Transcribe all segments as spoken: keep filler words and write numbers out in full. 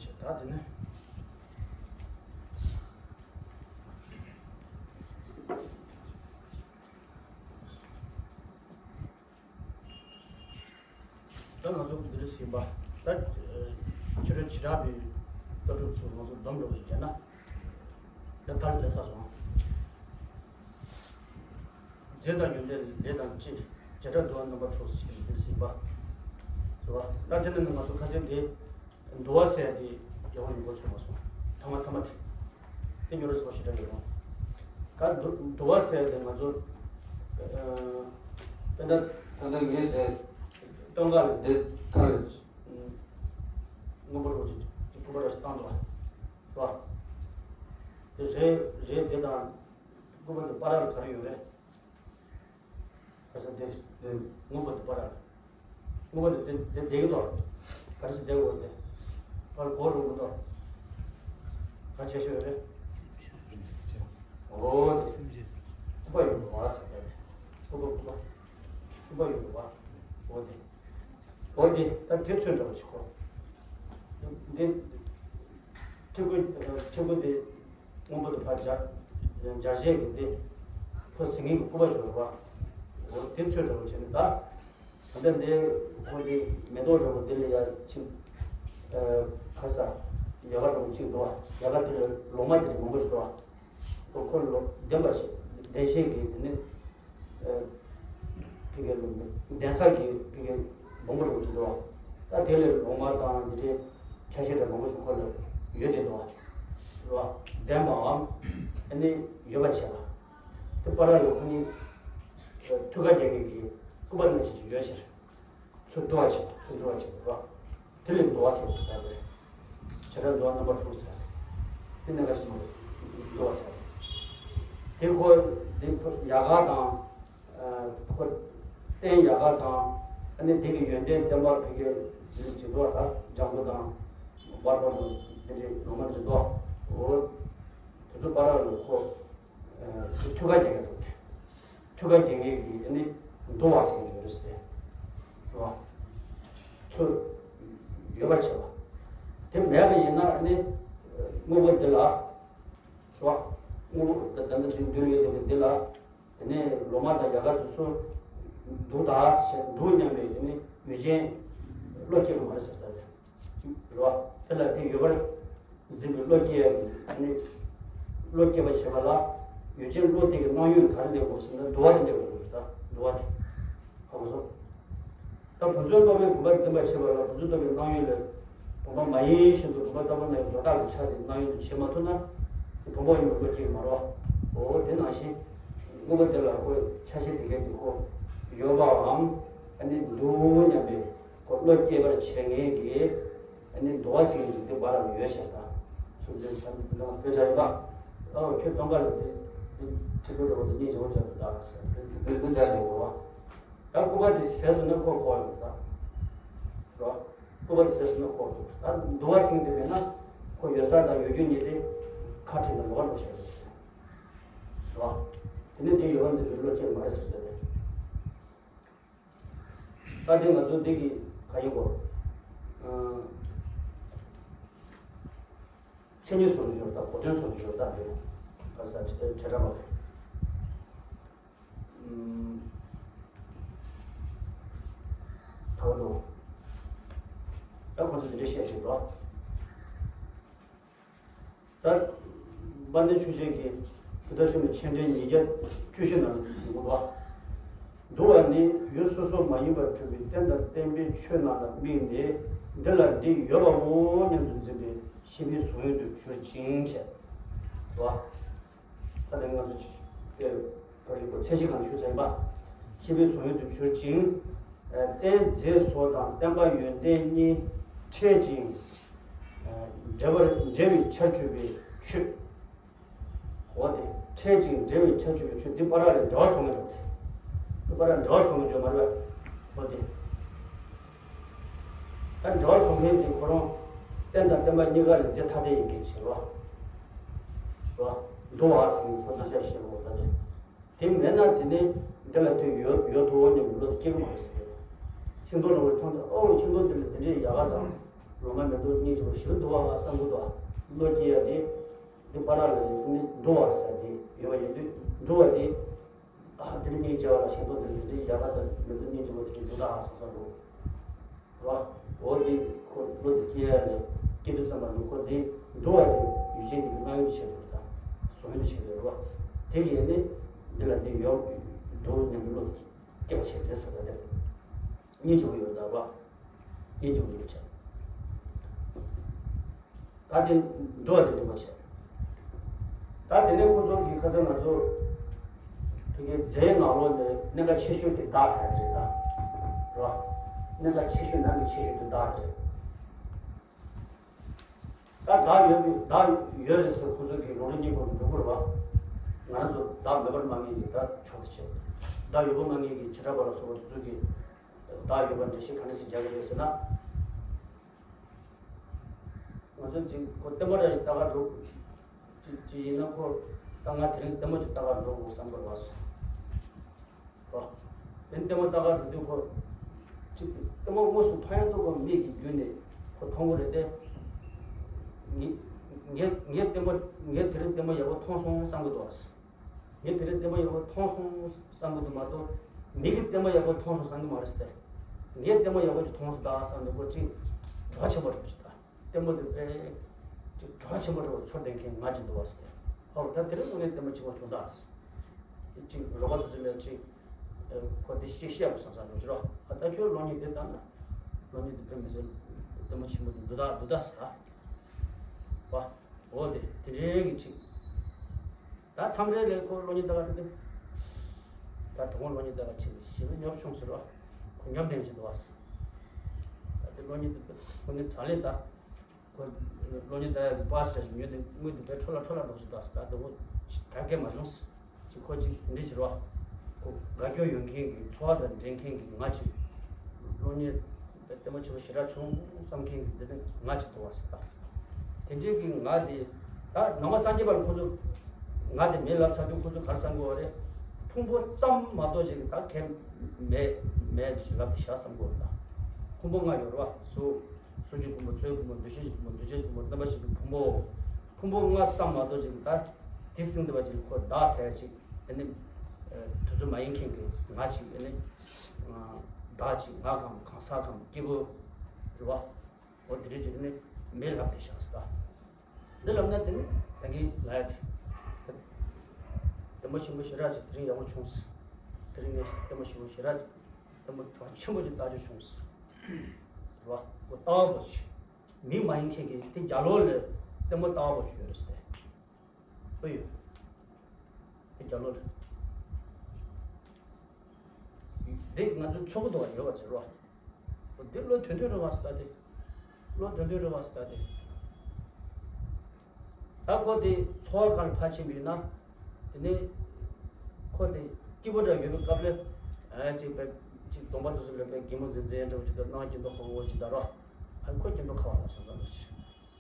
ཞེས་ད་དེ་ནི། ད་ང་ཚོ་འདི་རེད་ཟིན་པ། ད་ཆོས་ར་བྱེ་བྲག་པའི་ལྟ་གྲུབ་ཚོ་ང་ཚོ་སྡོམ་འགྲོ་བཞིན་རྒྱ་ན། ད་ད་ལས་ས་སོང་། རྫས་དང་ཡོན་ཏན་ལས་དང་བཅས། བྱེ་བྲག་འདུལ་བ་རྣམ་པར་འཕྲུལ་ཟེར་འདི་རེད་ཟིན་པ། རེད་བ། ད་དེ་ནི་ང་ཚོ་ཁ་སང་དེ། འདུལ་བ་ཟེར་ཡ་དེ་ཡག་པོ་ཞིག་མགོ་ཚོས་མ་སོང་། ཐ་མ་ཐ་མ་དེ། དེ་ཉོ་རོགས་ཟེར་བ་ཞེ་དྲག་ཡོད་རུང་། ད་འདུ་འདུལ་བ་ཟེར་ཡ་དེ་ང་ཚོ། ཨ། དཔེར་ན། ད་ལྟ་ངས་དེ་སྟོན་ཁ་ལ་དེ་ཐ་ལ་མངོན་པ་རོགས་ཀྱི་སྐུ་པར་རོགས་ཤིག་བཏང་འདུག་བ། རེད་བ། དེ་རེད་རེད་དེ་དང་སྐུ་པར་དེ་བར་ལ་ག་རེ་ཡོད་རེད། ཁ་སང་དེ་དེ་སྔོན་པོ་དེ་པར་ར། སྔོན་པོ་དེ་དེ་དེ་བསྡད་ཀྱི་འདུག་ག་རེ་ཟེར་བསྡད་འོ་དེ། པར་གོ་རུ་མི་འདུག་ག་བྱེད་ཤོད་རེད། འོ་དེ། སྐུ་པར་ཡོད་འདུག་བ་ཟེར་བསྡད་རེད། སྐུ་པར་སྐུ་པར། སྐུ་པར་ཡོད་འདུག་བ། འོ་དེ། འོ་དེ་ད་དེ་ཚོད་འདྲ་བ་ཞིག་གོ། འདི། ཕྲུ་གུ། ཕྲུ་གུ་དེ། སྔོན་པོ་དེ་ཕར་སྦྱར། སྦྱར་བྱས་ཀྱི་དེ། ཁོ་ཟིན་མཁན་གྱི་སྐུ་པར་ཞིག་རེད་བ། འོ་དེ་ཚོད་འདྲ་བ་བྱས་ནས་ད། ད་ལྟ་འདི། ཁོ་འདི་མེ་ཏོག་འདྲ་བོ་འདི་ལ་ཡར་ཕྱིན། ཁ་ས། ཡལ་ག་འདྲ་བོ་གཅིག་འདུག་བ། ཡལ་ག་དེ་ལ་ལོ་མ་དེ་འདྲ་མང་པོ་ཞིག་འདུག་བ། ཁོ་ཁོ་ལོ་བདེན་པ་ཞིག་བདེན་ཤེས་ཀྱི་དེ་ནི། ཨ། ཕ་གིའི་ལུང་པའི་གདན་ས་གི་ཕ་གིའི་སྦོམ་པོ་འདྲ་བོ་ཅིག་འདུག་བ། ད་དེ་ལས་ལོ་མ་དང་འདི་འདྲའི་ཆ་ཤས་འདྲ་མང་པོ་ཞིག་ཁོ་ལ་ཡོད་དེ་འདུག་བ། རེད་བ། བདེན་པའམ་ཨ་ནི་ཡོད་པ་བྱས་པ། དེ་པར་ར་ལ་ཁོ་གཉིས་ཐུགས་ཀ་རྒྱལ་ངེས་ཀྱི་སྐུ་པར་ནང་བཞིན་ཅིག་ཡོད་ཕྱིར། ཚུར་བསྡུ་བ་བྱེད་པ། ཚུར་བསྡུ་བ་བྱེད་པ་རེད་བ། དེ་ལས་འདུལ་བ་ཟེར་བ་ད་རེད། བྱེ་བྲག་འདུལ་བ་རྣམ་པར་འཕྲུལ་ཟེར། དེ་གནད་འགག་ཆེན་པོ་རེད། འདུལ་བ་ཟེར། དེ་ཁོ་དེ་ཡལ་ག་དང་། ཨ། ཁོ་རྟེན་ཡལ་ག་དང་། ཨ་ནི་དེ་གི་ཡོན་ཏན་བསྟན་པ་ཕ་གིའི་ལུགས་ཀྱི་འདུལ་བ་ད་ལྗང་གུ་དང་། འབར་པ་དང་དེ་འདྲའི་ལོ་མ་འདྲ་འདུག་འོ། དེ་ཚོ་པར་ར་ལ་ཁོ། ཨ། ཐུགས་ཀ་རྒྱལ་ངེས་འདུག་ཐུགས་ཀ་རྒྱལ་ངེས་ཀྱིས་ནི་འདུལ་བ་ཟེར་གྱི་ཡོད་རེད་ཟེར། རེད་བ། ཚུར་ཡོད་པར་བྱེད་པ། དེ་མེད་པ་ཡིན་ན་ནི་དངོས་པོ་འདི་ལ། རེད་བ། དངོས་པོ་ད་ལྟ་འདི་འདུལ་ཡོད་དེ་འདི་ལ། དེ་ནས་ལོ་མ་དང་ཡལ་ག་དེ་ཚོ་འདུག་ད་ཟེར་འདུག་སྙམ་པའི་དེ་ནི་ཡུལ་ཅན་བློ་སྐྱེ་གི་མ་རེད་ཟེར་ད་རེད། རེད་བ། དེ་ལ་དེ་ཡོད་པར་འཛིན་པའི་བློ་སྐྱེ་ཡ་གི་ནི། བློ་སྐྱེ་བ་བྱེད་པ་ལ་ཡུལ་ཅན་བློ་དེ་གི་སྣང་ཡུལ་ག་རེ་སླེབས་དགོས་ཟེར་ན་འདུལ་བ་དེ་སླེབས་དགོས་རེད་ད། འདུལ་བ་དེ། ཧ་གོ་སོང་། ད་བུམ་འཇོམས་སློབ་མའི་བུམ་པ་འཛིན་པར་བྱེད་པ་ལ་བུམ་འཇོམས་སློབ་མའི་སྣང་ཡུལ་ལས། བུམ་པ་མ་ཡིན་བཞིན་དུ་བུམ་པ་ལྟ་བུ་ན་ཡང་སྒྲོ་བཏགས་ཀྱི་ཆ་དེ་སྣང་ཡུལ་དུ་བྱེད་མ་ཐུབ་ན། དེ་བུམ་པ་ཡིན་པའི་བློ་སྐྱེ་གི་མ་རེད་བ། འོ་དེ་ནང་བཞིན། དངོས་པོ་དེ་ལ་ཁོ་ཆ་ཤས་དེ་གའི་དེ་ཁོ་ཡོད་པའམ། ཨ་ནི་འདུག་སྙམ་པའི་ཁོ་བློ་སྐྱེ་བར་བྱེད་མཁན་གྱི། ཨ་ནི་འདུལ་བ་ཟེར་མཁན་ཅིག་དེ་བར་ལ་ཡོད་ཤག་ད། ཚུལ་འདི་ཚང་འདི་ནང་དཔེ་ཆ་ཡོད་པ། ཨོ་ཁྱོད་སྟོན་ཁ་ལ་དེ་དེ་ཁྲིད་དུ་འགྲོ་བ་དེ་གཉིས་བྱེད་པ་ཆགས་འདུག་ད་ཟེར་དེ་དེ་དེ་འདྲ་ལས་འོ། ད་སྐུ་པར་དེ་ཟས་སུ་ནི་ཁོ་ཁོ་ཡོད་ད། རོ། སྐུ་པར་ཟས་སུ་ནི་ཁོ་འདུག་ད་འདུལ་བ་ཟེར་མཁན་དེ་མེད་ན་ཁོ་ཡོད་ས་དང་ཡོད་རྒྱུ་གཉིས་དེ་ཁ་ཁྲིད་ནས་ལོག་འགྲོ་ཤག་རེད། རོ། དེ་ནི་དེ་ཡོད་པ་འཛིན་པའི་བློ་སྐྱེ་མ་རེད་ཟེར་ཏེ། ད་དེ་ང་ཚོ་འདི་གི་ག་ཡིན་གོ། ཨ། མཚན་ཉིད་སོར་སྦྱོར་དང་གོ་དོན་སོར་སྦྱོར་དང་དེ་ག་ས་བྲེ་བྲེ་ར་བ་གི། ཨུམ། ག་བ་དོ། ད་ཁོ་ཚོ་འདི་འདྲ་བཤད་བཞིན་འདུག་ད། དཔལ་ལྡན་ཆོས་རྒྱལ་གྱིས་བུདྡྷ་ཆུ་མོ་མཆན་འགྲེལ་ཉིས་བརྒྱ་བཅུ་བཞི་ནང་ལ་ཡོང་གི་འདུག་འདུལ་བ་ནི་ཡུལ་སོ་སོ་མ་ཡིན་པར་གྲུབ་པའི་རྟེན་དང་བརྟེན་པའི་ཆོས་རྣམས་ལ་དམིགས་ནས། འདི་ལ་འདི་ཡོད་པའོ་སྙམ་དུ་འཛིན་པའི་ཤེས་པའི་གཟུང་ཡུལ་དུ་གྱུར་ཅིང་བྱས། རེད་བ། ད་ལྟ་ང་ཚོ་ཅིག་དཔེ་བཀའ་བརྒྱུད་པ་ཚད་གཞི་གང་ཞུ་ཚར་ཡིན་པ། ཤེས་པའི་གཟུང་ཡུལ་དུ་གྱུར་ཅིང་། རྟེན་རྫས་སོགས་དང་བརྟེན་པ་ཡོན་ཏན་གཉིས་ཕྲད་ཅིང་། འབྲེལ་བར་འབྲེལ་བའི་ཆར་གྱུར་པའི་ཆོས། འོ་དེ་ཕྲད་ཅིང་འབྲེལ་བའི་ཆར་གྱུར་པའི་ཆོས་འདི་པར་ར་ལས་འབྲེལ་བ་སོང་ངེས་འགྲོ་དེ། འདི་པར་ར་འབྲེལ་བ་སོང་ངེས་འགྲོ་མ་རེད་པ། འོ་དེ། ད་འབྲེལ་བ་བཟོ་མཁན་དེ་ཁོ་རང་རྟེན་དང་བརྟེན་པ་གཉིས་ཀ་ལ་རྫས་ཐ་དད་ཡིན་མཁན་ཞིག་རེད་བ། རེད་བ། འདུལ་བ་ཟེར་ཁོ་ན་ཆ་ཤས་རེད་བ་ད་ནི། དེ་མེད་ན་དེ་ནི་འདི་ལ་དོན་ཡོད་ཡོད་དོ་སྙམ་པའི་བློ་དེ་སྐྱེ་གི་མ་རེད་ཟེར། ཤིང་སྡོང་ལ་བར་མཐོང་དུས་ཨོ་ཤིང་སྡོང་འདི་ལ་འདི་འདྲའི་ཡལ་ག་དང་། ལོང་བ་མེ་ཏོག་སྙིང་རྗེ་བོ་ཞིག་འདུལ་བ་བསམ་གྱི་འདུག་བ། བློ་སྐྱེ་ཡ་དེ། འདི་པ་ར་ལ་ནི་འདུལ་བ་ཟེར་དེ་ཡོད་པ་ཡིན་དུས་འདུལ་བ་དེ། ཨ་དེ་ནི་སྙིང་རྗེ་བ་ལ་ཞེ་འདོད་དེ་ལས་འདི་ཡག་ག་དང་མེ་ཏོག་སྙིང་རྗེ་བོ་དེ་འདུལ་བ་བསམ་བསམ་འདུག་རོ། འོ་དེ་ཁོ་བློ་དེ་སྐྱེ་ཡ་ནས་སྐྱེ་དུས་ཙམ་པ་ནི་ཁོ་དེ་འདུལ་བ་དེ་ཡུལ་ཅན་གྱི་སྣང་ཡུལ་ཆེད་དུ་དང་གཟུང་ཡུལ་ཆེད་དུ་རོ། དེ་ཡིན་ནི་འདི་ལ་འདི་ཡོད་འདུག་སྙམ་པའི་བློ་དེ་སྐྱེ་བ་ཆེད་དུ་ཟེར་བ་དེ་སྙིང་རྗེ་བོ་ཡོད་ད་རོ། སྙིང་རྗེ་བོ་ཡོད་ཆེད། ད་དེ་འདུལ་བ་དེ་འགྲུབ་པ་བྱས། ད་དེ་ནས་ཁོ་ཚོ་གི་ཁ་སང་ང་ཚོ་དེ་གའི་རྫས་ནང་ལོགས་ནས་གནད་འགག་ཆེ་ཤོས་དེ་བདག་ཟེར་གྱི་རེད་ད། རེད་བ། གནད་འགག་ཆེ་ཤོས་ནང་གི་ཆེ་ཤོས་དེ་བདག་རེད། ད་བདག་ཡོད་པའི་བདག་ཡོད་རེད་ཟེར་ཁོ་ཚོ་གི་ལུང་རིགས་གཉིས་པོ་འགྲུབ་དགོས་རེད་བ། ང་རང་ཚོ་བདག་མེད་པར་སྨྲ་མཁན་གྱི་ད་ཕྱོགས་དེ་བྱས། བདག་ཡོད་པར་སྨྲ་མཁན་གྱི་བྱེ་བྲག་པ་ལ་སོགས་པ་དེ་ཚོ་གི་བདག་ཡོད་པར་འགྲེལ་བཤད་ག་འདྲ་ཞིག་རྒྱག་གི་རེད་ཟེར་ན། ང་ཚོ་ཅིག་ཁོ་ལྟད་མོ་ར་ཞིག་ལྟ་ག་འགྲོ། ཅིག་ཅིག་ཡིན་ན་ཁོ་ད་ང་དེ་རིང་ལྟད་མོ་ཅིག་ལྟ་ག་འགྲོ་དགོས་བསམ་གི་རེད་བ། དེ་ལྟད་མོ་ལྟ་ག་འགྲོ་དུས་ཁོ་ཅིག་ལྟད་མོ་དངོས་སུ་མཐོང་ཡ་འདུག་གོ་མིག་གི་བརྒྱུད་ནས་ཁོ་མཐོང་གི་རེད་དེ། ངས་ངས་ངས་ལྟད་མོ་ངས་དེ་རིང་ལྟད་མོ་ཡག་པོ་མཐོང་སོང་བསམ་གི་འདུག་བ། ངས་དེ་རིང་ལྟད་མོ་ཡག་པོ་མཐོང་སོང་བསམ་གི་འདུག་མ་གཏོགས་མིག་གིས་ལྟད་མོ་ཡག་པོ་མཐོང་སོང་བསམ་གི་མ་རེད་ཟེར། ངས་ལྟད་མོ་ཡག་པོ་ཅིག་མཐོང་སོང་ད་བསམ་ནས་ཁོ་ཅིག་གྲོགས་ཆེན་པོ་འགྲོ་ཅིག་ད། ལྟད་མོ་འདི་དཔེ་ཅིག་གྲོགས་ཆེན་པོ་འདྲ་བོ་ཚོར་བསྡད་མཁན་ང་ཅིག་འདུག་བ་ཟེར། ཨོ་ད་དེ་རིང་དངོས་གནས་ལྟད་མོ་ཆེན་པོ་བྱུང་ད་ཟེར། ཅིག་རོགས་པ་དེ་ཚོ་ལ་ཅིག་ཁོ་འདི་ཅིག་བཤད་དགོས་བསམ་བསམ་འགྲོ་ཅི་རོགས། ཨ་ད་ཁྱོད་གློག་བརྙན་འདི་ལྟ་ན་གློག་བརྙན་འདི་དཔེ་མི་སྲིད་ལྟད་མོ་ཆེན་པོ་འདི་འདུག་ད་འདུག་ད་ཟེར་ད། བ། འོ་དེ་དེ་འདྲའི་གི་ཅིག་ད་མཚམས་རེ་ལས་ཁོ་གློག་བརྙན་ལྟ་ག་འགྲོ་དུས། ད་དོ་དགོང་གློག་བརྙན་ལྟ་ག་ཕྱིན་ནས་ཞེ་པོ་ཉོབ་བྱུང་ཟེར་བ། ཁོ་ཉོབ་ལྡན་ཞིག་འདུག་བ། ད་དེ་གློག་བརྙན་འདི་ཁོ་ནི་དྲ་ལས་ད། ཁོ་གློག་བརྙན་ལྟ་ཡག་གི་པཱ་སི་ཊི་ཞིག་ཉོས་ཏེ་དངུལ་འདི་དཔེ་འཕྲོ་བརླག་འཕྲོ་བརླག་འགྲོ་སྲིད་ད་ཟེར་ད་དོ་དགོང་ག་གེ་མ་བྱུང་ཟེར། ཅིག་ཁོ་ཅིག་འདི་ཟེར་བ། ཁོ་དགའ་སྐྱོ་ཡོད་མཁན་གྱི་ཚོར་བ་དང་འདྲེས་མཁན་གྱི་ང་ཅིག་གློག་བརྙན་ལྟད་མོ་ཆེན་པོ་ཞེ་དྲག་བྱུང་བསམ་མཁན་གྱི་འདི་ནི་ང་ཅིག་འདུག་བ་ཟེར་ད། དེ་འདྲའི་གི་ང་དེ་ད་ནང་པ་སངས་རྒྱས་པ་ལ་ཁོ་ཚོ་ང་དེ་མེད་ལབ་ཚར་དུས་ཁོ་ཚོ་ག་རེ་བསམ་གི་ཡོད་རེད། ཕུང་པོ་ཙམ་མ་གཏོགས་ཅིག་ད་གལ་མེད་མེད་ཞེས་ལབ་ཀྱི་བཞག་བསམ་གི་ཡོད་རེད་ད། ཕུང་པོ་ལྔ་ཡོད་རེད་བ། གཟུགས་གཟུགས་ཀྱི་ཕུང་པོ། ཚོར་བའི་ཕུང་པོ། འདུ་ཤེས་ཀྱི་ཕུང་པོ། འདུ་བྱེད་ཀྱི་ཕུང་པོ། རྣམ་པར་ཤེས་པའི་ཕུང་པོ། ཕུང་པོ་ལྔ་ཙམ་མ་གཏོགས་ཅིག་ད་དེ་ཟིན་བསྡད་པ་ཅིག་ཁོ་བདག་ཟེར་ཅིག་ཨ་ནི་དུས་ཚོད་མ་ཡིན་མཁན་གྱི་ང་ཅིག་ཨ་ནི་བདག་ཅིག་ང་གམ་གང་ཟག་གམ་སྐྱེས་བུ་རེད་བ། འོ་དེ་འདྲ་ཅིག་ནི་མེད་ལབ་བསྡད་བཞག་ཟེར་ད། འདི་ལབ་ན་དེ་ནི་ད་གིན་ལབ་ཡ་དེ། ལྟད་མོ་ཆེན་པོ་ཞེ་དྲག་ཅིག་དེ་རིང་ཡག་པོ་བྱུང་ཟེར། དེ་རིང་ངས་ལྟད་མོ་ཆེན་པོ་ཞེ་དྲག་ཅིག་ལྟད་མོ་གྲོགས་ཆེན་པོ་ཅིག་ལྟ་རྒྱུ་བྱུང་ཟེར། རེད་བ། ཁོ་ལྟ་བ་པོ་ཅིག་མི་མ་ཡིན་མཁན་གྱི་དེ་རྒྱ་ལོ་ལ་ལྟད་མོ་ལྟ་བ་པོ་ཅིག་ཡོད་རེད་ཟེར་ཏེ། ཨོ་ཡོད། དེ་རྒྱ་ལོ་ལ། འདི་ང་ཚོའི་ཚོགས་པ་དུ་བ་ཡོད་པ་ཟེར་བ། འདི་བློ་དོན་དོན་རེད་བ་ཟེར་ཏེ། བློ་དོན་དོན་རེད་བ་ཟེར་ཏེ། ད་ཁོ་དེ་འཚོ་བ་གང་ལ་ཕར་ཕྱིན་པ་ཡིན་ན། དེ་ནས་ཁོ་དེ་སྐྱིད་པོ་འདྲ་ཡོད་པའི་སྐབས་ལ། ཨ་ཅིག་པའི་ཅིག་གདོང་པ་དུ་སུ་ལ་པའི་གད་མོ་འཛིན་འཛིན་འདྲ་བོ་ཅིག་དང་སྣང་སྐྱིད་མདོག་ཁ་པོ་ཅིག་དང་རོ། ཨ་ཁོ་སྐྱིད་མདོག་ཁ་བ་ལ་སོང་སོང་ལ་ཞིག་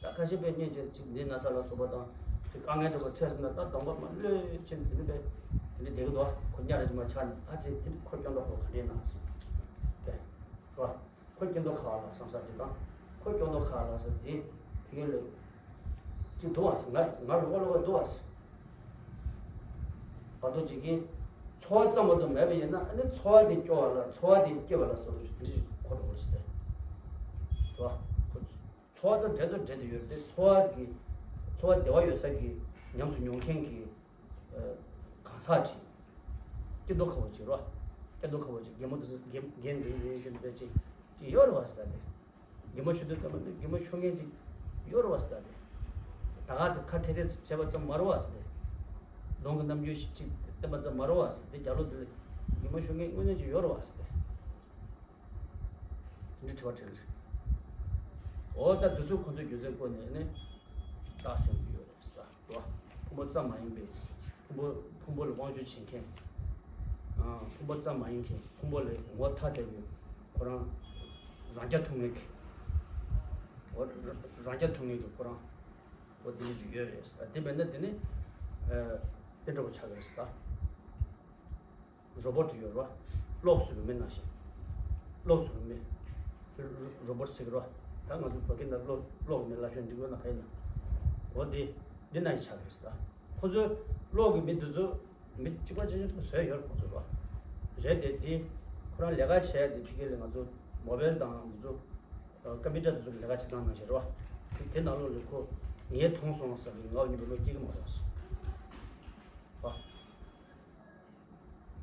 ད་ཁ་ཤས་པའི་གཉེན་ཅན་ཅིག་འདི་ན་ཚ་ལ་སོགས་པ་དང་ཅིག་དཀའ་ངལ་འདྲ་པོ་འཕྲད་སོང་ན་ད་གདོང་པ་མ་ལྷོད་ཅན་དེ་ནི་པའི་དེ་འདྲ་བསྡད་ཀྱི་འདུག་ཁོ་གཉའ་ར་ཅིག་མ་ཆག་ནས་ཨ་ཙི་དེ་ནི་ཁོ་སྐྱོན་མདོག་ཁ་པོ་ག་འདྲ་ཡིན་ན་ཟེར། དེ་རོ། ཁོ་སྐྱོན་མདོག་ཁ་བ་ལ་བསམ་ས་ཅིག་དང་ཁོ་སྐྱོན་མདོག་ཁ་བ་ལ་ཟེར་དེ་དེ་ག་ལ་ཅིག་འདུག་བ་ཟེར། ང་ང་ལོག་ལོག་འདུག་བ་ཟེར། བར་དུ་ཅིག་གིས་འཚོ་བ་ཙམ་མ་གཏོགས་མེད་པ་ཡིན་ན་ཨ་ནི་འཚོ་བ་དེ་སྐྱོ་བ་ལ་འཚོ་བ་དེ་སྐྱིད་པ་ལ་ཟེར་རོ་ཅིག་དེ་འདྲ་ཁོ་འགྲོ་བ་ཟེར་ཏེ། རོ། ཁོ་འཚོ་བ་དང་འབྲལ་དུ་འབྲལ་དུ་ཡོད་དེ། འཚོ་བ་གི་འཚོ་བ་བདེ་བ་ཡོད་ས་གི་ཉམས་སུ་མྱོང་མཁན་གྱི་ཨ་གང་ཟག་ཅིག་སྐྱིད་མདོག་ཁ་པོ་ཅིག་རོ། སྐྱིད་མདོག་ཁ་པོ་ཅིག་གད་མོ་དེ་ཚོ་གད་གད་འཛིན་འཛིན་ཅིག་འདི་ཅིག་ཅིག་ཡོད་རེད་བ་ཟེར་ཏེ། གད་མོ་ཤོར་དུས་ཙམ་པ་འདི་གད་མོ་ཤོར་མཁན་ཅིག་ཡོད་རེད་བ་ཟེར་ཏེ། ད་ག་ཟེ་ཁ་ཐད་ཐད་བྱས་པ་ཙམ་མ་རེད་བ་ཟེར་ཏེ། གདོང་གི་རྣམ་འགྱུར་ཞིག་ཅིག་བསྟན་པ་ཙམ་མ་རེད་བ་ཟེར་ཏེ། རྒྱ་ལོ་འདི་ལ་གད་མོ་ཤོར་མཁན་དངོས་གནས་ཅིག་ཡོད་རེད་བ་ཟེར་ཏེ། དེ་འདྲའི་དྲི་བ་དྲིས་ནས། འོ་ད་དེ་ཚོ་ཁོ་ཚོའི་རྒྱུ་མཚན་བཀོད་ནས་ནི་བདག་ཟེར་གྱི་ཡོད་རེད་ཟེར་བ། ཕུང་པོ་ཙམ་མ་ཡིན་པའི་ཕུང་པོ་ཕུང་པོ་ལ་དབང་བསྒྱུར་བྱེད་མཁན། ཨ་ཕུང་པོ་ཙམ་མ་ཡིན་མཁན་ཕུང་པོ་ལས་ངོ་ཐ་དད་པའི་ཁོ་རང་རང་རྐྱ་ཐུབ་མཁན་གྱི། འོ་རང་རྐྱ་ཐུབ་མཁན་གྱི་ཁོ་རང་འོ་དེ་འདྲ་ཅིག་ཡོད་རེད་ཟེར་བ། དེ་མེད་ན་དེ་ནི་ཨ་དེ་འདྲ་པོ་ཆགས་ཀྱི་རེད་ཟེར་བ། རོ་བོ་ཊི་ཡོད་རེད་བ། གློག་བཟོ་བའི་མི་ནང་བཞིན། གློག་བཟོ་བའི་མི། རོ་བོ་ཊི་ཟེར་གི་རེད་ ད་ང་ཚོ་བོད་སྐད་ནང་ཀློག་ཀློག་མི་བསླབ་བྱ་འགྲིག་གི་ན་ག་ཡིན་ན། འོ་དེ་འདི་ན་ཡི་ཆགས་རེད་ད། ཁོ་ཚོས་ཀློག་གི་མི་འདི་ཚོ་མི་གཅིག་པ་གཅིག་རྐྱང་བཟོས་ཡོད་རེད་ཁོ་ཚོ་ར། རེད་དེ་དེ་ཁོ་རང་ལས་ཀ་བྱས་དེ་ཕ་གི་ལ་ང་ཚོ་མོ་བེལ་དང་འདི་ཚོ་ཀམ་པུ་ཊར་དེ་ཚོ་ལས་ཀ་བྱེད་སྟངས་ནང་བཞིན་རེད་བ། དེ་དེ་ནང་ལོགས་ལ་ཁོ་ངས་མཐོང་སོང་ཟེར་གི་ངའོ་ཉིན་པ་ལོ་སྐྱེ་གི་མ་རེད་བ།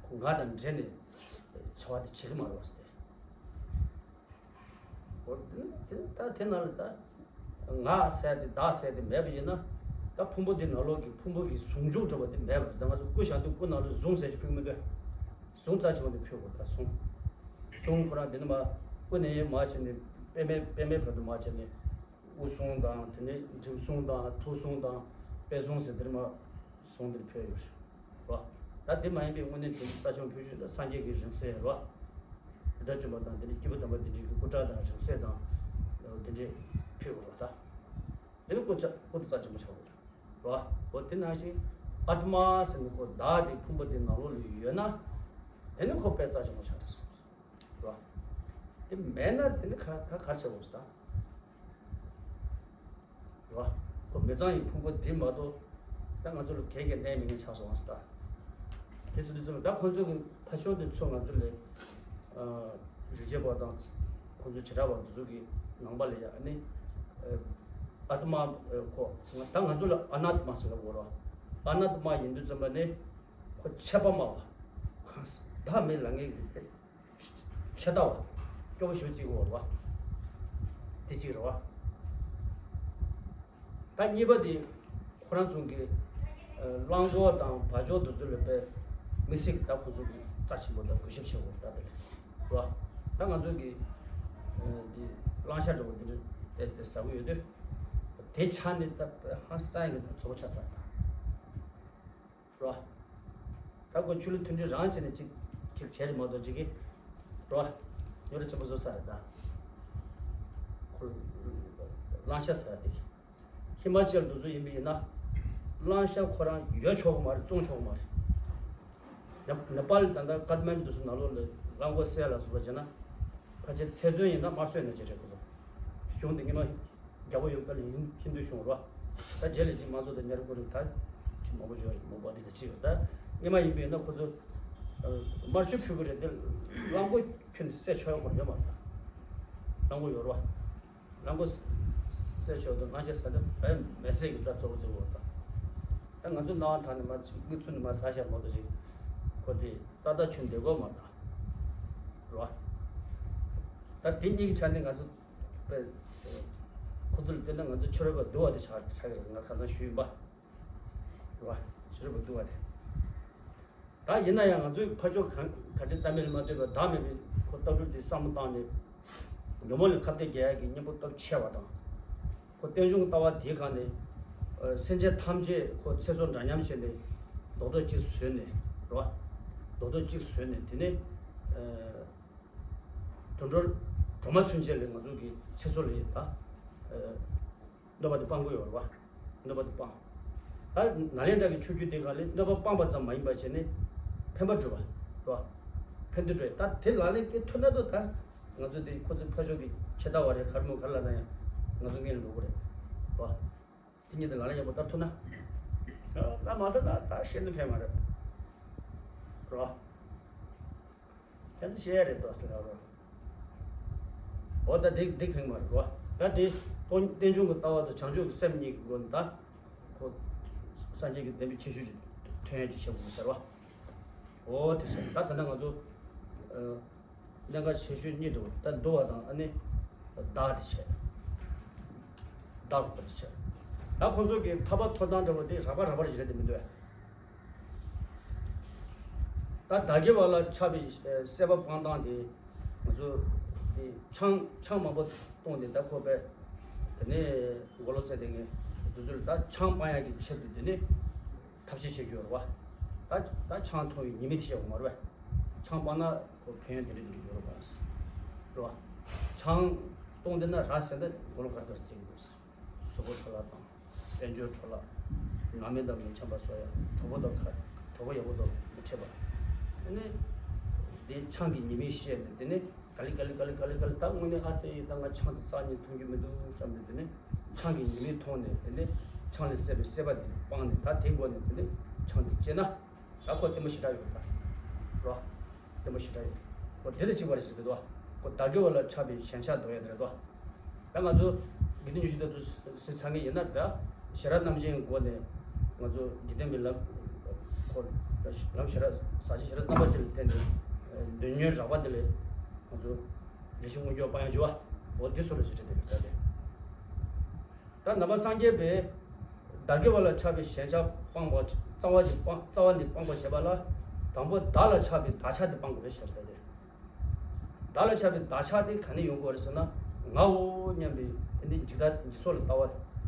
ཁོ་ང་དང་འབྲེལ་ནས་བྱ་བ་དེ་བྱེད་གི་མ་རེད་བ་ཟེར་ཏེ། འོ་དེ་ནི་དེ་ནི་ད་དེ་ནང་ལ་ད་ང་ཟེར་དེ་བདག་ཟེར་དེ་མེད་པ་ཡིན་ན། ད་ཕུང་པོ་དེ་ནང་ལོགས་ཀྱི་ཕུང་པོ་གི་ཟུང་འཇུག་འགྲོ་བ་དེ་མེད་པ་རེད། ད་ང་ཚོ་སྐུ་བཞག་དུས་སྐུ་ནང་ལ་གཟུངས་ཟེར་གྱི་ཕུག་མི་འདུག་གཟུངས་རྩ་ཆེན་པོ་དེ་ཕུལ་དགོས་ད་གཟུངས། གཟུངས་ཁོ་རང་དེ་ནི་མ་དབུ་ནས་མར་བྱས་ནས་པདྨའི་པདྨའི་བར་དུ་མར་བྱས་ནས་དབུ་གཟུངས་དང་དེ་ནས་མགྲིན་གཟུངས་དང་ཐུགས་གཟུངས་དང་དཔལ་གཟུངས་ཟེར་དེ་ནི་མ་གཟུངས་དེར་ཕུལ་ཡོད་རེད་བ། ད་དེ་མ་ཡིན་པའི་དངོས་གནས་དེ་རྩ་ཆེན་ཕུལ་ཆོས་ད་སངས་རྒྱས་ཀྱི་རིང་བསྲེལ་རེད་བ། བུ་ཕྲུག་བཅོམ་པ་དང་དེ་ནི་སྐྱེས་བུ་དམ་པ་དེ་འདྲའི་གི་སྐུ་ཕྲེང་དང་རིང་བསྲེལ་དང་། དེ་འདྲའི་ཕུལ་དགོས་རེད་ད། དེ་ནི་སྐུ་ཆ་སྐུ་དེ་རྩ་ཆེན་པོ་ཆགས་དགོས་རེད་བ། འོ་དེ་ནང་བཞིན་ཨཱཏྨ་ཟེར་ནི་ཁོ་བདག་དེ་ཕུང་པོ་དེ་ནང་ལོགས་ལ་ཡོད་ན། དེ་ནི་ཁོ་དཔེ་རྩ་ཆེན་པོ་ཆགས་རེད། རེད་བ། དེ་མེད་ན་དེ་ནི་ག་ད་གར་བྱེད་དགོས་ཟེར་ད། རེད་བ། ཁོ་མི་གཙང་བའི་ཕུང་པོ་འདི་མ་གཏོགས་ད་ང་ཚོ་ལ་གལ་གལ་གནས་མེད་མཁན་ཆགས་སོང་ཟེར་ད། དེ་ཟེར་དུས་ཙམ་ལ་ད་ཁོ་ཚོ་གི་ཕ་ཤོག་དེ་ཚོ་ང་ཚོ་ལས་རིག་བྱེད་པ་དང་ཁོ་ཚོ་བྱེ་བྲག་པ་དེ་ཚོ་གི་ནང་པ་ལ་ཡ་ཨ་ནི་ཨཱཏྨ་ཁོ་ད་ང་ཚོ་ལ་ཨ་ནཱཏྨ་ཟེར་ལབ་དགོས་རེད་བ། ཨ་ནཱཏྨ་ཡིན་དུས་ཙམ་པ་ནི་ཁོ་ཆད་པ་སྨྲ་བ། གང་ཟག་བདག་མེད་ལ་ངེས་ཀྱི་ཆད་ལྟ་བ། སྐྱོ་པོ་ཞུ་རྩིས་པོ་རེད་བ། དེ་གཅིག་རེད་བ། ད་གཉིས་པ་དེ་ཁོ་རང་ཚོ་གི་ཨ་རླངས་འཁོར་དང་བ་ཅོ་དེ་ཚོ་ལ་དཔེ་མི་སྲིད་ཀྱི་ད་ཁོ་ཚོ་གི་རྩ་ཆེན་པོ་དང་གུས་ཞབས་བྱེད་དགོས་ད་དེ་ལས་རེད་བ། ད་ང་ཚོ་གི་ཨ་འདི་གླང་ཤ་འདྲ་བོ་དེ་འདྲ་དེ་དེ་ཟ་གི་ཡོད་དུས། དེ་ཆ་ནས་ད་ཧང་སང་གི་ད་ཚོགས་ཆ་ཚར་ད། རོ། ད་ཁོ་ཆུ་ལུད་མཐུན་སྒྲིལ་རང་བྱས་ནས་ཅིག་ཅིག་བྱས་རེད་མ་གཏོགས་ཅིག་གི། རོ། ཉོ་ར་ཆེན་པོ་བཟོ་ས་རེད་ད། ཁོ་གླང་ཤ་ཟ་དེ། ཧི་མ་ཅལ་འདི་ཚོ་ཡིན་པ་ཡིན་ན། གླང་ཤ་ཁོ་རང་ཡོད་ཆོག་གི་མ་རེད། བཙོང་ཆོག་གི་མ་རེད། ནེ་ནེ་པཱལ་ད་ལྟ་ཀཏ་མན་ཌུ་འདི་ཚོ་ནང་ལོགས་ལ་རླངས་འཁོར་བསད་ལ་བཟོ་བ་བྱས་ན། ཕལ་ཆེར་ཚེ་བཙོན་ཡིན་ན་དམར་གསོད་ནང་བཞིན་རེད་ཁོ་ཚོ། གཞུང་དེ་སྔོན་མ། རྒྱལ་པོ་ཡོད་ཀ་ལ་ཧིན་ཧིན་རྡུ་གཞུང་རོ། ད་རྗེས་ལ་ཅིག་མང་གཙོ་དང་ཉར་གོ་རིགས་ད་ཅིག་མང་པོ་བྱོས་མང་པོ་འདི་ད་ཅིག་ཡོད་ད། སྔོན་མ་ཡིན་པས་ན་ཁོ་ཚོ་དམར་མཆོད་ཕུལ་གི་རེད་དེ། རླངས་འཁོར་ཁྱོན་བསད་ཆོག་ཡོད་གོ་ཡོད་མ་རེད་ད། རླངས་འཁོར་ཡོད་རོ། རླངས་འཁོར་བསད་ཆོག་དུ་ང་ཅག་ས་ད་བས་མེ་བསད་གི་ད་གཙོ་བོ་གཙོ་བོ་ད། ད་ང་ཚོ་ནང་ཐང་ནས་མ་ཅིག་མིག་ཆུ་ནས་མ་ཟ་བཞག་མ་གཏོགས་ཅིག་ཁོ་དེ་ཏག་ཏག་ཁྱོན་བསྡད་གོ་མ་རེད་ད། རོ། ད་དེ་གཉིས་ཀྱི་ཆ་ནས་ང་ཚོ། པས། ཁོ་ཚོ་ལ་བལྟས་ན་ང་ཚོ་ཕྱི་རོལ་པ་སྡུག་པ་དེ་ཆགས་ཆགས་ཀྱི་རེད་ཟེར་ང་ཁ་སང་ཞུས་ཡིན་པ། རེད་བ། ཕྱི་རོལ་པ་སྡུག་པ་དེ། ད་ཡིན་ན་ཡང་ང་ཚོའི་ཕ་ཕྱོགས་གང་ག་འདྲ་ལྟ་མིན་ལ་མ་ལྟོས་པར་བདག་མེད་པའི་ཁོ་ལྟ་གྲུབ་དེ་བསམ་བློ་བཏང་ནས། ཉོན་མོངས་ལས་ཁ་གཏད་རྒྱག་ཡག་གི་གཉེན་པོ་སྟོབས་ཆེ་བ་དང་། ཁོ་རྟེན་འབྱུང་གི་ལྟ་བ་དེའི་སྒང་ནས། སེམས་ཅན་ཐམས་ཅད་ཁོ་ཚེ་སྲོག་འདྲ་མཉམ་བྱས་ནས། རྡོག་རྡོག་གཅིག་བཟོས་ནས། རེད་བ། རྡོག་རྡོག་གཅིག་བཟོས་ནས་དེ་ནས། དུད་འགྲོར་གྲོགས་མ་ཚུན་ཆད་ལས་ང་ཚོ་གི་ཚེ་སྲོག་ལ་ཡིན་ད། གནོད་པ་དེ་སྤང་གི་ཡོད་རེད་བ། གནོད་པ་དེ་སྤང་། ད་ནཱ་ལེནྡྲ་གི་ཆོས་བརྒྱུད་དེ་ག་ལས་གནོད་པ་སྤངས་པ་ཙམ་མ་ཡིན་པ་བྱས་ནས་ཕན་པ་སྒྲུབ་པ་རེད་བ། ཕན་བདེ་སྒྲུབ་ད་དེ་ལག་ལེན་སྐྱེལ་ཐུབ་ན་ད་ད་ང་ཚོ་དེ་ཁོ་ཚོའི་ཕ་ཕྱོགས་ཀྱི་ཆེ་ལྟ་བ་རེད་ག་རེ་མོ་ག་རེ་ལབ་ན་ཡང་ང་ཚོ་སྔོན་ལ་འགྲོ་གི་རེད་བ། དེ་གཉིས་དེ་ལག་ལེན་ཡག་པོ་བསྟར་ཐུབ་ན། ལ་མ་ཐུབ་ན་ད་ཤེས་ནི་ཕན་མ་རེད་རོ། ཁྱེད་ཚོ་ཤེས་ཡ་རེད་དོ་ཟེར་རོ། འོ་ད་འདི་འདི་ཕན་མ་རེད་རོ། ད་དེ་རྟེན་འབྱུང་གི་ལྟ་བ་དང་བྱང་ཆུབ་ཀྱི་སེམས་གཉིས་ཀྱི་སྒོ་ནས་ད། ཁོ་སངས་རྒྱས་ཀྱི་བསྟན་པའི་ཁྱད་ཆོས་ཀྱི་ཐོན་ཡ་ཅིག་བྱེད་དགོས་ཟེར་བ། འོ་དེ་བྱས་ད་ད་ལྟ་ང་ཚོ། གནད་འགག་ཆེ་ཤོས་གཉིས་འདྲ་བོ་ད་འདུལ་བ་དང་ཨ་ནི་བདག་དེ་བྱས། བདག་ཁོ་དེ་བྱས། ད་ཁོ་ཚོ་གི་ཐར་པ་ཐོབ་སྟངས་འདྲ་བོ་དེ་རགས་པ་རགས་པ་རེ་རེ་དེ་མི་འདུག་ཨ། ད་བདག་གི་བ་ལ་ཆགས་པའི་སྲེད་པ་སྤང་སྟངས་དེ་ང་ཚོ་དེ་ཆང་ཆང་མང་པོ་བཏུངས་ཏེ་ད་ཁོ་པས་དེ་ནས་མགོ་ལོག་རྩེ་དེ་ངས་དུས་ཚོད་ད་ཆང་སྤང་ཡག་གི་ཆེད་དུ་དེ་ནས། ཐབས་ཤེས་བྱེད་རྒྱུ་རེད་བ། ད་ད་ཆང་འཐུང་བའི་ཉེས་དམིགས་དེ་བཤད་དགོས་མ་རེད་བས། ཆང་སྤངས་ན་ཁོ་ཕན་ཡོན་དེ་འདྲ་དེ་འདྲ་ཡོད་རེད་བ། རེད་བ། ཆང་བཏུངས་བསྡད་ན་ར་ཟེར་ན་མགོ་ལོག་ག་རེ་ཟེར་གྱི་འདུག་གཟུགས་པོ་འཕྲོ་བརླག་དང་། དཔལ་འབྱོར་འཕྲོ་བརླག་ནང་མི་དང་མི་འཆམ་པ་བཟོ་ཡ། གྲོགས་པོ་དང་ཁ་གྲོགས་པོ་ཡག་པོ་དང་མི་འཕྲད་པ། དེ་ནས་ དེ་ཆང་གི་ཉེས་དམིགས་བཤད་ནས། དེ་ནས་ག་ལེ་ག་ལེ་ག་ལེ་ག་ལེ་ག་ལེ། ད་དངོས་གནས་ཨ་ཙི་ད་ང་ཆང་དེ་རྩ་ནས་འཐུང་རྒྱུ་མི་འདུག་བསམ་ནས། དེ་ནས་ཆང་གི་ཉེས་དམིགས་མཐོང་ནས། དེ་ནས་ཆང་ལས་སད་པའི་སད་པ་དེ་སྤངས་ནས། ད་དེ་སྒོ་ནས་དེ་ནས་ཆང་དེ་བཅད་ན། ད་ཁོ་ལྟད་མོ་ཞེ་དྲག་ཡོད་པ་རེད། ལྟད་མོ་ཞེ་དྲག་ཡོད། ཁོ་དེ་ལ་གཅིག་པ་རེད་ཟེར་གི་འདུག་ཁོ་ད་ག་བ་ལ་ཆགས་པའི་ཞེན་ཆགས་ལྡོག་ཡ་དེ་རེད་དོ། ད་ང་ཚོ་དགེ་འདུན་ཉི་ཤུ་རྩ་བདུན་ཟེར་ཚང་གི་ཡིན་ན། ད་ཞེ་དྲག་རྣམ་བཞིན་སྒོ་ནས་ང་ཚོ་འཇིག་རྟེན་པའི་ལམ་ཁོ་ལམ་ཞེ་དྲག་ཟག་བཅས་ཞེ་དྲག་རྣམ་པ་ཅན་ལ་བརྟེན་ནས་འདོད་ཉོན་རགས་པ་དེ་ལས་ང་ཚོ་རེ་ཞིག་མངོན་འགྱུར་སྤང་ཡང་བྱུང་བ། འོ་དེ་སོ་རུ་ཞེ་དྲག་དེ་རེད། ད་དེ། ད་ནང་པ་སངས་རྒྱས་པས་ད་ག་བ་ལ་ཆགས་པའི་ཞེན་ཆགས་སྤངས་པ། རྩ་བ་ནས་སྤངས། རྩ་བ་ནས་སྤངས་པར་བྱེད་པ་ལ། དང་པོ་བདག་ལ་ཆགས་པའི་བདག་ཆགས་དེ་སྤང་དགོས་རེད་ཟེར་བ་རེད། བདག་ལ་ཆགས་པའི་བདག་ཆགས་དེ་ག་ནས་ཡོང་དགོས་རེད་ཟེར་ན། ངའོ་སྙམ་པའི་དེ་ནི་འཇིག་ལྟ་འཇིག་ཚོགས་ལ་ལྟ་བ་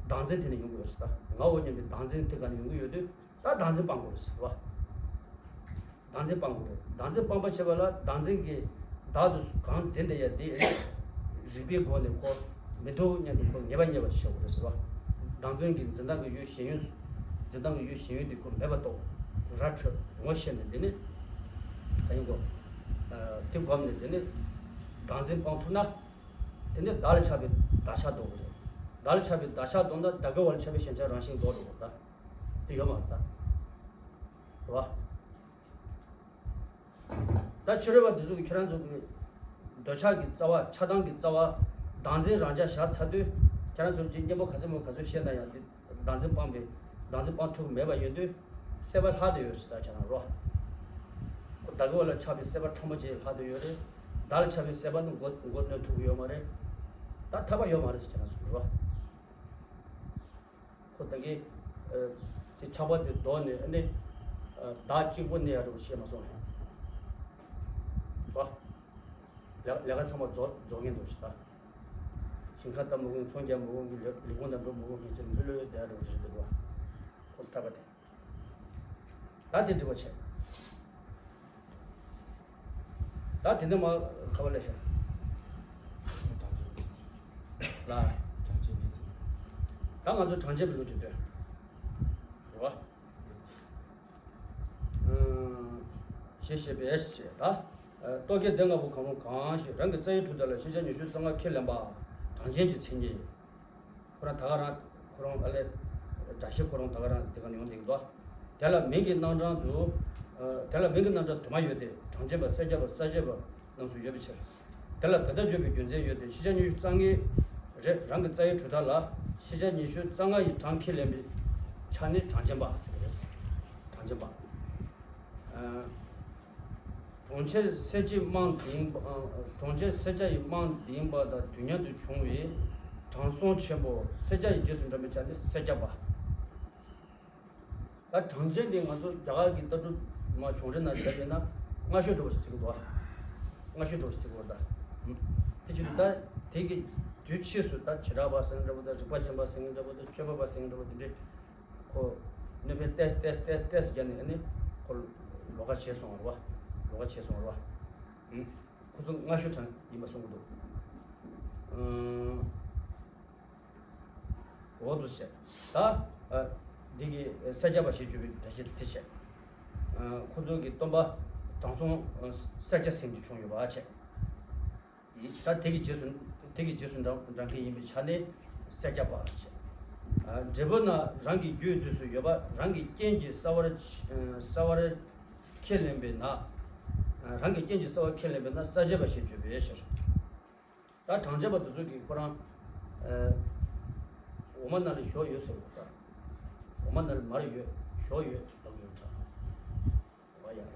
བདག་འཛིན་དེ་ནས་ཡོང་དགོས་རེད་ཟེར། ད་ངའོ་སྙམ་པའི་བདག་འཛིན་དེ་ག་ནས་ཡོང་གི་ཡོད་དུས། ད་བདག་འཛིན་སྤང་དགོས་རེད་ཟེར་བ། བདག་འཛིན་སྤང་དགོས་རེད། བདག་འཛིན་སྤངས་པར་བྱེད་པ་ལ། བདག་འཛིན་གྱིས་བདག་ཏུ་གང་འཛིན་དེ་ཡ་དེ་རིགས་པའི་སྒོ་ནས་ཁོ་མི་འདུག་སྙམ་པའི་ཁོ་ངེས་པ་རྙེད་པ་ཞིག་བྱ་དགོས་རེད་ཟེར་བ། བདག་འཛིན་གྱི་འཛིན་སྟངས་ཀྱི་ཡུལ་ཞེན་ཡུལ། འཛིན་སྟངས་ཀྱི་ཡུལ་ཞེན་ཡུལ་དེ་ཁོ་མེད་པ་རྟོགས། ར་འཕྲོད་ངོ་ཤེས་ནས། དེ་ནས་ག་ཡིན་གོ། དེ་བསྒོམས་ནས་དེ་ནས་བདག་འཛིན་སྤང་ཐུབ་ན། དེ་ནས་བདག་ལ་ཆགས་པའི་བདག་ཆགས་ལྡོག་གི་རེད། བདག་ལ་ཆགས་པའི་བདག་ཆགས་ལྡོག་ན། ད་ག་བ་ལ་ཆགས་པའི་ཞེན་ཆགས་རང་བཞིན་ལྡོག་འགྲོ་གི་རེད། ད་དེ་ཡོད་མ་རེད་ད། རེད་བ། ད་ཕྱི་རོལ་པ་དེ་ཚོ་གིས་ཁྱེད་རང་ཚོ་གི་འདོད་ཆགས་ཀྱི་རྩ་བ། ཆགས་སྡང་གི་རྩ་བ། བདག་འཛིན་རང་འཇགས་བཞག་ཚར་དུས། ཁྱེད་རང་ཚོ་གི་གཉེན་པོ་ག་ཚོད་མང་ག་ཚོད་བཤད་ན་ཡང་། དེ་བདག་འཛིན་སྤངས་པའི། བདག་འཛིན་སྤང་ཐུབ་ཀྱི་མེད་པ་ཡིན་དུས། སྲེད་པ་ལྷག་བསྡད་ཡོད་རེད་ཟེར། ད་ཁྱེད་རང་རོ། ཁོ་ད་ག་བ་ལ་ཆགས་པའི་སྲེད་པ་ཕྲ་མོ་ཅིག་ལྷག་བསྡད་ཡོད་རེད། བདག་ལ་ཆགས་པའི་སྲེད་པ་ནི་མགོ་མགོ་གནོན་ཐུབ་ཀྱི་ཡོད་མ་རེད། ད་ཐར་པ་ཡོད་མ་རེད་ཟེར། ཁྱེད་རང་ཚོ་གི་རོ། ཁོ་ད་གིན་ཨ་དེ་ཆགས་པ་དེ་ལྡོག་ནས། ཨ་ནི་ཨ་བདག་གཅིག་པུ་གནས་ཡ་འདྲ་པོ་ཤེས་མ་སོང་ཡང་། རོ། ལས་ལས་ཀ་ཚང་མ་རྫོགས་རྫོགས་མཁན་འདྲ་པོ་ཞིག་ད། ཞིང་ཁ་བཏབ་མི་དགོས། ཚོང་རྒྱག་མི་དགོས་ཀྱི། ལས་ལས་ཁུངས་ནང་འགྲོ་མི་དགོས་ཀྱི། ཅིག་ལྷོད་ལྷོད་བསྡད་འགྲོ་ཅིག་འདུག་བ། ཁོ་ཚོ་ཐར་པ་དེ། ད་དེ་འདྲི་བ་བྱས། ད་དེ་འདྲ་མ་ཁ་བ་ལས་ཤ། ལ། ད་ང་ཚོ་གྲངས་ཅན་པའི་ལུགས་ཀྱི་དོན། རེད་བ། ཞེས་བཤད་པས་ཞེས། ད་རྟོག་གེ་སྡེ་ལྔ་པོ་གང་རུང་གང་ཞིག་རང་གི་རྩ་བའི་དྲུག་དག་ལ་ཤེས་བྱ་ཉི་ཤུ་རྩ་ལྔ་ཁས་ལེན་པ། གྲངས་ཅན་གྱི་མཚན་ཉིད། ཁོ་རང་ད་ག་རང་ཁོ་རང་ཨ་ལས། སྒྲ་བཤད་ཁོ་རང་ད་ག་རང་དེ་ག་ནས་ཡོང་བསྡད་ཀྱི་འདུག་དེ་ལ་མིང་གི་རྣམ་གྲངས་དུ། དེ་ལ་མིང་གི་རྣམ་གྲངས་དུ་མ་ཡོད་དེ། གྲངས་ཅན་པ། སེར་སྐྱ་པ། གསལ་བྱེད་པ་རྣམས་སུ་ཡོད་པའི་ཕྱིར། དེ་ལ་དེ་ལྟར་བརྗོད་པའི་རྒྱུ་མཚན་ཡོད་དེ། ཤེས་བྱ་ཉི་ཤུ་རྩ་ལྔའི་རེ་རང་གི་རྩ་བའི་དྲུག་དག་ལ་ཤེས་བྱ་ཉི་ཤུ་རྩ་ལྔ་ཡི་གྲངས་ཁས་ལེན་པའི་ཆ་ནི་གྲངས་ཅན་པ་ཟེར་གྱི་རེད། གྲངས་ཅན་པ། གྲོང་ཁྱེར་སེར་སྐྱའི་རྨང་འདིང་པ། གྲོང་ཁྱེར་སེར་སྐྱ་ཡི་རྨང་འདིང་པ་དང་དུས་མཉམ་དུ་བྱུང་བའི་དྲང་སྲོང་ཆེན་པོ་སེར་སྐྱ་ཡི་རྗེས་སུ་འབྲང་བའི་ཆ་ནི་སེར་སྐྱ་པ། ད་གྲངས་ཅན་འདི་ང་ཚོ་རྒྱ་གར་གྱི་ལྟ་གྲུབ་མ་བྱུང་རིང་ན་བྱས་ཡོད་ན། སྔ་ཤོས་འདྲ་པོ་ཞིག་བརྩི་གི་འདུག་སྔ་ཤོས་འདྲ་པོ་ཞིག་བརྩི་གི་འདུག་ད་དེ་ཕྱིར་ད་དེ་གི་དུས་ཕྱིས་སུ་ད་བྱེ་བྲག་པ་ཟེར་མཁན་འདྲ་པོ་དང་། རིག་པ་ཅན་པ་ཟེར་མཁན་འདྲ་པོ་དང་། དཔྱོད་པ་པ་ཟེར་མཁན་འདྲ་པོ་དེ་འདྲས། ཁོ་ནུས་པའི་ཏེས་ཏེས་ཏེས་ཏེས་བརྒྱབ་ནས། ཨ་ནི་ཁོ་ལོགས་ཀ་བྱས་སོང་བ་རེད་བ། ལོགས་ཀ་བྱས་སོང་བ་རེད་བ། ཁོ་ཚོ་སྔ་ཤོས་གྲངས་ཡིན་པ་གསུང་གི་འདུག་འོ་འདུག་བྱས། ད་འདི་གི་སེར་སྐྱ་པ་ཞེས་བརྗོད་པའི་སྒྲ་བཤད་དེ་བྱས། ཁོ་ཚོ་གི་སྟོན་པ་དྲང་སྲོང་སེར་སྐྱ་ཟེར་མཁན་ཅིག་བྱུང་ཡོད་པ་བྱས། ད་དེ་གི་རྗེས་སུ་དེ་གི་རྗེས་སུ་འབྲང་འབྲང་མཁན་ཡིན་པའི་ཆ་ནས་སེར་སྐྱ་པ་ཟེར། འབྲས་བུ་ན་རང་གི་རྒྱུད་དུས་སུ་ཡོད་པ། རང་གི་རྐྱེན་གྱིས་གསལ་བར་གསལ་བར་ཁས་ལེན་པས་ན། རང་གི་རྐྱེན་གྱིས་གསལ་བར་ཁས་ལེན་པས་ན། གསལ་བྱེད་པ་ཞེས་བརྗོད་པའི་ཕྱིར། ད་གྲངས་ཅན་པ་དེ་ཚོ་གིས་ཁོ་རང་འོ་མ་ནང་ལ་ཞོ་ཡོད་ཟེར་བ་དང་། འོ་མ་ནང་ལ་མར་ཡོད། ཞོ་ཡོད་ལབ་ཡོད་ཚ། བ་ཡ་ར།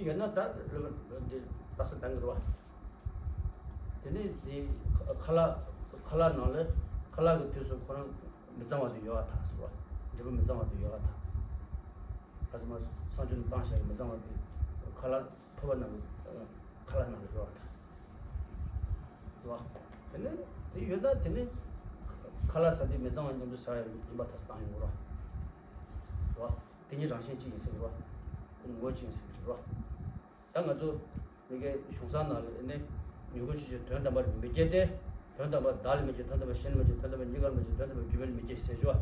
ཡོད་ན་ད་འདི་ལྟ་ས་དང་གི་ར། དེ་ནས་འདི་ཁ་ལག་ཁ་ལག་ནང་ལ་ཁ་ལག་གི་དུས་སུ་ཁོ་རང་མི་གཙང་བ་དེ་ཡོད་པ་ཐག་ཟེར་བ། འབྲས་བུ་མི་གཙང་བ་དེ་ཡོད་པ་ཐག་ག་ས་མ་སང་ཆུང་ནས་བཏང་བཞག་གི་མི་གཙང་བ་དེ་ཁ་ལག་ཕོར་པ་ནང་གི་ཁ་ལག་ནང་ལ་ཡོད་པ་ཐག་རེད་བ། དེ་ནས་དེ་ཡོད་ན་དེ་ནས་ཁ་ལག་ཟ་དུས་མི་གཙང་བ་མཉམ་དུ་ཟ་ཡ་ཡིན་པ་ཐག་བཏང་ཡོང་གི་རེད་བ། རེད་བ། དེ་ཉིད་རང་བཞིན་གཅིག་ཡིན་ཟེར་གི་རེད་བ། ཁོ་ནི་ངོ་བོ་གཅིག་ཡིན་ཟེར་གི་རེད་བ། ད་ང་ཚོ་མི་གའི་གཞུང་སྲང་ནང་ལ་ནི་མྱུ་གུ་ཆོས་ཅན་དོན་དམ་པར་མི་སྐྱེ་སྟེ། དོན་དམ་པར་བདག་ལ་མི་སྐྱེ། དོན་དམ་པར་གཞན་ལ་མི་སྐྱེ། དོན་དམ་པར་གཉིས་ཀར་མི་སྐྱེ། དོན་དམ་པར་རྒྱུ་མེད་ལ་མི་སྐྱེ་ཟེར་ཞུ་བ།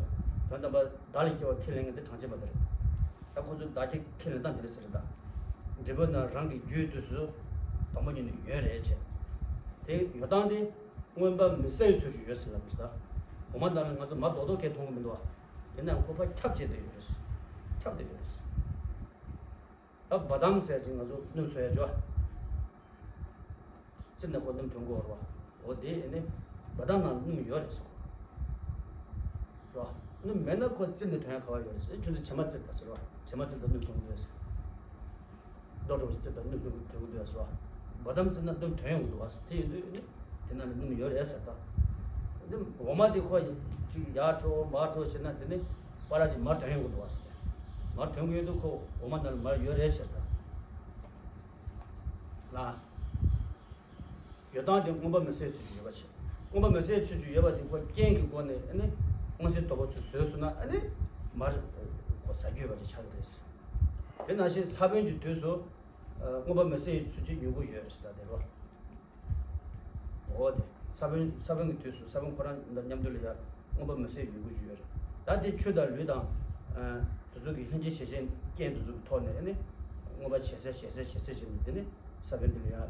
དོན་དམ་པར་བདག་ལ་སྐྱེ་བ་ཁས་ལེན་མཁན་དེ་གྲངས་ཅན་པ་དེ་རེད། ད་ཁོ་ཚོས་བདག་རྐྱེན་ཁས་ལེན་སྟངས་དེ་རེད་ཟེར་རེད་ད། འབྲས་བུ་ནི་རང་གི་རྒྱུའི་དུས་སུ་དང་པོ་ཉིད་ནས་ཡོད་རེད་བྱས། དེ་ཡོད་སྟངས་དེ་མངོན་པ་མི་གསལ་བའི་ཚུལ་གྱིས་ཡོད་ཟེར་ལབ་པ་རེད་ད། འོ་མ་ནང་ལ་ང་ཚོ་མར་རྡོག་རྡོག་གས་མཐོང་གི་མི་འདུག་བ། ཡིན་ནའང་ཁོ་ཕར་ཁྱབ་བྱས་བསྡད་ཡོད་རེད། ཁྱབ་བསྡད་ཡོད་རེད། ད་བ་དམ་ཟེར་ཅིག་ང་ཚོ་སྣུམ་བཟོ་ཡ་ཅོ། རྩི་ནས་ཁོ་སྣུམ་ཐོན་གོ་ར་བ། འོ་དེ་ཨེ་ནི་བ་དམ་ནང་སྣུམ་ཡོད་རེད་སོ། ར་བ། སྣུམ་མེད་ན་ཁོ་རྩི་ནས་ཐོན་ཡ་ག་བ་ཡོད་རེད་ཟེར། ཁྱོད་ཚོ་བྱེ་མ་རྩི་ད་ཟེར་ར་བ། བྱེ་མ་རྩི་ད་སྣུམ་ཐོན་གོ་ཡོད་ཟེར། རྡོ་གྲོགས་རྩི་ད་སྣུམ་ཐོན་གོ་ཡོད་ཟེར་ར་བ། བ་དམ་རྩི་ན་སྣུམ་ཐོན་ཡོང་གི་འདུག་བ་ཟེར། དེ་ཡིན་དུས་ཨེ་ནི་དེ་ནང་ལ་སྣུམ་ཡོད་རེད་ཟེར་ད། སྣུམ་འོ་མ་དེ་ཁོ་ཡིན་ཅིག་ཡར་འགྲོ་མར་འགྲོ་བྱེད་ན་དེ་ནི་པ་ར་ཅིག་མར་ཐོན་ཡོང་གི་འདུག་བ་ཟེར། མར་ཐོན་གི་ཡོད་དུས་ཁོ་འོ་མ་ནང་ལ་མར་ཡོད་རེད་ཟེར་ད། ལ། ཡོད་སྟངས་དེ་མངོན་པ་མི་གསལ་ཚུལ་གྱིས་ཡོད་པ་བྱས། མངོན་པ་མི་གསལ་ཚུལ་གྱིས་ཡོད་པ་དེ་ཁོ་རྐྱེན་གྱི་སྒོ་ནས་ཨ་ནི་མངོན་གསལ་དོད་པོ་ཚུལ་བཟོས་སོང་ན་ཨ་ནི་མར་ཁོ་ཟ་རྒྱུ་ཡོད་པ་ཅིག་ཆགས་ཀྱི་རེད། དེ་ནང་བཞིན་ས་བོན་གྱི་དུས་སུ་མངོན་པ་མི་གསལ་ཚུལ་གྱིས་མྱུ་གུ་ཡོད་རེད་ཟེར་ད་དེ་རོ། འོ་དེ་ས་བོན་ས་བོན་གྱི་དུས་སུ་ས་བོན་ཁོ་རང་དང་མཉམ་དུ་ལ་ཡང་མངོན་པ་མི་གསལ་མྱུ་གུ་ཅིག་ཡོད་རེད། ད་དེ་ཆུ་དང་ལུད་དང་དེ་ཚོ་གི་ལྷན་ཅིག་བྱེད་ཅན་རྐྱེན་དེ་ཚོ་གི་ཐོག་ནས་ཨ་ནི་མངོན་པ་ཇེ་གསལ་ཇེ་གསལ་ཇེ་གསལ་བྱས་ནས་དེ་ནི་ས་བོན་འདི་ལ་ཡང་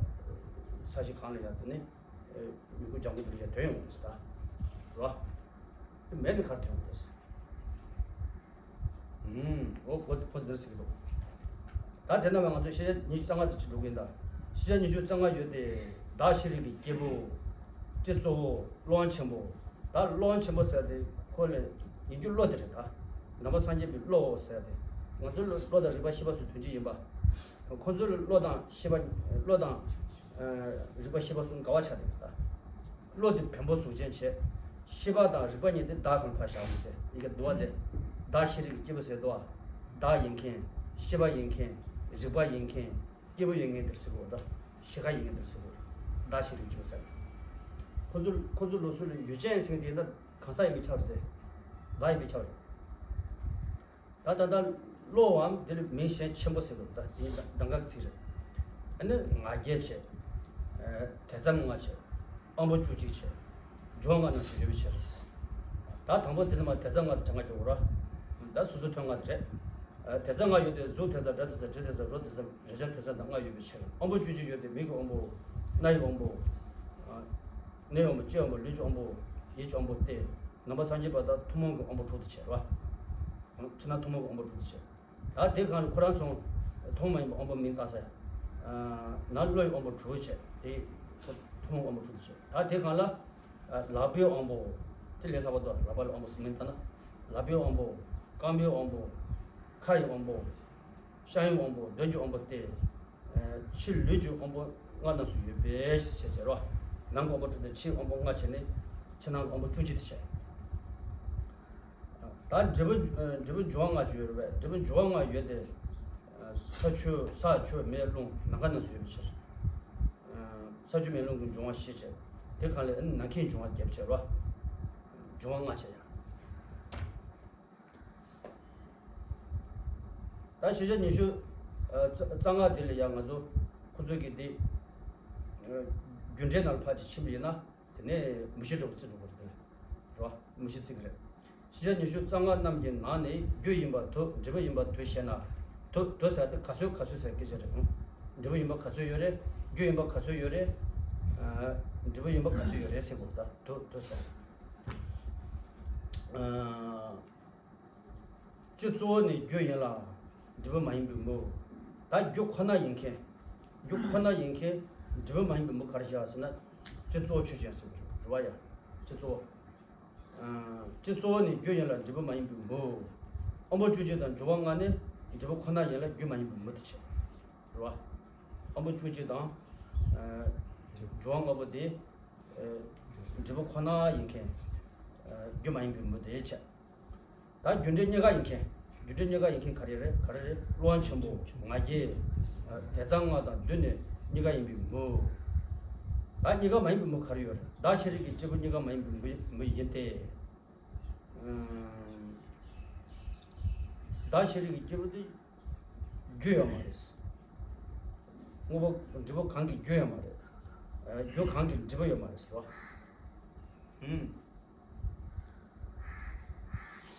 ས་གཞི་གང་ལ་ཡང་དེ་ནི་མྱུ་གུ་ལྗང་གུ་འདི་ལ་ཡང་ཐོན་ཡོང་གི་རེད་ཟེར་ད་རོ། མེད་ནི་ག་རེ་ཐོན་ཡོང་གི་རེད་ཟེར། ཨུམ། འོ་གོ་ཁོ་འདིར་ཟེར་གི་འདུག་ད་དེ་ན་བས་ང་ཚོ་ཤེས་བྱ་ཉི་ཤུ་རྩ་ལྔ་དེ་ཅིག་འགྲོ་གི་ཡིན་ད། ཤེས་བྱ་ཉི་ཤུ་རྩ་ལྔ་ཡོད་དེ། བདག་ཤེས་རིག་གི་སྐྱེས་བུ། སྤྱི་གཙོ་བོ་ཀློག་པ་ཆེན་པོ། ད་ཀློག་པ་ཆེན་པོ་ཟེར་དེ་ཁོ་ལས་ཡིན་རྒྱུ་བློ་དེ་རེད་ད། ནང་པ་སངས་རྒྱས་པའི་བློ་ཟེར་དེ། ང་ཚོ་ལ་བློ་དང་རིག་པ་ཤེས་པ་སོགས་དོན་གཅིག་ཡིན་པ། ཁོ་ཚོ་ལ་བློ་དང་ཤེས་པ་བློ་དང་། རིག་པ་ཤེས་པ་གསུམ་དགའ་བ་ཆགས་དེ་རེད་ད། བློ་དེ་བེམ་པོ་གཟུགས་ཅན་བྱས། ཤེས་པ་དང་རིག་པ་གཉིས་དེ་བདག་གང་ཕར་བཞག་མི་དེ་ཡི་གེ་བསྡུ་བ་དེ། བདག་ཤེས་རིག་གི་སྐྱེས་བུ་ཟེར་དོ། བདག་ཡིན་མཁན། ཤེས་པ་ཡིན་མཁན། རིག་པ་ཡིན་མཁན། སྐྱེས་བུ་ཡིན་མཁན་དེར་ཟེར་དགོས་ད། ཤེས་ཁ་ཡིན་མཁན་དེར་ཟེར་དགོས། བདག་ཤེས་རིག་སྐྱེས་བུ་ཟེར། ཁོ་ཚོ་ཁོ་ཚོ་ལོ་སུ་ལ་ཡུལ་ཅན་ཟེར་དེ་ཡིན་ན་གང་ཟག་ཡིན་པའི་ཁྱབ་རེད་དེ། བདག་ཡིན་པའི་ཁྱབ་རེད། ད་ད་ལྟ་གློ་བའམ་དེ་ལ་མིང་གཞན་ཆེན་པོ་ཟེར་དགོས་ད་དེ་གདམ་ག་གི་ཚིག་རེད། ཨ་ནི་ང་རྒྱལ་བྱས། དེ་ཙམ་ལྔ་བྱས། དབང་པོ་བཅུ་གཅིག་བྱས། འབྱུང་བ་ལྔ་རྣམས་སུ་ཡོད་པའི་ཕྱིར། ད་དང་པོ་དེ་ནི་མ་དེ་ཙམ་ལྔ་དེ་གྲངས་ཀ་རྒྱག་དགོས་ར། ད་སོ་སོ་དོན་ལྔ་དེ་རེད། དེ་ཙམ་ལྔ་ཡོད་དེ་གཟུགས་དེ་ཙམ་སྒྲ་དེ་ཙམ་དྲི་དེ་ཙམ་རོ་དེ་ཙམ་རེག་བྱ་དེ་ཙམ་དང་ལྔ་ཡོད་པའི་ཕྱིར། དབང་པོ་བཅུ་གཅིག་ཡོད་དེ་མིག་གི་དབང་པོ། རྣ་ཡི་དབང་པོ། སྣའི་དབང་པོ་ལྕེའི་དབང་པོ་ལུས་ཀྱི་དབང་པོ། ཡིད་ཀྱི་དབང་པོ་སྟེ། ནང་པ་སངས་རྒྱས་པ་དག་ཐུན་མོང་གི་དབང་པོ་དྲུག་ཏུ་བྱས་ར། ཕྱི་ནང་ཐུན་མོང་གི་དབང་པོ་དྲུག་ཏུ་བྱས། ད་དེ་གང་ལ་ཁོ་རང་སོང་། ཐུན་མོང་མ་ཡིན་པའི་དབང་པོ་མིང་བཏགས་ས། ནང་བློ་ཡི་དབང་པོ་དྲུག་བྱས། དེ་ཐུན་མོང་དབང་པོ་དྲུག་ཏུ་བྱས། ད་དེ་གང་ལ། ལག་པའི་དབང་པོ། དེ་ལས་ལྷག་པ་དང་ལག་པ་ལ་དབང་པོ་གསུམ་མིང་བཏགས་ན། ལག་པའི་དབང་པོ། རྐང་པའི་དབང་པོ། ཁ་ཡི་དབང་པོ། ཤ་ཡི་དབང་པོ་གདོན་གྱི་དབང་པོ་སྟེ། ཕྱི་ལུས་ཀྱི་དབང་པོ་ལྔ་རྣམས་སུ་ཡོད་པའི་ཕྱིར་བྱས་རོ། ནང་གི་དབང་པོ་དྲུག་དང་ཕྱིའི་དབང་པོ་ལྔ་བྱས་ནས་ཕྱི་ནང་གི་དབང་པོ་བཅུ་གཅིག་ཏུ་བྱས། ད་འབྲས་བུ་འབྲས་བུ་འབྱུང་བ་ལྔ་ཅིག་ཡོད་རེད་པས། འབྲས་བུ་འབྱུང་བ་ལྔ་ཡོད་དེ། ས་ཆུ་ས་ཆུ་མེ་རླུང་ནམ་མཁའ་རྣམས་སུ་ཡོད་པའི་ཕྱིར། ས་ཆུ་མེ་རླུང་གི་འབྱུང་བ་བཞི་བྱས། དེ་གང་ལས་ནམ་མཁའི་འབྱུང་བ་བརྒྱད་བྱས་རོ། འབྱུང་བ་ལྔ་བྱས་ཡང་། ད་ཤེས་བྱ་ཉི་ཤུ་རྩ་ལྔ་འདི་ལ་ཡང་ང་ཚོ་ཁོ་ཚོ་གི་འདི་རྒྱུ་འབྲས་ནང་ལ་ཕར་ཅིག་ཕྱིན་པ་ཡིན་ན་དེ་ནས་མུ་བཞི་འགྲོ་བ་རྩི་འགྲོ་དགོས་རེད་དེ་རེད་བ། མུ་བཞི་རྩི་གི་རེད། ཤེས་བྱ་ཉི་ཤུ་རྩ་ལྔ་རྣམས་ཀྱི་ནང་ནས་རྒྱུ་ཡིན་པ་དུ་འབྲས་བུ་ཡིན་པ་དུ་ཞེ་ན། དུ་དུ་ཟེར་དེ་ག་ཚོད་ག་ཚོད་ཟེར་སྐད་ཆ་རེད། འབྲས་བུ་ཡིན་པ་ག་ཚོད་ཡོད་རེད། རྒྱུ་ཡིན་པ་ག་ཚོད་ཡོད་རེད། འབྲས་བུ་ཡིན་པ་ག་ཚོད་ཡོད་རེད་ཟེར་དགོས་རེད་ད་དུ་དུ་ཟེར། སྤྱི་གཙོ་བོ་ནི་རྒྱུ་ཡིན་ལ། འབྲས་བུ་མ་ཡིན་པའི་མུ། ད་རྒྱུ་ཁོ་ན་ཡིན་མཁན། རྒྱུ་ཁོ་ན་ཡིན་མཁན། འབྲས་བུ་མ་ཡིན་པའི་མུ་ག་རེ་བཞག་ཟེར་ན། སྤྱི་གཙོ་བོ་ཆོས་ཅན་ཟེར་བ་རེད་བ་ཡ། སྤྱི་གཙོ་བོ། སྤྱི་གཙོ་བོ་ནི་རྒྱུ་ཡིན་ལ་འབྲས་བུ་མ་ཡིན་པའི་མུ། དབང་པོ་བཅུ་གཅིག་དང་འབྱུང་བ་ལྔ་ནི་འབྲས་བུ་ཁོ་ན་ཡིན་ལ་རྒྱུ་མ་ཡིན་པའི་མུ་དེ་བྱེད། རེད་བ། དབང་པོ་བཅུ་གཅིག་དང་། འབྱུང་བ་ལྔ་པོ་དེ། འབྲས་བུ་ཁོ་ན་ཡིན་མཁན། རྒྱུ་མ་ཡིན་པའི་མུ་དེ་བྱེད། ད་རྒྱུ་འབྲས་གཉིས་ཀ་ཡིན་མཁན། རྒྱུ་འབྲས་གཉིས་ཀ་ཡིན་མཁན་ག་རེ་རེད་ག་རེ་རེད། ཀློང་ཆེན་པོ་ང་རྒྱལ། དེ་ཙམ་ལྔ་དང་བསྡུས་ནས་གཉིས་ཀ་ཡིན་པའི་མུ། ད་གཉིས་ཀ་མ་ཡིན་པའི་མུ་ག་རེ་ཡོད་རེད། བདག་ཤེས་རིག་གི་སྐྱེས་བུ་གཉིས་ཀ་མ་ཡིན་པའི་མུ་མུ་ཡིན་ཏེ། བདག་ཤེས་རིག་གི་སྐྱེས་བུ་དེ་རྒྱུ་ཡོད་མ་རེད། དངོས་པོ་འབྲས་བུ་གང་གི་རྒྱུ་ཡོད་མ་རེད། རྒྱུ་གང་གི་འབྲས་བུ་ཡོད་མ་རེད་ཟེར་བ།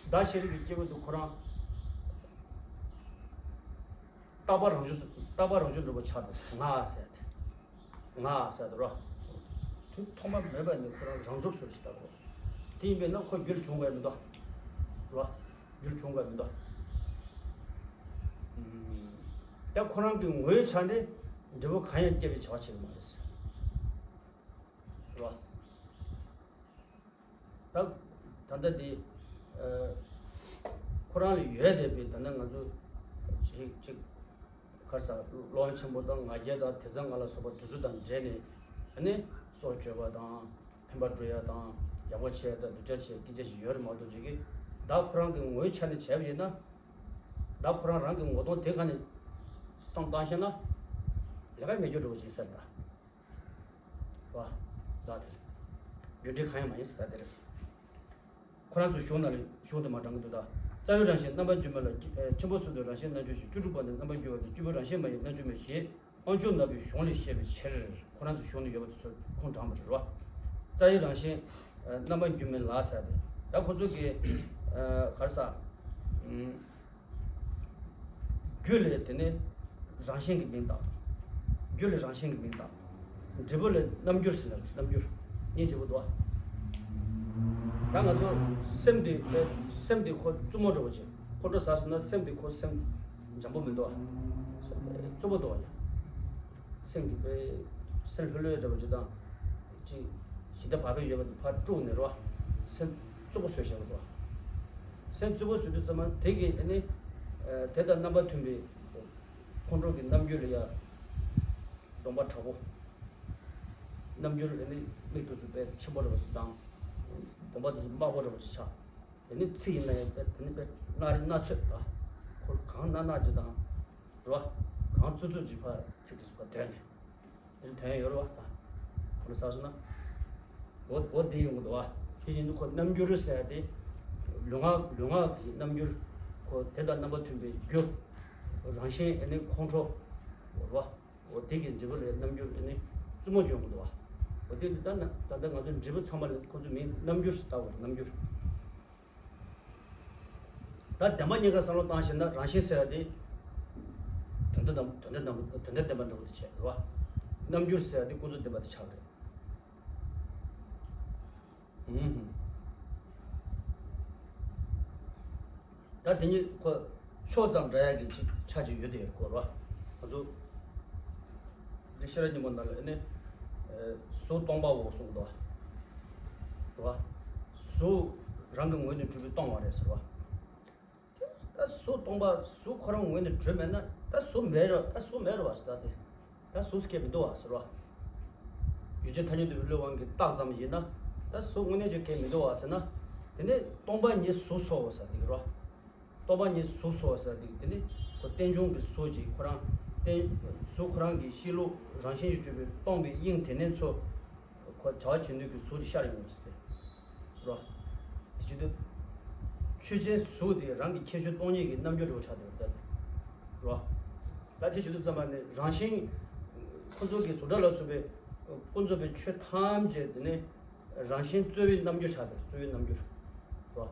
བདག་ཤེས་རིག་གི་སྐྱེས་བུ་དེ་ཁོ་རང་། རྟག་པ་རང་བྱུང་རྟག་པ་རང་བྱུང་གྲུབ་པ་ཆགས་འགྲོ། ང་ཟེར་ཏེ། ང་ཟེར་ཏེ་རོ། དུས་ཐོག་མ་མེད་པ་ནས་ཁོ་རང་རང་གྲུབ་སོ་ཞིག་ལྟ་གོ། དེ་ཡིན་པས་ན་ཁོ་རྒྱུ་ལས་བྱུང་བས་མི་འདུག་རོ། རྒྱུ་ལས་བྱུང་བས་མི་འདུག་ད་ཁོ་རང་གི་ངོའི་ཆ་ནས་འབྲས་བུ་གང་ཡང་སྐྱེ་བའི་བྱ་བ་བྱེད་ཀྱི་མ་རེད། རོ། ད་ད་ལྟ་དེ་ཁོ་རང་ལ་ཡོད་བསྡད་པའི། ད་ནི་ང་ཚོ་ཅིག་ཅིག་ག་རེ་ཟ། ཀློང་ཆེན་པོ་དང་ང་རྒྱལ་དང་དེ་ཚོ་ང་ལ་སོགས་པ་དེ་ཚོ་དང་འབྲེལ་ནས། ཨ་ནི་སྲོག་གཅོད་པ་དང་ཕན་པ་སྒྲུབ་ཡ་དང་ཡག་པོ་བྱེད་ཡ་དང་སྡུག་ཅག་བྱེད་ཡ་སྐད་ཆ་ཞིག་ཡོད་རེད་མ་གཏོགས་ཅིག་གིས་བདག་ཁོ་རང་གི་ངོའི་ཆ་ནས་བྱས་པ་ཡིན་ན། བདག་ཁོ་རང་རང་གི་ངོ་གདོང་དེ་ག་ནས་བསམ་བཏང་ཤེ་ན་ལས་ཀ་མེད་རྒྱུ་འདྲ་བོ་ཅིག་ཟེར་ད། བ། ད་དེ་རྒྱུ་འབྲས་གང་ཡང་མ་ཡིན་ཟེར་ད་དེ་རེད། ཁོ་རང་ཚོའི་གཞུང་ནང་ལ་གཞུང་དུ་མ་དྲངས་ཀྱི་འདུག་ད། རྩ་བའི་རང་བཞིན་རྣམ་པར་འགྱུར་མེད་ལ། ཆེན་པོ་ཚུལ་དུ་རང་བཞིན་རྣལ་འབྱོར་ཞིང་། བཅུ་དྲུག་པ་ནི་རྣམ་པར་འགྱུར་བ་སྟེ། བཅུ་པོའི་རང་བཞིན་མ་ཡིན་རྣལ་འབྱོར་མེད་ཞེས་དབང་ཕྱུག་ནག་པོའི་གཞུང་ལས་བཤད་པའི་ཕྱིར། ཁོ་རང་ཚོའི་གཞུང་ནས་ཡོད་པ་དེ་ཚོ་ཁུངས་དྲངས་པ་རེད་བ། རྩ་བའི་རང་བཞིན་རྣམ་པར་འགྱུར་མེད་ལ་ཟེར་ཏེ། ད་ཁོ་ཚོ་གི་ག་རེ་ཟ། རྒྱུ་ལས་དེ་ནི་རང་བཞིན་གྱི་མིང་བཏགས། རྒྱུ་ལས་རང་བཞིན་གྱི་མིང་བཏགས། འབྲས་བུ་ལས་རྣམ་འགྱུར་ཟེར་ན་རྣམ་འགྱུར་སྙིང་རྗེ་པོ་འདུག་ཨ། ད་ང་ཚོ་སེམས་དེ་སེམས་དེ་ཁོ་རྩུབ་མོ་འདྲ་བོ་ཅིག་ཁོང་ཁྲོ་ཟ་སོང་ན་སེམས་དེ་ཁོ་སེམས་འཇམ་པོ་མི་འདུག་ཨ། རྩུབ་པོ་འདུག་ཨ། སེམས་ཀྱི་པའི་སེམས་ལྷོད་ལྷོད་འདྲ་བོ་ཅིག་དང་། ཅིག་ཞི་བདེ་བག་ཕེབས་ཡོད་པ་དེ་ཕར་དཀྲུགས་ནས་རོ། སེམས་རྩུབ་པོ་བཟོས་བཞག་པ་འདུག་ཨ། སེམས་རྩུབ་པོ་བཟོས་དུས་ཙམ་པ་དེ་གི་ཨ་ནི་དེ་དང་རྣམ་པ་མཐུན་པའི་ཁོང་ཁྲོ་གི་རྣམ་འགྱུར་ལ་ཡ། གདོང་པ་དྲག་པོ། རྣམ་འགྱུར་ཨ་ནི་མིག་ཏོ་ཚོ་དཔེ་ཆེན་པོ་འདྲ་བོ་ཞིག་དང་། གདོང་པ་དེ་ཚོ་དམར་པོ་འདྲ་བོ་ཞིག་ཆགས། དེ་ནི་ཚིག་ཡིན་ན་ཡང་དཔེ་དེ་ནི་དཔེ་སྣ་རེ་སྣ་ཚོད་དང་། ཁོ་གང་སྣ་སྣ་ཅིག་དང་། རེད་བ། གང་རྩུབ་རྩུབ་ཅིག་ཕར་ཚིག་དེ་ཚོ་ཕར་དོན་ནས། དེ་ནི་དོན་ཡོད་རེད་བ་དང་། ཁོ་ལ་ཟ་སོང་ན། འོ་འོ་དེ་ཡོང་གི་འདུག་བ། དེ་བཞིན་དུ་ཁོ་རྣམ་འགྱུར་ཟེར་ཡ་དེ། ལུས་ངག་ལུས་ངག་གི་རྣམ་འགྱུར། ཁོ་དེ་དང་རྣམ་པ་མཐུན་པའི་རྒྱུ། རང་བཞིན་ཨ་ནི་ཁོང་ཁྲོ། རེད་བ། འོ་དེ་གི་འབྲས་བུ་ལས་རྣམ་འགྱུར་ཨ་ནི་རྩུབ་མོ་བྱུང་གི་འདུག་བ། འོ་དེ་ད་ན་ད་ལྟ་ང་ཚོ་འབྲས་བུ་ཚང་མ་ལ་ཁོ་ཚོ་མིང་རྣམ་འགྱུར་ཟེར་ལྟ་བ་རེད། རྣམ་འགྱུར། ད་བདེན་པ་གཉིས་ཀ་བསམ་བློ་བཏང་ཤེ་ན་རང་བཞིན་ཟེར་བ་དེ་དོན་དམ་དོན་དམ་དོན་དམ་བདེན་པ་འདྲ་བོ་དེ་བྱས་རེད་བ། རྣམ་འགྱུར་ཟེར་བ་དེ་ཀུན་རྫོབ་བདེན་པ་དེ་ཆགས་རེད། ཨུམ། ད་དེ་གཉིས་ཁོ་ཕྱོགས་ཙམ་འདྲ་ཡག་གི་ཅིག་ཆ་ཅིག་ཡོད་དེ་ཡོད་སྐོར་བ། ང་ཚོ་འདི་ཤེས་རབ་སྙིང་པོ་ནང་ལ་ཨ་ནི་གཟུགས་སྟོང་པའོ་གསུངས་འདུག་བ། གཟུགས་རང་གི་ངོས་ནས་གྲུབ་པའི་སྟོང་བ་རེད་ཟེར་བ། ད་གཟུགས་སྟོང་པ་གཟུགས་ཁོ་རང་ངོས་ནས་གྲུབ་མེད་ན་ད་གཟུགས་མེད་རེད། ད་གཟུགས་མེད་རེད་བ་ཟེར། ད་དེ་ད་གཟུགས་སྐྱེ་མི་འདུག་བ་ཟེར་བ། ཡུལ་ཅན་ཐ་སྙད་འདོད་པའི་བློའི་དབང་གིས་བཏགས་ཙམ་ཡིན་ན་ད་གཟུགས་དངོས་གནས་ཅིག་སྐྱེ་མི་འདུག་བ་ཟེར་ན། དེ་ནས་སྟོང་པ་ཉིད་གཟུགས་སོ་ཟེར་དེ་གི་རོ། སྟོང་པ་ཉིད་གཟུགས་སོ་ཟེར་དེ་གི་དེ་ནས་ཁོ་རྟེན་འབྱུང་གི་གཟུགས་ཀྱི་ཁོ་རང་རྟེན་གཟུགས་ཁོ་རང་གི་གཤིས་ལུགས་རང་བཞིན་གྱིས་གྲུབ་པའི་སྟོང་པའི་དབྱིངས་དེ་ནས་ཚོ། ཁོ་བྱ་བ་བྱེད་འདོད་ཀྱི་གཟུགས་དེ་ཤར་ཡོང་བ་ཟེར་ཏེ། རོ། དེ་བྱེད་དུས། ཆོས་ཅན་གཟུགས་དེ་རང་གི་ཁྱད་ཆོས་སྟོང་ཉིད་ཀྱི་རྣམ་འགྱུར་འདྲ་བོ་ཆགས་བསྡད་པ་རེད། རོ། ད་དེ་བྱེད་དུས་ཙམ་པ་ནི་རང་བཞིན། ཁོ་ཚོ་གི་གཟུགས་སྒྲ་ལ་སོགས་པའི་ཀུན་རྫོབ་པའི་ཆོས་ཐམས་ཅད་དེ་ནི་རང་བཞིན་རྩོལ་བའི་རྣམ་འགྱུར་ཆགས་བསྡད། རྩོལ་བའི་རྣམ་འགྱུར། རོ།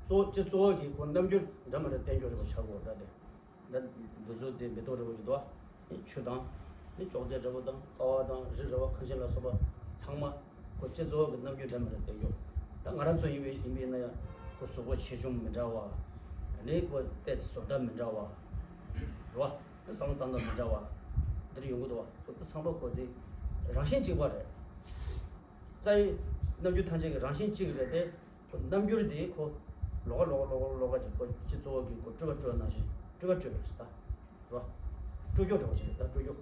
གཙོ་བོ་སྤྱི་གཙོ་བོ་གི་ཁོ་རྣམ་འགྱུར་འདྲ་མི་འདྲ་བསྟན་འགྱུར་རེ་བ་ཆགས་དགོས་ད་དེ། ད་འདི་ཚོ་དེ་མེ་ཏོག་འདྲ་བོ་ཞིག་འདུག་བ། ཆུ་དང་། ནི་ཅོག་ཙེ་འདྲ་བོ་དང་ཀ་བ་དང་རི་ར་བ་ཁ་ཆེ་ལ་སོགས་པ་ཚང་མ་ཁོ་སྤྱི་གཙོ་བོ་གི་རྣམ་འགྱུར་འདྲ་མི་འདྲ་བསྟན་འགྱུར། ད་ང་རང་ཚོ་ཡིན་པའི་ཡིན་པས་ན་ཡང་ཁོ་གཟུགས་པོ་ཆེ་ཆུང་མི་འདྲ་བ། ནི་ཁོ་ཏོག་ཙམ་བཟོ་གྲྭ་མི་འདྲ་བ། རེད་བ། ནི་བསམ་བློ་བཏང་སྟངས་མི་འདྲ་བ། འདིར་ཡོང་གི་འདུག་བ། ཁོ་ཚོ་ཚང་མ་ཁོ་དེ་རང་བཞིན་གཅིག་པ་རེད། རྩ་བའི་རྣམ་འགྱུར་ཐམས་ཅད་ཀྱི་རང་བཞིན་གཅིག་རེད་དེ། ཁོ་རྣམ་འགྱུར་དེ་ཁོ་ལོགས་ཀ་ལོགས་ཀ་ལོགས་ཀ་ལོགས་ཀ་ཅིག་ཁོ་སྤྱི་གཙོ་བོ་གིས་ཁོ་སྤྲུལ་པ་སྤྲུལ་པ་ནང་བཞིན་སྤྲུལ་པ་སྤྲུལ་པ་རེད་ཟེར་ད། རོ། སྤྲུལ་སྐྱོ་འདྲ་བོ་ཅིག་རེད་ད། སྤྲུལ་སྐྱོ།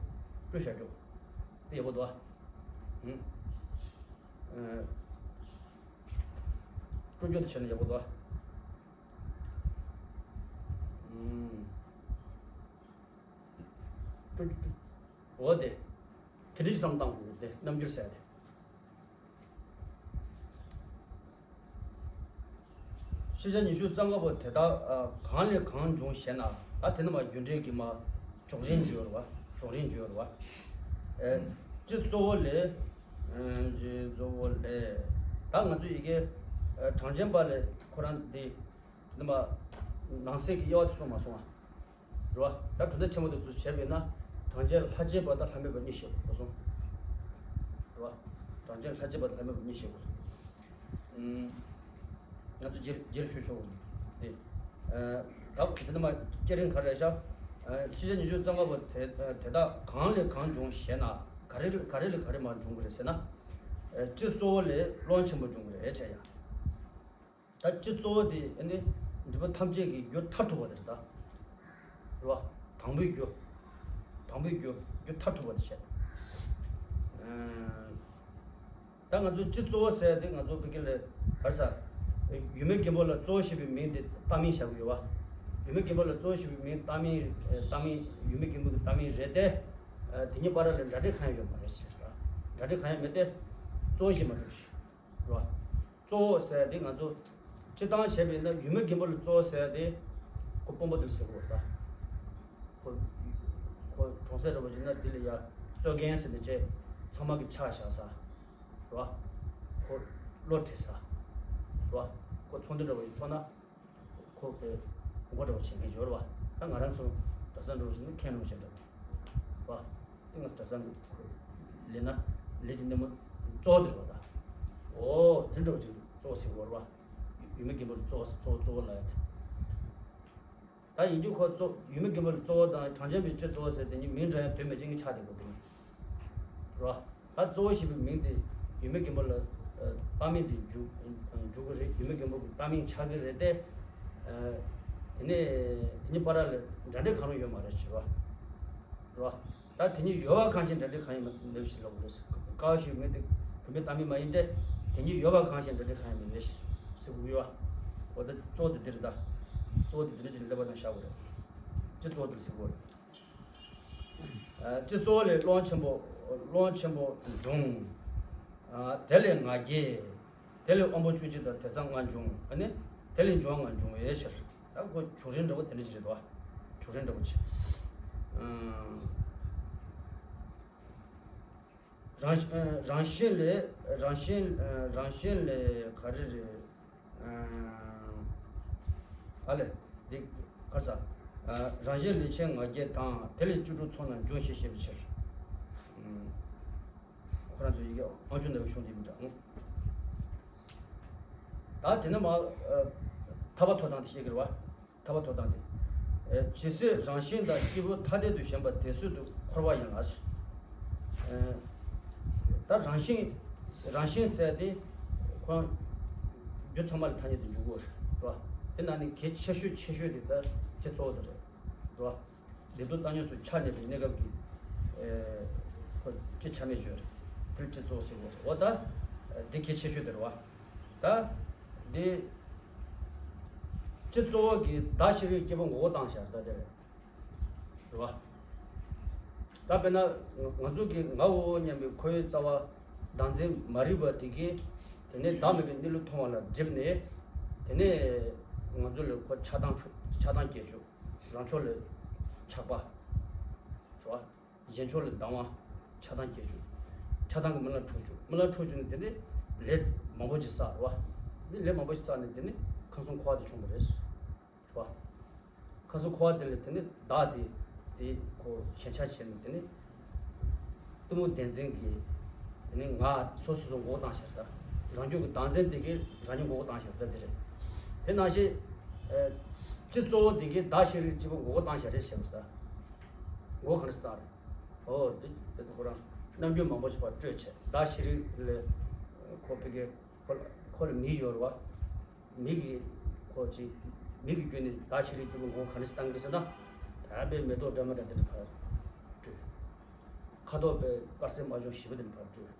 སྤྲུལ་བཞག་སྐྱོ། དེ་ཡག་པོ་འདུག་ཨ། ཨུམ། ཨ། སྤྲུལ་སྐྱོ་དེ་བྱས་ན་ཡག་པོ་འདུག་ཨ། ཨུམ། སྤྲུལ་སྐྱོ། འོ་དེ། དེ་འདྲ་ཞིག་བསམ་བཏང་དགོས་ཏེ་རྣམ་འགྱུར་ཟེར་ཏེ། ཤེས་བྱ་ཉི་ཤུ་རྩ་ལྔ་པོ་དེ་དག་གང་ལས་གང་བྱུང་ཞེ་ན། ད་དེ་ནི་མ་རྒྱུ་འབྲས་ཀྱི་མ་གྲོགས་རིམ་བརྗོད་ར་བ། གྲོགས་རིམ་བརྗོད་ར་བ། ཨེ། སྤྱི་གཙོ་བོ་ལས། ཨེ། སྤྱི་གཙོ་བོ་ལས། ད་ང་ཚོ་ཡི་གེ་ཨེ། གྲངས་ཅན་པ་ལས་ཁོ་རང་འདི། དེ་ནི་མ་ནང་གསེས་ཀྱི་དབྱེ་བ་དེ་གསུངས་མ་སོང་ཨ། རེད་བ། ད་གྲུབ་མཐའ་ཆེན་པོ་དེ་ཚོ་བྱས་པས་ན། གྲངས་ཅན་ལྷར་བཅས་པ་དང་ལྷར་མེད་པ་གཉིས་བཤད་དགོས་སོང་། རེད་བ། གྲངས་ཅན་ལྷར་བཅས་པ་དང་ལྷར་མེད་པ་གཉིས་བཤད་དགོས། ཨུམ། ང་ཚོ་རྗེས་རྗེས་ཞུ་ཆོག་གི་དེ། ཨ། ད་དེ་ནི་མ་སྐྱེ་རིང་ག་རེ་བྱ། ཨ། ཕྱི་ཆ་ཉི་ཤུ་རྩ་ལྔ་པོ་དེ་དེ་དག་གང་ལས་གང་འབྱུང་ཞེ་ན། ག་རེ་ག་རེ་ལས་ག་རེ་མ་འབྱུང་གི་རེད་ཟེར་ན། ཨ། སྤྱི་གཙོ་བོ་ལས་ཀློང་ཆེན་པོ་འབྱུང་གི་རེད་བྱས་ཡ། ད་སྤྱི་གཙོ་བོ་དེ་ཨ་ནི་སྒྲིབ་པ་ཐམས་ཅད་ཀྱི་རྒྱུ་མཐར་ཐུག་པ་དེ་རེད་ད། རེད་བ། དང་པོའི་རྒྱུ། དང་པོའི་རྒྱུ་རྒྱུ་མཐར་ཐུག་པ་དེ་བྱས། ཨ། ད་ང་ཚོ་སྤྱི་གཙོ་བོ་ཟེར་དེ་ང་ཚོ་བོད་སྐད་ལ་ག་རེ་ཟ། ཡུལ་མེད་རྒན་པོ་ལ་གཙོ་བོ་ཞེས་པའི་མིང་དེ་བཏགས་མིང་བཞག་གི་ཡོད་བ། ཡུལ་མེད་རྒན་པོ་ལ་གཙོ་བོ་ཞེས་པའི་མིང་བཏགས་མིང་བཏགས་མིང་ཡུལ་མེད་རྒན་པོ་གི་བཏགས་མིང་རེད་དེ། དེ་གཉིས་བར་ལ་འདྲ་འདྲ་གང་ཡང་ཡོད་མ་རེད་ཟེར་ད། འདྲ་འདྲ་གང་ཡང་མེད་དེ། གཙོ་བོ་ཞེས་མ་གྲུབ་ཞིག་རེད་བ། གཙོ་བོ་ཟེར་དེ་ང་ཚོ་སྤྱི་བཏང་བྱས་པས་ན་ཡུལ་མེད་རྒན་པོ་ལ་གཙོ་བོ་ཟེར་དེ། ཁོ་དཔོན་པོ་དེ་ལ་ཟེར་གི་ཡོད་ད། ཁོ་ཁོ་གྲོང་གསེབ་འདྲ་པོ་ཅིག་ན་དེ་ལ་ཡ་གཙོ་རྒན་ཟེར་ནས་བྱས། ཚང་མ་གི་ཕྱག་བཞག་ས། རེད་བ། ཁོ་བློ་འདྲི་ས། རེད་བ། ཁོ་ཚོགས་འདུ་འདྲ་པོ་ཡིན་ཚོགས་ན། ཁོ་པའི་མགོ་འདྲ་པོ་བྱེད་མཁན་ཡོད་རེད་བ། ད་ང་རང་ཚོ་གྲྭ་ཚང་འདྲ་པོ་བྱེད་ན་མཁན་འདྲ་པོ་བྱེད་འདྲ་བ། དེ་ང་ཚོ་གྲྭ་ཚང་གི་ཁོ་ལས་ན་ལས་ཀྱི་སྣེ་མོ་གཙོ་བོ་དེ་རེད་བ་ད། འོ་དེ་འདྲ་པོ་ཅིག་གཙོ་བོ་ཟེར་གི་ཡོད་རེད་བ། ཡུལ་མེད་རྒན་པོ་ལ་གཙོ་བོ་གཙོ་བོ་གཙོ་བོ་ལ་ཡ་དེ། ད་ཡིན་རྒྱུ་ཁོ་གཙོ་ཡུལ་མེད་རྒན་པོ་ལ་གཙོ་བོ་དང་གྲངས་ཅན་པའི་སྤྱི་གཙོ་བོ་ཟེར་དེ་གཉིས་མིང་འདྲ་ཡང་དོན་མི་འཇིག་གི་ཆགས་བསྡད་དགོས་དེ་གཉིས། རེད་བ། ད་གཙོ་བོ་ཞེས་པའི་མིང་དེ་ཡུལ་མེད་རྒན་པོ་ལ་བཏགས་མིང་དེ་འཇུག་འཇུག་གི་རེད། ཡུལ་མེད་རྒན་པོ་གི་བཏགས་མིང་ཆགས་ཀྱི་རེད་དེ། དེ་ནས་དེ་གཉིས་བར་ལ་འདྲ་འདྲ་གང་རུང་ཡོད་མ་རེད་ཟེར་བ། རེད་བ། ད་དེ་གཉིས་ཡོད་པ་གང་ཞིག་འདྲ་འདྲ་གང་ཡང་མེད་པ་ཞིག་ལབ་དགོས་རེད། ཀ་བ་ཞིག་མེད་དེ་བུད་མེད་བཏགས་མིང་མ་ཡིན་ཏེ། དེ་གཉིས་ཡོད་པ་གང་ཞིག་འདྲ་འདྲ་གང་ཡང་མེད་པས་ཟེར་དགོས་ཡོད་བ། འོ་ད་གཙོ་བོ་དེ་འདི་རེད་ད། གཙོ་བོ་དེ་འདི་འདྲ་ཅིག་ལ་སླེབས་པ་དང་བཞག་དགོས་རེད། སྤྱི་གཙོ་བོ་དེ་ཟེར་དགོས་རེད། ཨ། སྤྱི་གཙོ་བོ་ལས་ཀློང་ཆེན་པོ། ཀློང་ཆེན་པོ་འབྱུང་། ཨ། དེ་ལས་ང་རྒྱལ། དེ་ལས་དབང་པོ་བཅུ་གཅིག་དང་དེ་ཚང་ལྔ་འབྱུང་། ཨ་ནི་དེ་ལས་འབྱུང་ལྔ་འབྱུང་བའི་ཕྱིར། ད་ཁོ་བྱུང་རིམ་འདྲ་པོ་དེ་འདྲ་ཅིག་རེད་དོ། བྱུང་རིམ་འདྲ་པོ་ཅིག་རང་རང་བཞིན་ལས། རང་བཞིན་རང་བཞིན་ལས་ག་རེ་རེད། ཨ་ལས། འདི་ག་རེ་ཟ། རང་བཞིན་ལས་ཆེན་ང་རྒྱལ་དང་། དེ་ལས་བཅུ་དྲུག་ཚོགས་རྣམས་འབྱུང་ཞེས་བཤད་པའི་ཕྱིར། ཁོ་རང་ཚོ་ཡི་གེ་དབང་ཕྱུག་ནང་བཞིན་འདི་མི་འདྲ། ད་དེ་ནས་མ། ཐར་པ་ཐོབ་ཐང་དེ་བཤད་ཀྱི་རེད་བ། ཐར་པ་ཐོབ་ཐང་དེ། ཇི་སྲིད་རང་བཞིན་དང་སྐྱེས་བུ་ཐ་དད་དུ་ཞེན་པ་དེ་སྲིད་དུ་འཁོར་བ་ཡིན་ལ། ད་རང་བཞིན། རང་བཞིན་ཟེར་དེ་ཁོ་རང་རྒྱུ་ཚང་མ་ལ་ཐ་སྙད་དུ་འཇུག་གི་རེད་བ། དེ་ནང་ནས་གལ་ཆེ་ཤོས་ཆེ་ཤོས་དེ་ད་སྤྱི་གཙོ་བོ་དེ་རེད་བ། བདེ་སྡུག་བཏང་སྙོམས་སུ་ཆགས་གནས་པའི་གནས་སྐབས་ཀྱི། ཨེ། ཁོ་སྤྱི་ཆ་མེད་བརྗོད་རེད། དེ་སྤྱི་གཙོ་བོ་ཟེར་གྱི་རེད། འོ་ད་འདི་གལ་ཆེ་ཤོས་དེ་རེད་བ། ད་འདི་སྤྱི་གཙོ་བོ་གི་བདག་ཤེས་རིག་སྐྱེས་བུ་མགོ་བོ་བཏང་བཞག་ད་དེ་རེད། རེད་བ། ད་དཔེར་ན་ང་ཚོ་གི་ངའོ་སྙམ་པའི་ཁོའི་རྩ་བ་བདག་འཛིན་མ་རིག་པ་དེ་གིས། དེ་ནས་བདག་མེད་པའི་གནས་ལུགས་མཐོང་བ་ལ་སྒྲིབ་ནས། དེ་ནས་ང་ཚོ་ལ་ཁོ་ཆགས་སྡང་ཆགས་སྡང་སྐྱེ་བཅུག་རང་ཕྱོགས་ལ་ཆགས་པ། རེད་བ། གཞན་ཕྱོགས་ལ་སྡང་བ། ཆགས་སྡང་སྐྱེ་བཅུག་ཆགས་སྡང་གི་རྨི་ལམ་འཁྲུག་བཅུག་རྨི་ལམ་འཁྲུག་བཅུག་ནས་དེ་ནས་ལས་མང་པོ་ཅིག་བསགས་རེད་བ། འདི་ལས་མང་པོ་ཅིག་བསགས་ནས་དེ་ནས་ཁམས་གསུམ་འཁོར་བ་དེ་བྱུང་བ་རེད། རེད་བ། ཁམས་གསུམ་འཁོར་བ་དེ་ལ་དེ་ནས་བདག་དེ་དེ་ཁོ་ཞེན་ཆགས་བྱས་ནས་དེ་ནས་གཏི་མུག་བདེན་འཛིན་གྱིས་དེ་ནས་ང་སོ་སོ་སོ་མགོ་བོ་བཏང་བཞག་ད། རང་རྒྱུད་ཀྱི་བདག་འཛིན་དེ་གིས་རང་ཉིད་མགོ་བོ་བཏང་བཞག་ད་དེ་རེད། དེ་ནང་བཞིན་ཨ་སྤྱི་གཙོ་བོ་དེ་གིས་བདག་ཤེས་རིག་སྐྱེས་བུ་མགོ་བོ་བཏང་བཞག་རེད་བཤད་པ་ད། མགོ་གང་རེ་བཏང་རེད། ཨོ་དེ་དེ་ཁོ་རང་རྣམ་འགྱུར་མང་པོ་ཞིག་ཕར་སྤྲོད་བྱས། བདག་ཤེས་རིག་ལས་ཁོ་ཕ་གི་ཁོ་ལ་ཁོ་ལ་མིག་ཡོད་རེད་བ། མིག་གིས་ཁོ་ཅིག་མིག་གི་བརྒྱུད་ནས་བདག་ཤེས་རིག་སྐྱེས་བུ་མགོ་ག་འདྲ་ཞིག་བཏང་གི་རེད་ཟེར་ན། ད་དཔེ་མེ་ཏོག་འདྲ་མི་འདྲ་འདི་འདྲ་ཕར་སྤྲོད། ཁ་དོག་དཔེ་དཀར་སེར་དམར་ཆུང་ཞི་བ་འདི་འདྲ་ཕར་སྤྲོད།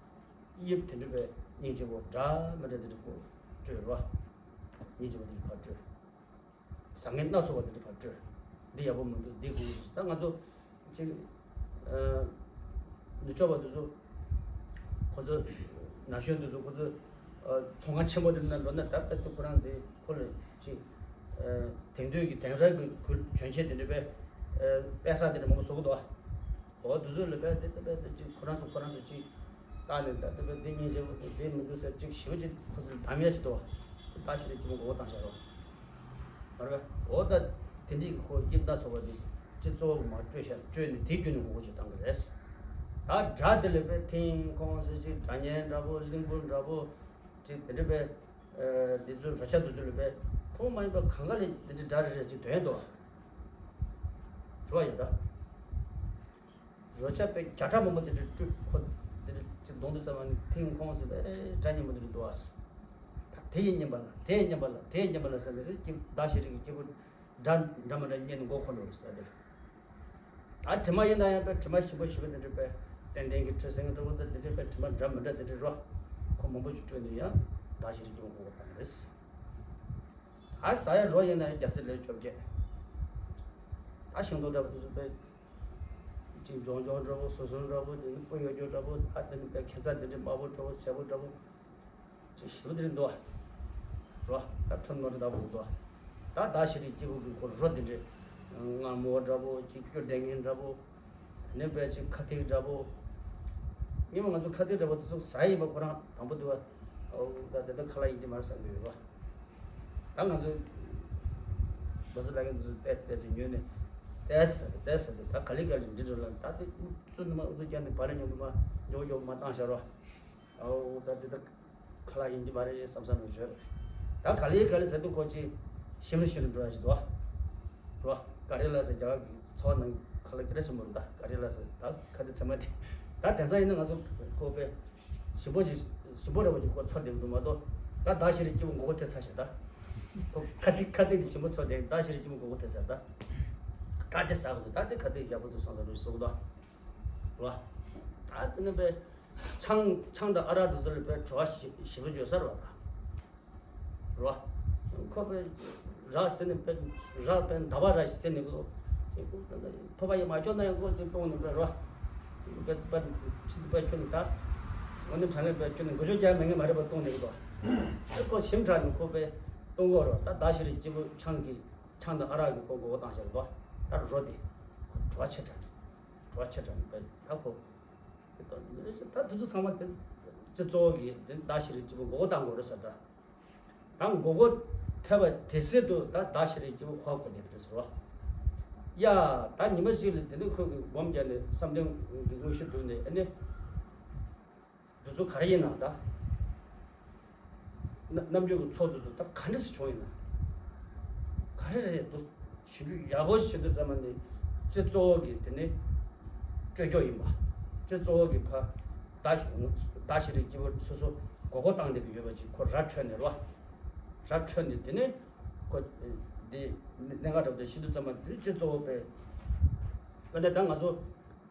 དབྱིབས་དེ་འདྲ་དཔེ་སྙིང་རྗེ་པོ་འདྲ་མི་འདྲ་འདི་འདྲ་ཁོ་སྤྲོད་རེད་བ། སྙིང་རྗེ་པོ་འདི་འདྲ་ཕར་སྤྲོད། བཟང་ངན་སྣ་ཚོགས་པ་འདི་འདྲ་ཕར་སྤྲོད། འདི་ཡག་པོ་མི་འདུག་འདི་དགོས། ད་ང་ཚོ་ཅིག་ཨ་ནུབ་ཕྱོགས་པ་འདི་ཚོ་ཁོ་ཚོ་ན་གཞོན་འདི་ཚོ་ཁོ་ཚོ་ཨ་ཚོང་ཁང་ཆེན་པོ་འདི་ནང་འགྲོ་ན། ད་ལྟ་དུ་ཁོ་རང་འདི་ཁོ་ལ་ཅིག་ཨ་དེང་དུས་ཀྱི་དེང་རབས་ཀྱི་གོས་གྱོན་ཆས་འདི་འདྲ་དཔེ་ཨ་དཔེ་ས་འདི་འདྲ་མང་པོ་བཟོ་གི་འདུག་ཨ། འོ་དེ་ཚོ་ལ་དཔེ་དེ་དཔེ་དེ་ཅིག་ཁོ་རང་ཚོ་ཁོ་རང་ཚོ་ཅིག་བལྟས་ནས། ད་དེ་དཔེ་དེ་སྙིང་རྗེ་པོ་དེ་དེ་མི་འདུག་ཟེར་ཅིག་ཞེ་པོ་ཅིག་ཁོ་ཚོ་ལ་གདམ་ཡ་ཅིག་འདུག་བ། བདག་ཤེས་རིག་སྐྱེས་བུ་མགོ་བོ་བཏང་བཞག་རོགས། མ་རེད་པས། འོ་ད་དེ་འདྲའི་ཁོ་དབྱིབས་སྣ་ཚོགས་པ་དེ་ སྤྱི་ཚོགས་མ་སྤྲོད་ཤ་སྤྲོད་ནས་དེའི་རྒྱུ་ནས་མགོ་སྐོར་ཅིག་བཏང་གི་རེད། ད་སྒྲ་དེ་ལ་པའི་ཐིང་ཁོང་ཟེར་ཅིག་སྒྲ་སྙན་འདྲ་པོ་གླིང་བུ་འདྲ་པོ་ཅིག་དེ་འདྲ་པའི་འདི་ཚོའི་རོལ་ཆ་འདི་ཚོ་ལ་པའི་ཐོག་མ་ཡིན་པ་གང་ག་ལས་འདི་འདྲའི་སྒྲ་རེ་རེ་ཅིག་འདོན་འདུག་བ། རེད་ཡ་ད། རོལ་ཆ་པའི་བརྒྱ་ཕྲག་མང་པོ་འདི་འདྲའི་སྤྲོད་ཁོ་འདི་འདྲ་ཅིག་གདོང་དུ་བཙལ་བ་ནི་ཐིང་ཁོང་ཟེར་པའི་སྒྲ་སྙན་པོ་འདི་འདྲ་འདུག་བ། ད་དེ་ཡི་སྙན་པ་ལ་དེ་ཡི་སྙན་པ་ལ་དེ་ཡི་སྙན་པ་ལ་ཟེར་ནས་ཀྱི་བདག་ཤེས་རིག་གི་སྐྱེས་བུ་འདྲ་འདྲ་མི་འདྲ་སྙན་མགོ་འཁོར་འགྲོ་རེད་ཟེར་ཏེ། ད་དྲི་མ་ཡིན་ན་ཡང་པའི་དྲི་མ་ཞིམ་པོ་ཞིམ་པོ་འདི་འདྲ་པའི་ཙན་དན་གྱི་དྲི་ཟེར་མཁན་འདྲ་པོ་དང་འདི་འདྲ་པའི་དྲི་མ་འདྲ་མི་འདྲ་འདི་འདྲ་རོ། ཁོ་མང་པོ་ཞིག་སྤྲོད་ནས་ཡང་བདག་ཤེས་རིག་གི་མགོ་འཁོར་བཏང་གི་རེད། ད་ཟ་ཡ་རོ་ཡིན་ན་ཡང་རྒྱ་སེར་ལས་བཅོ་བརྒྱད། ད་ཤིང་ཏོག་འདྲ་པོ་འདི་ཚོ་པའི་ཅིག་འཇོང་འཇོང་འདྲ་པོ་ཟོ་ཟོ་འདྲ་པོ་འདི་ནི་སྤུ་ཡོད་རྒྱུ་འདྲ་པོ་ད་འདི་ནི་པའི་ཁྱད་མཚར་འདི་འདྲ་དམར་པོ་འདྲ་པོ་སེར་པོ་འདྲ་པོ། ཅིག་ཞིབ་འདིར་འདུག་བ། རོ། ད་ཁྲོམ་ནོར་འདྲ་པོ་འདུག་བ། ད་བདག་ཤེས་རིག་སྐྱེས་བུ་གི་ཁོ་རོ་འདི་འདྲས། མངར་མོ་འདྲ་པོ་ཅིག་སྐྱུར་ལྡང་མཁན་འདྲ་པོ། དེ་ནས་པའི་ཅིག་ཁ་ཐིག་འདྲ་པོ། སྔོན་མ་ང་ཚོ་ཁ་ཐིག་འདྲ་པོ་དེ་ཚོ་ཟ་ཡིན་པ་ཁོ་རང་དང་པོ་འདུག་བ། ཨོ་ད་དེ་ད་ཁ་ལག་ཡིན་གྱི་མ་རེད་བསམ་གྱི་ཡོད་བ། ད་ང་ཚོ་བ་ཚོ་ལ་གན་དེ་ཚོ་ཏེས་ཏེས་ཉོས་ནས་ཏེས་ཟེར་ཏེ་ཏེས་ཟེར་ཏེ་ད་ག་ལི་ག་ལི་འདི་འགྲོ་ལ་ད་དེ་བཙུན་ནི་མ་ཨུ་ཚོ་རྒྱ་ནས་བ་རེ་ཉོ་གི་མ་ཉོ་ཉོ་མ་བཏང་ཤར་བ། ཨོ་ད་དེ་ད་ཁ་ལག་ཡིན་གྱི་མ་རེད་བསམ་བསམ་ནས་བརྗོད། ད་ག་ལེ་ག་ལེ་ཟེར་དུས་ཁོ་ཅི་ཞིམ་རུ་ཞིམ་རུ་འགྲོ་ཡ་ཅིག་འདུག་བ། རེད་བ། ག་རེ་ལ་ཟེར་རྒྱ་གར་གྱི་ཚ་བ་ནང་ཁ་ལག་སྐད་གྲགས་ཆེན་པོ་རེད། ད་ག་རེ་ལ་ཟེར་ད་ཁ་དེ་ཚེ་མ་དེ་ད་དེང་སང་ཡིན་ན་ང་ཚོ་ཁོ་པས་ཞིམ་པོ་ཅིག་ཞིམ་པོ་རེ་བ་ཅིག་ཁོ་ཚོར་བསྡད་འདུག་མ་གཏོགས་ད་བདག་ཤེས་རིག་སྐྱེས་བུ་མགོ་སྐོར་ཐེབས་ཚར་ཤག་ད། ཁོ་ཁ་དེ་ཁ་དེ་གི་ཞིམ་པོ་ཚོར་བསྡད་བདག་ཤེས་རིག་སྐྱེས་བུ་མགོ་སྐོར་ཐེབས་ཚར་ད། ད་དེ་ཟ་གི་འདུག་ད་དེ་ཁ་དེ་ཡག་པོ་འདུག་བསམ་བསམ་རུ་ཟོ་གི་འདུག་རེད་བ། ད་དེ་ནས་པས། ཆང་ཆང་དང་ཨ་རག་དེ་ཚོ་ལ་དཔེ་བྲོ་བ་ཞེ་ཞེ་པོ་ཡོད་ས་རེད་བ། རེད་བ། ཁོ་དཔེ་རག་ཟེར་ནས་དཔེ་རག་དཔེ་འདབ་པ་རག་ཟེར་ནས་ཁོ་ཕོར་པ་ཡིས་མ་ཁྱོག་ན་ཡང་ཁོ་ཅིག་བཏུང་ནས་དཔེ་རེད་བ། དཔེ་དཔེ་ཕྱི་དཔེ་ཁྱོད་ནས་ད་ངོ་ནས་དྲང་ལས་དཔེ་ཁྱོད་ནས་འགུལ་སྐྱོད་རྒྱག་མེད་ངེས་མ་རེད་པ། བཏུང་ནས་ཁོ་ཁོ་ཞིམ་དྲགས་ནས་ཁོ་དཔེ་བཏུང་གོ་རེད་བ། ད་ད་ཤི་རེ་སྐྱིད་པོ་ཆང་གི་ཆང་དང་ཨ་རག་གི་ཁོ་མགོ་བོ་བཏང་ཤག་རེད་བ། ད་རོ་དེ་ཁོ་བྲོ་བ་ཆེ་དྲགས་ནས་བྲོ་བ་ཆེ་དྲགས་ནས་དཔེ་ད་ཁོ། ད་དེ་ཚོ་ཚང་མ་དེ་སྤྱི་ཚོགས་ཀྱི་དེ་བདག་ཤེས་རིག་སྐྱེས་བུ་མགོ་སྐོར་བཏང་དགོས་རེད་ཟེར། ད་ད་མགོ་སྐོར་ཐེབས་པ་དེ་སྲིད་དུ་ད་བདག་ཤེས་རིག་སྐྱེས་བུ་ཁོ་ཁོ་དེ་རེད་ཟེར་བ། ཡ། ད་ཉི་མ་གཅིག་ལ་དེ་ནས་ཁོ་གི་སྒོམ་བརྒྱབ་ནས་བསམ་གཏན་གྱི་དངོས་གཞི་བསྒྲུབས་ནས་ཨ་ནི། འདི་ཚོ་ག་རེ་ཡིན་ན་ད། ན་རྣམ་འགྱུར་གྱི་ཚོགས་འདི་ཚོ་ད་ག་འདྲ་སེ་བྱུང་ཡིན་ན། ག་རེ་རེད་འདུག་ཞིབ་འཇུག་ཡག་པོ་བྱེད་དུས་ཙམ་པ་ནི་སྤྱི་ཚོགས་ཀྱི་དེ་ནི་སྤྲོད་སྐྱོར་ཡིན་པ། སྤྱི་ཚོགས་ཀྱི་ཕ་བདག་ཤེས་བདག་ཤེས་རིག་སྐྱེས་བུ་སོ་སོ་མགོ་སྐོར་བཏང་བསྡད་ཀྱི་ཡོད་པ་ཅིག་ཁོ་ར་འཕྲོད་ནས་རོ། ར་འཕྲོད་ནས་དེ་ནི་ཁོ་འདི་གནད་འགག་འདྲ་པོ་དེ་ཤེས་དུས་ཙམ་པ་འདི་སྤྱི་ཚོགས་པའི་དཔེར་ན་ད་ང་ཚོ།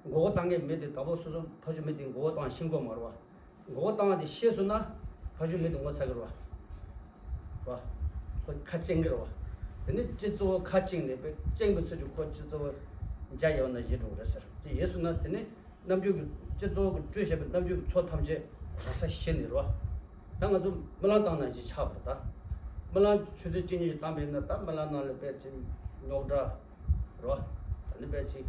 མགོ་སྐོར་བཏང་མཁན་མི་དེ་དང་པོ་སོ་སོ་ཕ་ཆུ་མི་དེ་མགོ་སྐོར་བཏང་ཤེས་དགོས་མ་རེད་བ། མགོ་སྐོར་བཏང་བ་དེ་ཤེས་སོང་ན་ཕ་ཆུ་མི་དེ་ངོ་ཚ་གི་རེད་བ། བ། ཁོ་ཁ་བཅིངས་གི་རེད་བ། དེ་ནི་སྤྱི་གཙོ་བོ་ཁ་བཅིངས་ནས་པའི་བཅིངས་པའི་ཚུལ་གྱིས་ཁོ་སྤྱི་གཙོ་བོ་འཇའ་ཡལ་བ་ན་བཞིན་འགྲོ་གི་རེད་ཟེར། དེ་ཡིན་སོང་ན་དེ་ནི་རྣམ་འགྱུར་གྱི་སྤྱི་གཙོ་བོ་གི་སྤྲོས་བཤད་པའི་རྣམ་འགྱུར་གྱི་ཚོགས་ཐམས་ཅད་རང་ས་ཞི་ནས་རེད་བ། ད་ང་ཚོ་རྨི་ལམ་བཏང་ན་ཅིག་ཆགས་པ་རེད་ད། རྨི་ལམ་ཆུ་ཚོད་གཅིག་གཉིས་ཤིག་བཏང་པ་ཡིན་ན་ད་རྨི་ལམ་ནང་ལ་པའི་ཅིག་རྙོག་དྲ། རོ། ད་ནི་པའི་ཅིག་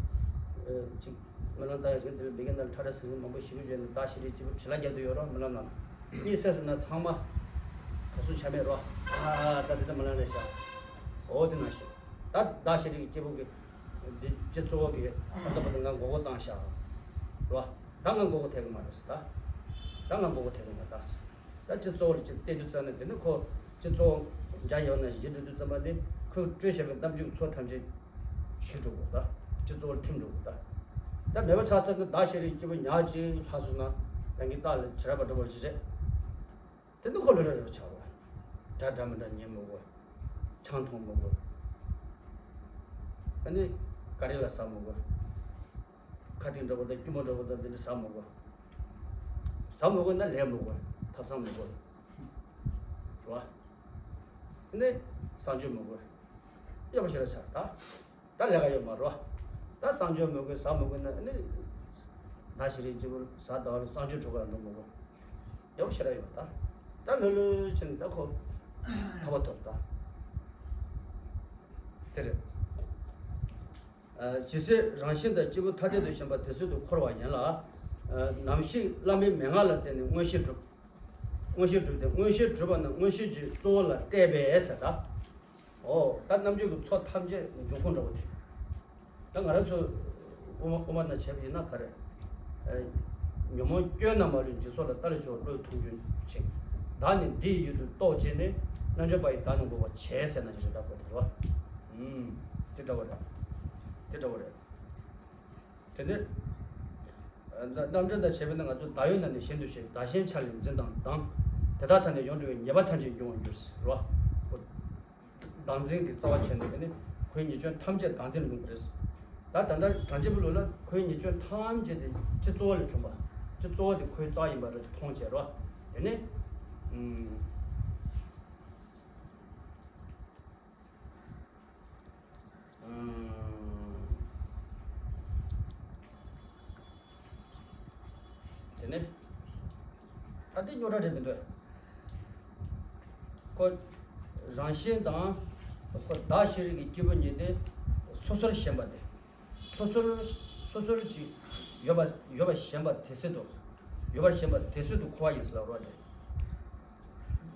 ཨ་ཅིག་རྨི་ལམ་ལྟ་ཡ་རིགས་འདི་ལ་མི་རྒན་དང་ཁྲ་ཁྲ་ཟིང་ཟིང་མང་པོ་ཞིག་བརྗོད་ནས་བདག་ཤེས་རིག་སྐྱེས་བུ་བྱི་ལ་རྒྱབ་ཏུ་ཡོད་རོ། རྨི་ལམ་ནང་གཉིད་སད་སོང་ན་ཚང་མ་ག་སུ་ཆ་མེད་རོ། ཨ་ད་འདི་ད་རྨི་ལམ་རེད་ཤག་འོ་དེ་ནང་བཞིན་ད་བདག་ཤེས་རིག་སྐྱེས་བུ་གི་འདི་སྤྱི་གཙོ་བོ་གི་ད་ལྟ་བར་དུ་ང་མགོ་སྐོར་བཏང་ཤག་རོ། ད་ང་མགོ་སྐོར་ཐེབས་གི་མ་རེད་ཟེར། ད་ད་ང་མགོ་སྐོར་ཐེབས་གི་མ་རེད་ཟེར། ད་སྤྱི་ཚོགས་ལ་ཅིག་བལྟས་དུས་ཙམ་ན་དེ་ནི་ཁོ་སྤྱི་ཚོགས་འཇའ་ཡལ་ན་བཞི་འགྲོ་དུས་ཙམ་པ་ནི་ཁོས་སྤྲོས་བཤད་པའི་རྣམ་འགྱུར་ཚོགས་ཐམས་ཅད་ཞི་འགྲོ་དགོས་ད། སྤྱི་ཚོགས་ལ་ཐིམ་འགྲོ་དགོས་ད། ད་མེད་པ་ཆགས་ཚར་དུས་བདག་ཤེས་རིག་སྐྱེས་བུ་ཉག་གཅིག་ལྷག་སོང་ན་ད་གིན་བདག་ལ་བྱེ་བྲག་པ་འགྲོ་བར་བྱེད་རེད། དེ་ནི་ཁོ་ལ་ར་རེ་བ་ཆགས་རོ། འདྲ་འདྲ་མི་འདྲ་ཉན་མི་དགོས། ཆང་འཐུང་མི་དགོས། ཨ་ནི་ག་རེ་ལ་ཟ་མི་དགོས། ཁ་གཏད་འདྲ་པོ་དང་སྐྱུར་མོ་འདྲ་པོ་དང་འདི་འདྲ་ཟ་མི་དགོས། ཟ་མི་དགོས་ན་ལས་མི་དགོས། ཐབ་ཚང་མི་དགོས། རེད་བ། ནི་གསང་སྤྱོད་མི་དགོས། གཡོག་པོ་ཞིག་ལ་ཆགས་ད། ད་ལས་ཀ་ཡོད་མ་རེད་བ། ད་གསང་སྤྱོད་མི་དགོས་ཟ་མི་དགོས་ན་ནི། ད་ཤི་རེ་སྐྱིད་པོ་ཟ་ཟླ་བ་ལ་གསང་སྤྱོད་ཁྲོད་ཀ་ལ་འགྲོ་མི་དགོས། གཡོག་པོ་ཞིག་ལ་ཡོད་ད། ད་ལྷོད་ལྷོད་བྱས་ནས་ད་ཁོ་ཐར་པ་ཐོབ་ད། དེ་རེད། ཇི་སྲིད་རང་བཞིན་དང་སྐྱེས་བུ་ཐ་དད་དུ་ཞེན་པ་དེ་སྲིད་དུ་འཁོར་བ་ཡིན་ལ། ནམ་ཞིག་བླ་མའི་མན་ངག་ལ་བརྟེན་ནས་མངོན་ཤེས་གྲུབ། མངོན་ཤེས་གྲུབ་སྟེ་མངོན་ཤེས་གྲུབ་པ་ན་མངོན་ཤེས་ཀྱི་གཙོ་བོ་ལ་བལྟས་པས་ཟེར་ད། འོ་ད་རྣམ་འགྱུར་གྱི་ཚོགས་ཐམས་ཅད་འབྱུང་ཁུངས་འདྲ་བོ་དེ། ད་ང་རང་ཚོ་དབུ་མ་དབུ་མ་ན་བྱས་པ་ཡིན་ན་ག་རེ། ཨ། ཉོན་མོངས་སྐྱོན་རྣམས་མ་ལུས་འཇིག་ཚོགས་ལ། ལྟ་ལས་བྱུང་བ་བློས་ཐོངས་གྱུར་ཅིང་། བདག་ནི་འདི་ཡི་ཡུལ་དུ་རྟོག་བྱས་ནས། རྣལ་འབྱོར་པ་ཡིས་བདག་ནི་འགུགས་པར་བྱེད་ཟེར་ན་ཅི་རེད། ད་གོ་དེ་རེད་བ། ཨུམ། དེ་འདྲ་བ་རེད། དེ་འདྲ་བ་རེད། དེ་ནས་ཨ་རྣམ་འདྲེན་དང་བྱས་པས་ན་ང་ཚོ་བདག་ཡོད་ན་ནི་གཞན་དུ་ཤེས། བདག་གཞན་ཆ་ལས་འཛིན་དང་སྡང་། དེ་དག་ཐ་ན་ཡོངས་གྲོལ་བའི་ཉེས་པ་ཐམས་ཅད་འབྱུང་བར་འགྱུར་ཟེར་བ། བདག་འཛིན་གྱི་རྩ་བ་བྱས་ནས་དེ་ནི་ཁོའི་ཉེས་སྐྱོན་ཐམས་ཅད་བདག་འཛིན་ལ་ཡོང་གི་རེད། ད་ད་ལྟ་སྦྲང་རྩི་པོ་ལོ་ལ་ཁོའི་ཉེས་སྐྱོན་ཐམས་ཅད་དེ་སྤྱི་གཙོ་བོ་ལས་བྱུང་བ། སྤྱི་གཙོ་བོ་དེ་ཁོའི་རྩ་ཡིན་པ་རེད་ཅེས་མཐོང་བྱས་རོ། དེ་ནི། ཨུམ། ཨུམ། དེ་ནས་ད་ལྟའི་རྙོག་དྲ་རེད་མི་འདུག་ཁོ་རང་བཞིན་དང་ཁོ་བདག་ཤེས་རིག་གི་སྐྱེས་བུ་གཉིས་དེ་སོ་སོར་ཞེན་པ་དེ། སོ་སོར་སོ་སོར་ཅིག་ཡོད་པ་ཡོད་པ་ཞེན་པ་དེ་སྲིད་དུ། ཡོད་པར་ཞེན་པ་དེ་སྲིད་དུ་འཁོར་བ་ཡིན་ཟེར་ལབ་རོགས་དེ།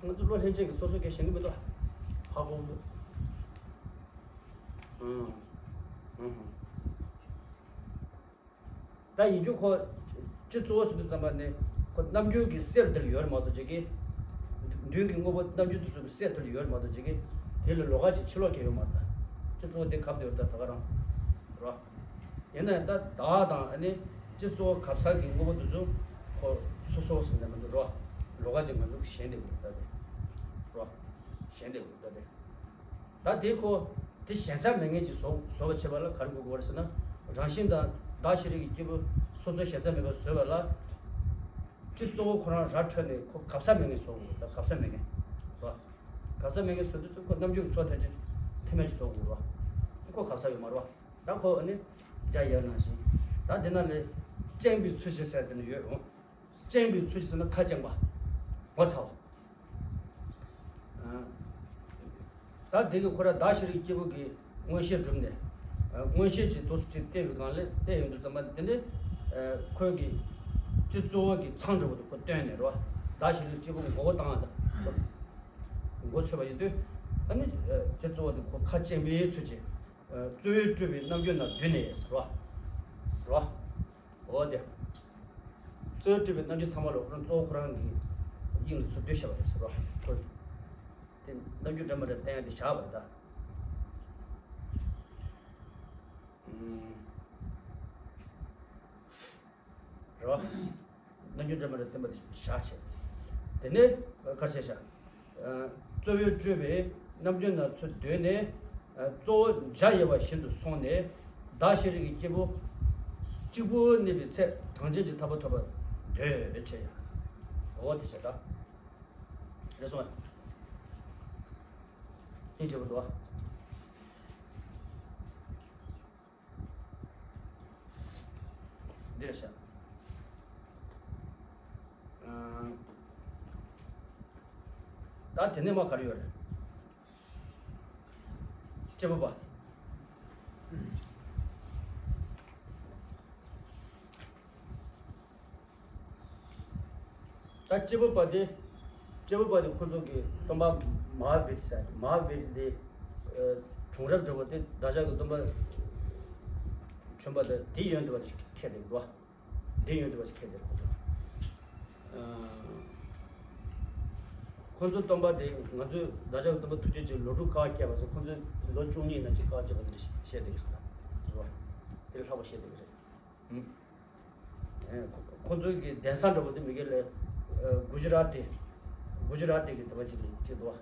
ང་ཚོ་བློ་ལྷན་སྐྱེས་ཀྱི་སོ་སོ་སྐད་ཤེས་ཀྱི་མི་འདུག་ཧ་གོ་མི་འདུག་ཨང་། ཨང་། ད་ཡིན་རྒྱུ་ཁོ། སྤྱི་གཙོ་བོ་ཟེར་དུས་ཙམ་པ་ནི། ཁོ་རྣམ་འགྱུར་གྱི་གསེབ་འདིར་ཡོད་རེད་མ་གཏོགས་བྱེད་ཀྱི། མདུན་གྱི་དངོས་པོ་རྣམ་འགྱུར་དེ་ཚོ་གི་གསེབ་དེར་ཡོད་རེད་མ་གཏོགས་བྱེད་ཀྱི། དེ་ལ་ལོགས་ཀ་ཅིག་ཕྱི་ལོགས་ཀྱི་ཡོད་མ་རེད། སྤྱི་གཙོ་བོ་དེ་གབ་དེ་ཡོད་རེད། ད་ད་ག་རང་རོ། ཡིན་ན་ཡང་ད་བདག་དང་ཨ་ནི་སྤྱི་གཙོ་བོ་གབ་ས་གི་དངོས་པོ་དེ་ཚོ་ཁོ་སོ་སོ་ཟེར་ནས་མི་འདུག་རོ། ལོགས་ཀ་ཅིག་ང་ཚོ་གི་ཞེན་བསྡད་ཡོད་རེད་ད་དེ། རོ། ཞེན་བསྡད་ཡོད་རེད་ད་དེ། ད་དེ་ཁོ་དེ་ཞེན་ས་མེད་མཁན་ཅིག་བཟོ་བཟོ་བ་བྱེད་པ་ལ་ག་རེ་དགོས་ཀྱི་ཡོད་རེད་ཟེར་ན། རང་བཞིན་དང་བདག་ཤེས་རིག་གི་སྐྱེས་བུ་སོ་སོ་ཞེན་ས་མེད་པ་བཟོས་པ་ལ། སྤྱི་གཙོ་བོ་ཁོ་རང་ར་འཕྲོད་ནས་ཁོ་གབ་ས་མེད་མཁན་བཟོ་དགོས་ད། གབ་ས་མེད་མཁན་རོ། གབ་ས་མེད་མཁན་བཟོ་དུས་ཚོད་ཁོ་རྣམ་འགྱུར་གྱི་ཚོགས་ཐམས་ཅད་ཐེ་མེད་ཅིག་བཟོ་དགོས་རོ། ཁོ་གབ་ས་ཡོད་མ་རོ། ད་ཁོ་ཨ་ནི་རྒྱ་ཡར་ནང་བཞིན། ད་དེ་ན་ལས་བཅིངས་པའི་ཚུལ་བཞིན་ཟེར་དེ་ནི་ཡོད་རུང་། བཅིངས་པའི་ཚུལ་ཟེར་ན་ཁ་བཅིངས་པ། ངོ་ཚ་བ། ཨ། ད་དེ་གི་ཁོ་ར་བདག་ཤེས་རིག་སྐྱེས་བུ་གི་མངོན་ཤེས་གྲུབ་ནས། ཨ། མངོན་ཤེས་ཀྱི་དུས་སུ་ཅིག་བལྟས་པའི་སྒང་ལས་བལྟས་ཡོང་དུས་ཙམ་པ་དེ་ནི། ཨ། ཁོས་ཀྱི་སྤྱི་གཙོ་བོ་གི་མཚང་འདྲ་བོ་དེ་ཁོ་བཏོན་ནས་རོ། བདག་ཤེས་རིག་སྐྱེས་བུ་མགོ་བོ་བཏང་བ་དང་མགོ་ཚོས་པ་ཡིན་དུས། ཨ་ནི་སྤྱི་གཙོ་བོ་དེ་ཁོ་ཁ་བཅིངས་པའི་ཚུལ་གྱིས། ཨ། རྩོལ་བས་སྤྲུལ་པའི་རྣམ་འགྱུར་རྣམས་བསྡུས་ནས་ཟེར་བ། རོ། འོ་དེ། རྩོལ་བས་སྤྲུལ་པའི་རྣམ་འགྱུར་ཚང་མ་ལ་ཁོ་རང་གཙོ་བོ་ཁོ་རང་གི་དབྱིངས་ལ་ཚུར་བསྡུས་བཞག་པ་རེད་ཟེར་བ། ཁོ། དེ་རྣམ་འགྱུར་འདྲ་མི་འདྲ་བསྟན་ཡ་དེ་བཞག་པ་རེད་ད། ཨུམ། རེད་བ། རྣམ་འགྱུར་འདྲ་མི་འདྲ་བསྟན་པ་དེ་བཞག་བྱས། དེ་ནས་ག་རེ་བྱས་བཞག་ཨ། རྩོལ་བས་སྤྲུལ་པའི་རྣམ་འགྱུར་རྣམས་ཚུར་བསྡུས་ནས། ཨ། གཙོ་བོ་བྱ་ཡི་བ་བཞིན་དུ་སོང་ནས། བདག་ཤེས་རིག་གི་སྐྱེས་བུ་གཅིག་པུར་གནས་པའི་ཚེ་གྲངས་ཅན་གྱི་ཐར་པ་ཐོབ་པར་འདོད་བྱས་ཡ། འོ་དེ་བྱས་ད། རེད་སོང་ཨ། ཡིན་བྱེད་པ་འདུག་ཨ། འདིར་བཞག་ཨ། ད་དེ་ནས་མ་ག་རེ་ཡོད་རེད། སྐྱེས་བུ་པ། ད་སྐྱེས་བུ་པ་དེ། སྐྱེས་བུ་པ་དེ་ཁོ་ཚོ་གི་སྟོན་པ་མ་ཧཱ་བིར་ཟེར། མ་ཧཱ་བིར་དེ། ཨ། བྱུང་རབས་འདྲ་བོ་དེ་བདག་ཅག་གི་སྟོན་པ་བྱོན་པ་དང་དེ་ཡོན་ཏན་པ་ཞིག་ཁྱེར་ཏེ་འདུག་བ། དེ་ཡོན་ཏན་པ་ཞིག་ཁྱེར་ཏེ་ཁོ་ཚོ། ཨ། ཁོ་ཚོ་སྟོན་པ་དེ་ང་ཚོའི་བདག་ཅག་གི་སྟོན་པ་ཐུགས་རྗེ་ཅན་ལོ་དྲུག་དཀའ་བ་སྤྱད་པ་ཟེར། ཁོ་ཚོས་ལོ་བཅུ་གཉིས་ན་ཅིག་དཀའ་བ་སྤྱད་པ་དེ་འདྲ་བཤད་དེ་ཡོད་རེད་བ། དེ་ལས་ལྷག་པ་བཤད་དེ་ཡོད་རེད། ཨ། ཁོ་ཁོ་ཚོའི་གི་གདན་ས་འདྲ་པོ་དེ་མི་སྒེར་ལ། ཨ། གུ་ཇི་རཱ་ཏི། གུ་ཇི་རཱ་ཏི་གི་དེ་བ་ཅིག་ལ་ཅིག་འདུག་བ།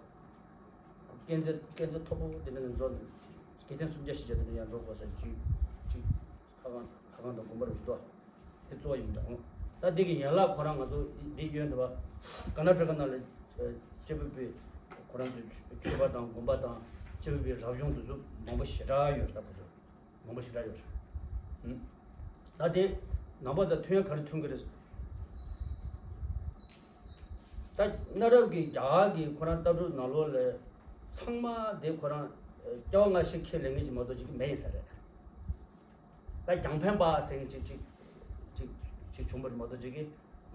ཁོ་སྐས་འཛེག་སྐས་འཛེག་མཐོ་པོ་དེ་འདྲ་ལ་འཛོགས་ནས། སྐས་ཐེངས་སུམ་བརྒྱ་བཞི་བརྒྱ་དེ་འདྲ་ཡར་འགྲོ་དགོས་ས་ཅིག་ཅིག་ལྷ་ཁང་ལྷ་ཁང་དང་དགོན་པ་རུ་ཅིག་འདུག་བ། དེ་གཙོ་བོ་ཡིན་འདྲ་འོང་། ད་འདི་གི་ཡན་ལག་ཁོ་རང་ང་ཚོ་འདི་ཡོད་འདུག་བ། ཀར་ནཱ་ཊ་ཀ་ནང་ལ། ཨ། སྐྱེས་བུ་པའི་ཁོ་རང་ཚོའི་ཆོས་པ་དང་དགོན་པ་དང་སྐྱེས་བུ་པའི་རབ་གཞུང་དེ་ཚོ་མང་པོ་ཞེ་དྲག་ཡོད་རེད་ད་ཁོ་ཚོ། མང་པོ་ཞེ་དྲག་ཡོད་རེད། ཨུམ། ད་དེ་ནང་པ་དང་མཐུན་ཡ་ག་རེ་མཐུན་གི་རེད། ད་གནའ་རབས་ཀྱི་རྒྱ་གར་གྱི་ཁོ་རང་ལྟ་གྲུབ་ནང་ལོགས་ལ་ཚང་མ་དེ་ཁོ་རང་སྐྱེ་བ་སྔ་ཕྱི་ཁས་ལེན་མཁན་ཅིག་མ་གཏོགས་ཅིག་མེད་ཡིན་ས་རེད། ད་རྒྱང་འཕེན་པ་ཟེར་མཁན་ཅིག་ཅིག་ཅིག་ཅིག་བྱུང་བ་རེད་མ་གཏོགས་ཅིག་གི་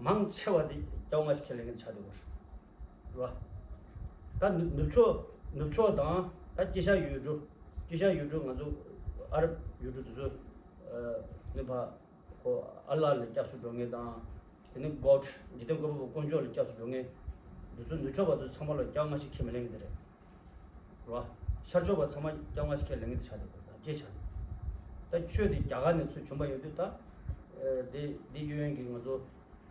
མང་ཆེ་བ་དེ་སྐྱེ་བ་སྔ་ཕྱི་ཁས་ལེན་མཁན་ཆགས་བསྡད་ཡོད་རེད་བ། ད་ནུབ་ནུབ་ཕྱོགས་ནུབ་ཕྱོགས་དང་ད་དཀྱིལ་ཤར་ཡུལ་གྲུ། དཀྱིལ་ཤར་ཡུལ་གྲུ་ང་ཚོ་ ཨ་རབ་ཡུལ་གྲུ་དེ་ཚོ་ནི་ཕ་ཁོ་ཨ་ལ་ལ་སྐྱབས་སུ་འགྲོ་མཁན་དང་། དེ་ནི་གོཌ་འཇིག་རྟེན་བཀོད་པ་པོ་དཀོན་མཆོག་ལ་སྐྱབས་སུ་འགྲོ་མཁན། འདི་ཚོ་ནུབ་ཕྱོགས་པ་ཚོ་ཚང་མ་ལ་སྐྱབས་སྔ་ཕྱི་ཁས་མི་ལེན་གི་དེ་རེད། རེད་བ། ཤར་ཕྱོགས་པ་ཚང་མ་སྐྱབས་སྔ་ཕྱི་ཁས་ལེན་གི་དེ་ཆགས་དེ་ད་ཅེས་ཆགས། ད་ཆོས་དེ་རྒྱ་གར་ནས་ཚུར་བྱུང་པ་ཡོད་དུས་ད། དེ་འདི་གཡས་གཡོན་གྱི་ང་ཚོ་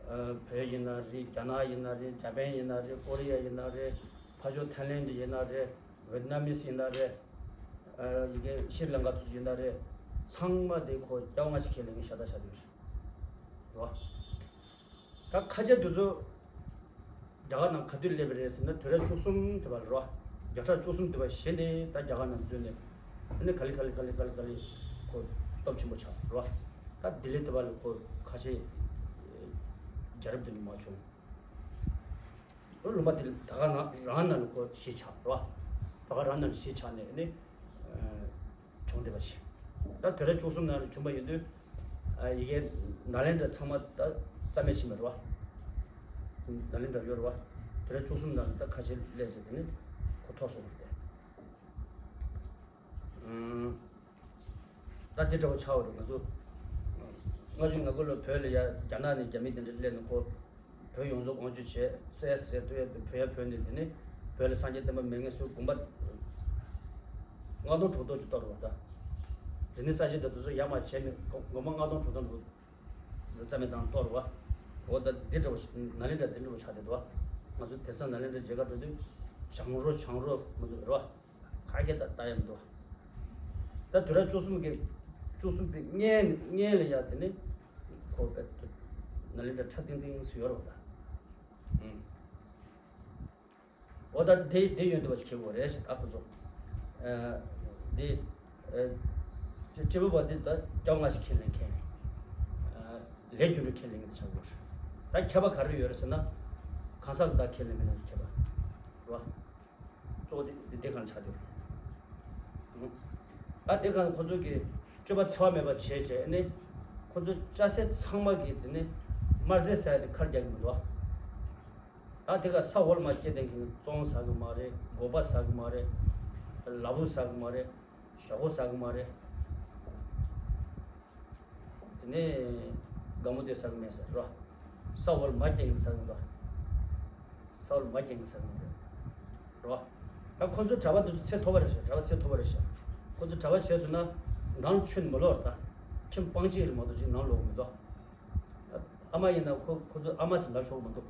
བོད་ཡིན་ན་རེད། རྒྱ་ནག་ཡིན་ན་རེད། ཇ་པན་ཡིན་ན་རེད། ཀོ་རི་ཡ་ཡིན་ན་རེད། ཕར་ཕྱོགས་ཐའི་ལེན་ཌི་ཡིན་ན་རེད། ཝེད་ནམ་མིས་ཡིན་ན་རེད། ཡི་གེ་ཤྲི་ལངྐ་དུ་ཡིན་ན་རེད། ཚང་མ་དེ་ཁོ་སྐྱབས་སྔ་ཕྱི་ཁས་ལེན་གི་ཤ་སྟག་ཤ་སྟག་རེད་བ། ད་ཁ་ཆེ་དེ་ཚོ་རྒྱ་གར་ནང་ག་དུས་སླེབས་པ་རེད་ཟེར་ན་དུས་རབས་བཅུ་གསུམ་དེ་བ་རེད་བ། བརྒྱ་ཕྲག་བཅུ་གསུམ་དེ་བ་གཞི་ནས་ད་རྒྱ་གར་ནང་འཛུལ་ནས་ཨ་ནི་ག་ལེ་ག་ལེ་ག་ལེ་ག་ལེ་ག་ལེ་ཁོ་སྟོབས་ཆེན་པོ་ཆགས་རེད་བ། ད་ལྡི་ལི་དེ་བ་ལ་ཁོ་ཁ་ཆེ་རྒྱལ་རབས་དེ་འདྲ་མ་བྱུང་། ལུང་པ་དེ་ད་ག་ནང་རང་ནང་ལ་ཁོ་གཞིས་ཆགས་རེད་བ། ད་ག་རང་ནང་ལ་གཞིས་ཆགས་ནས་ནི་བྱུང་བསྡད་པ་ཞིག་ད་དུས་རབས་བཅུ་གསུམ་ནང་ལ་བྱུང་བ་ཡིན་དུས་ཡི་གེ་ནཱ་ལེནྡྲ་ཚང་མ་ད་རྩ་མེད་ཕྱིན་པ་རེད་བ། ནཱ་ལེནྡྲ་ཡོད་རེད་བ། དུས་རབས་བཅུ་གསུམ་ནང་ལ་ད་ཁ་ཆེ་སླེབས་བྱས་དེ་ནི་ཁོ་ཐོག་སོང་བ་རེད། ད་འདི་འདྲ་བོ་ཆགས་པ་རེད། ང་ཚོ་ལྔ་བཅུ་ང་དགུ་ལོ་བོད་ལ་ཡ་རྒྱ་ནག་ནས་རྒྱ་མི་དེ་འདྲ་སླེབས་ནས་ཁོ་བོད་ཡོངས་རྫོགས་དབང་སྒྱུར་བྱས་ཟེར་ཟེར་དུས་བོད་ཡ་བོད་ནས་དེ་ནས་བོད་ལ་སངས་རྒྱས་བསྟན་པ་མེད་མཁན་ཚོས་དགོན་པ་ལྔ་སྟོང་དྲུག་སྟོང་ཅིག་གཏོར་བ་ད། རིག་གནས་གསར་བརྗེ་དང་དེ་ཚོ་ཡར་མར་བྱས་ནས་དགོན་པ་ལྔ་སྟོང་དྲུག་སྟོང་འགྲོ་རྩ་མེད་བཏང་གཏོར་བ། འོ་ད་འདི་འདྲ་བོ་ནཱ་ལེནྡྲ་འདི་འདྲ་བོ་ཆགས་བསྡད་འདུག་ང་ཚོ་དེང་སང་ནཱ་ལེནྡྲ་མཇལ་ཁ་འགྲོ་དུས་བྱང་རོ་བྱང་རོ་མི་འདུག་རོ། ཁ་སྐད་ད་ལྟ་ཡ་མི་འདུག་ད་དུས་རབས་བཅུ་གསུམ་གྱི་བཅུ་གསུམ་པའི་སྔན་སྔན་ལ་ཡ་དེ་ནི་ཁོ་པད་དུ་ནཱ་ལེནྡྲ་ཁྲ་ཏིང་ཏིང་སུ་ཡོད་རོགས་ད། ཨུམ། འོ་ད་དེ་དེ་ཡོད་འདུག་བ་ཞིག་ཁེལ་བོ་རེད་ཞེས་ད་ཁོ་ཚོ། ཨ། དེ། ཨ། སྤྱི་སྤྱི་བོ་བ་དེ་ད་སྐྱབས་སྔ་ཕྱི་ཁས་ལེན་མཁན། ཨ། ལས་རྒྱུ་འབྲས་ཁས་ལེན་མཁན་དེ་ཆགས་དགོས་རེད། ད་ཁྱད་པར་ག་རེ་ཡོད་རེད་ཟེར་ན། གང་ཟག་ད་ཁས་ལེན་མི་ལེན་གྱི་ཁྱད་པར་རེད་བ། གཙོ་བོ་དེ་དེ་དེ་གང་ཆགས་དེ་རེད། ད་དེ་གང་ཁོ་ཚོ་གི་སྤྱོད་པ་འཚེ་བ་མེད་པ་བྱས་བྱས་ནས་ཁོ་ཚོ་ལྕགས་སྲེག་ཚང་མ་གི་དེ་ནས་དམར་ཟས་ཟ་ཡ་དེ་ཁར་རྒྱག་གི་མི་འདུག་བ། ད་དེ་ག་ས་འོག་ལ་མ་སྐྱེས་དེ་མཁན་བཙོང་ཟ་གི་མ་རེད། སྒོག་པ་ཟ་གི་མ་རེད། ལ་ཕུག་ཟ་གི་མ་རེད། ཞོག་ཁོག་ཟ་གི་མ་རེད། དེ་ནས་དགའ་མོ་དེ་ཟ་གི་མེད་ཟེར་རོ། ས་འོག་ལ་མ་སྐྱེས་མཁན་ཟ་གི་མ་རེད། ས་འོག་ལ་མ་སྐྱེས་མཁན་ཟ་གི་མ་རེད་རོ། ད་ཁོ་ཚོ་གྲྭ་པ་དེ་ཚོ་ཚེ་ཐོབ་པ་རེད་ཤག་གྲྭ་པ་ཚེ་ཐོབ་པ་རེད་ཤག་ཁོ་ཚོ་གྲྭ་པ་བྱས་སོང་ན་ནང་ཆུ་མི་ལོག་རེད། ད་ཁྱིམ་སྤང་གཅིག་རེད་མ་གཏོགས་ཅིག་ནང་ལོག་མི་འདུག་ཨ་མ་ཡིན་ན་ཁོ་ཁོ་ཚོ་ཨ་མ་ཟེར་ལབ་ཆོག་གི་མི་འདུག་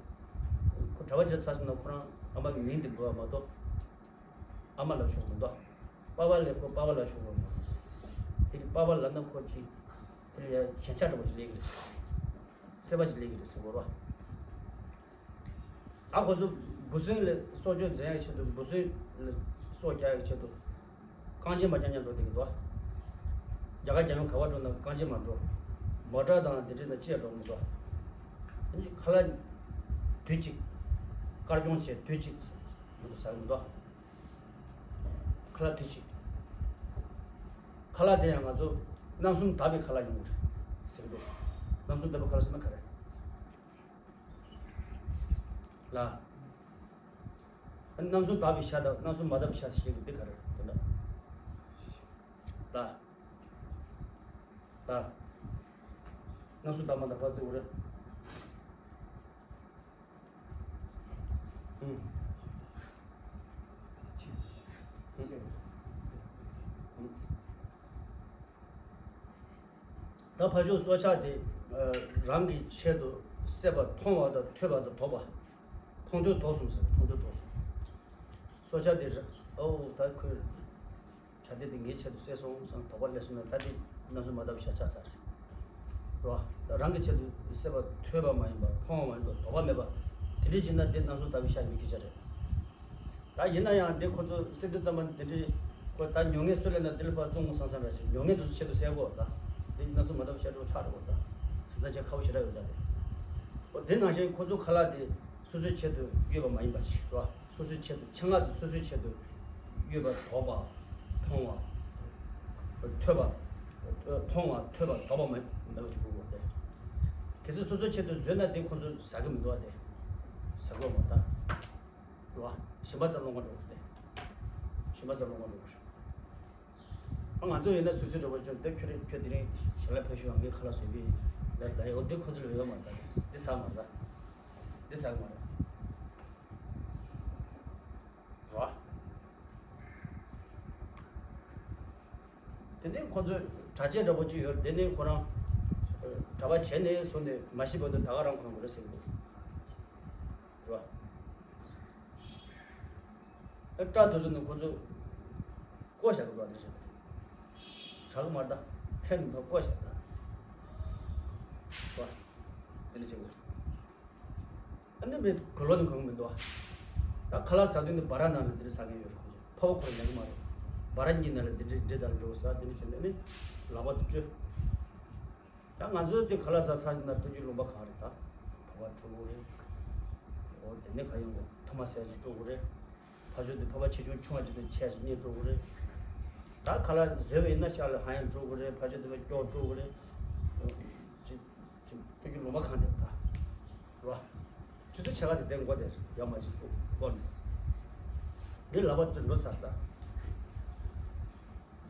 ཁོ་གྲྭ་པ་བྱས་ཚར་སོང་ན་ཁོ་རང་ཨ་མ་གི་མིང་དེ་འབོད་པ་མ་གཏོགས་ཨ་མ་ལབ་ཆོག་གི་མི་འདུག་པ་ཕ་ལབ་ཁོ་པ་ཕ་ལབ་ཆོག་གི་མི་འདུག་དེ་གི་པ་ཕ་ལབ་ན་ཁོ་ཅིག་དེ་ལ་ཡ་ཞན་ཆ་འདྲ་པོ་ཅིག་སླེབས་ཀྱི་རེད། སེར་པ་ཅིག་སླེབས་ཀྱི་རེད་ཟེར་གོ་རོ། ད་ཁོ་ཚོ་འབུ་སྲིན་ལ་སྲོག་སྐྱོབ་འཛིན་ཡག་ཆེད་དུ་འབུ་སྲིན་ལ་སྲོག་རྒྱག་ཡག་ཆེད་དུ་རྐང་རྗེན་མ་རྐྱང་རྐྱང་འགྲོ་བསྡད་ཀྱི་འདུག་རྒྱ་གར་རྒྱལ་ཡོངས་ག་པར་འགྲོ་ན་རྐང་རྗེན་མ་འགྲོ། མོ་ཊ་དང་དེ་འདྲ་ན་ཅི་ཡང་འགྲོ་མི་འདུག་ཁ་ལག་དུས་གཅིག་དཀར་སྐྱོང་བྱས་དུས་གཅིག་མི་འདུག་ཟ་གི་མི་འདུག་ཁ་ལག་དུས་གཅིག་ཁ་ལག་དེ་ཡང་ང་ཚོ་རྣམ་གསུམ་དག་པའི་ཁ་ལག་ཡིན་དགོས་རེད་ཟེར་གི་འདུག་རྣམ་གསུམ་དག་པའི་ཁ་ལག་ཟེར་ན་ག་རེ། ལ། རྣམ་གསུམ་དག་པའི་ཤ་དང་རྣམ་གསུམ་མ་དག་པའི་ཤ་ཟེར་གི་འདི་ག་རེ་དོན་དག་ལ། ལ། རྣམ་གསུམ་དག་མ་དག་པ་བརྩི་དགོས་རེད། ཨུམ། ད་ཕ་ཤོག་སྲོག་ཆགས་དེ་རང་གི་ཆེད་དུ་བསད་པ་མཐོང་བ་དང་ཐོས་པ་དང་དོགས་པ། མཐོང་ཐོས་དོགས་གསུམ་ཟེར་མཐོང་ཐོས་དོགས་གསུམ། སྲོག་ཆགས་དེ་ཨོ་ད་ཁོས་བྱ་དེ་དེ་ངའི་ཆེད་དུ་བསད་སོང་བསམ་དོགས་པ་སླེབས་སོང་ན་ད་དེ་རྣམ་གསུམ་མ་དག་པའི་ཤ་ཆགས་ཚར་རེད་བ། ད་རང་གི་ཆེད་དུ་བསད་པ་ཐོས་པ་མ་ཡིན་པ་མཐོང་བ་མ་ཡིན་པ་དོགས་པ་མེད་པ་དེ་འདྲ་བྱས་ན་དེ་རྣམ་གསུམ་དག་པའི་ཤ་ཡིན་མིན་སྐད་ཆ་རེད། ད་ཡིན་ན་ཡང་འདི་ཁོ་ཚོ་སྲིད་དུ་ཙམ་པ་འདི་འདྲའི་ཁོ་ད་མྱོང་ངན་སུ་ལས་ན་འདི་ལ་ཕར་བཙོང་དགོས་བསམ་བསམ་ར་ཞིག་མྱོང་ངན་དུ་ཆེད་དུ་བསད་དགོས་ད། འདི་སྣ་ཚོགས་མ་དག་པའི་ཤ་འགྲོ་ཆགས་འགྲོ་དགོས་ད། སེམས་ཙམ་བྱེད་ཁག་པོ་ཞེ་དྲག་ཡོད་ད་དེ། འོ་དེ་ནང་བཞིན་ཁོ་ཚོ་ཁ་ལག་དེ་སོ་སོའི་ཆེད་དུ་ཡོད་པ་མ་ཡིན་པ་ཞིག་ར། སོ་སོའི་ཆེད་དུ་ཆེད་མངགས་དེ་སོ་སོའི་ཆེད་དུ་ཡོད་པ་དོགས་པ། མཐོང་བ། ཐོས་པ། མཐོང་བ་ཐོས་པ་དོགས་པ་མ་མེད་པ་ཅིག་དགོས་དགོས་ཏེ། གལ་སྲིད་སོ་སོའི་ཆེད་དུ་བཟོས་ན་དེ་ཁོ་ཚོ་ཟ་གི་མི་འདུག་བ་དེ། ཟ་དགོས་མ་ད། རེད་བ། ཞིམ་པ་ཙམ་སློང་ག་འགྲོ་དགོས་ཏེ། ཞིམ་པ་ཙམ་སློང་ག་འགྲོ་དགོས། ང་ཚོ་ཡིན་ན་སུད་སི་འགྲོ་བ་ཅུང་དེབ་ཁྱོད་རེ་ཁྱོད་དེ་རིང་ཞལ་ལག་ཕེབས་ཤོག་ངས་ཁ་ལག་བཟོས་པས་ལབ་ད་ཡོད་འདི་ཁོ་ཚོ་ལ་ཡོད་མ་རེད། འདི་ཟ་མ་རེད། འདི་ཟ་མ་རེད། རོ། དེ་ནས་ཁོ་ཚོས་གྲྭ་ཆས་འདྲ་པོ་ཅིག་ཡོད་དེ་ནས་ཁོ་རང་གྲྭ་པ་བྱས་ནས་བཟུང་ནས་མ་ཤི་བར་དུ་ད་ག་རང་ཁོ་རང་གོ་རེ་ཟེར་གི་འདུག་རོ། ཨ་སྐྲ་དེ་ཚོ་ནི་ཁོ་ཚོ་བཀོག་བཞག་གི་འདུག་ཨ་དེ་བཞིན་དྲག་གི་མ་རེད་ད། འཐེན་ནས་བཀོག་བཞག་ད། བ། དེ་འདྲ་བྱེད་དགོས། ཨ་ནི་མི་གོས་ལོག་ནི་གོན་གི་མི་འདུག་ཨ། ད་ཁ་ལག་ཟ་དུས་ནི་བ་ར་ནང་ལ་འདི་འདྲ་ཟ་མཁན་ཡོད་རེད་ཁོ་ཚོ། ཕོ་བ་ཁོ་རང་ཉན་གི་མ་རེད། བ་ར་གཉིས་ནང་ལ་འདི་འདྲ་འདྲ་དང་འགྲོ་ཟ་འདི་འདྲ་བྱས་ནས་ཨ་ནི་ལག་པ་དེ་བཅོས། ད་ང་ཚོ་དེ་ཁ་ལག་ཟ་ཚར་ཞིག་ན་སྤྲོ་རྒྱུའི་ལུང་པ་གང་རེད་ད། ཕོ་བ་སྤྲོ་དགོས་རེད། འོ་དེ་ནས་ག་ཡོང་གོ་ཐུར་མ་ཟས་ཅིག་སྤྲོ་དགོས་རེད། ཕ་ཆོས་དེ་ཕོ་བ་ཆེ་ཆུང་ཆུང་བ་ཅིག་དང་ཆེ་ཞིག་གཉིས་སྤྲོ་དགོས་རེད། ད་ཁ་ལག་བཟོས་པ་ཡིན་ན་ཤ་ལ་ཧ་ཡང་སྤྲོ་དགོས་རེད། ཕ་ཆོས་དེ་ཕ་སྐྱོག་སྤྲོ་དགོས་རེད། ཅིག་ཅིག་སྤྲོ་རྒྱུ་ལུང་པ་གང་དེ་ད། རེད་བ། ཆུ་ཚོད་ཕྱེད་ཀ་ཙམ་བསྡད་དགོས་དེ་ཡག་མ་ཅིག་སྐོར་ནས། འདི་ལག་པ་དེ་འགྲོ་ཚར་ད། རེད་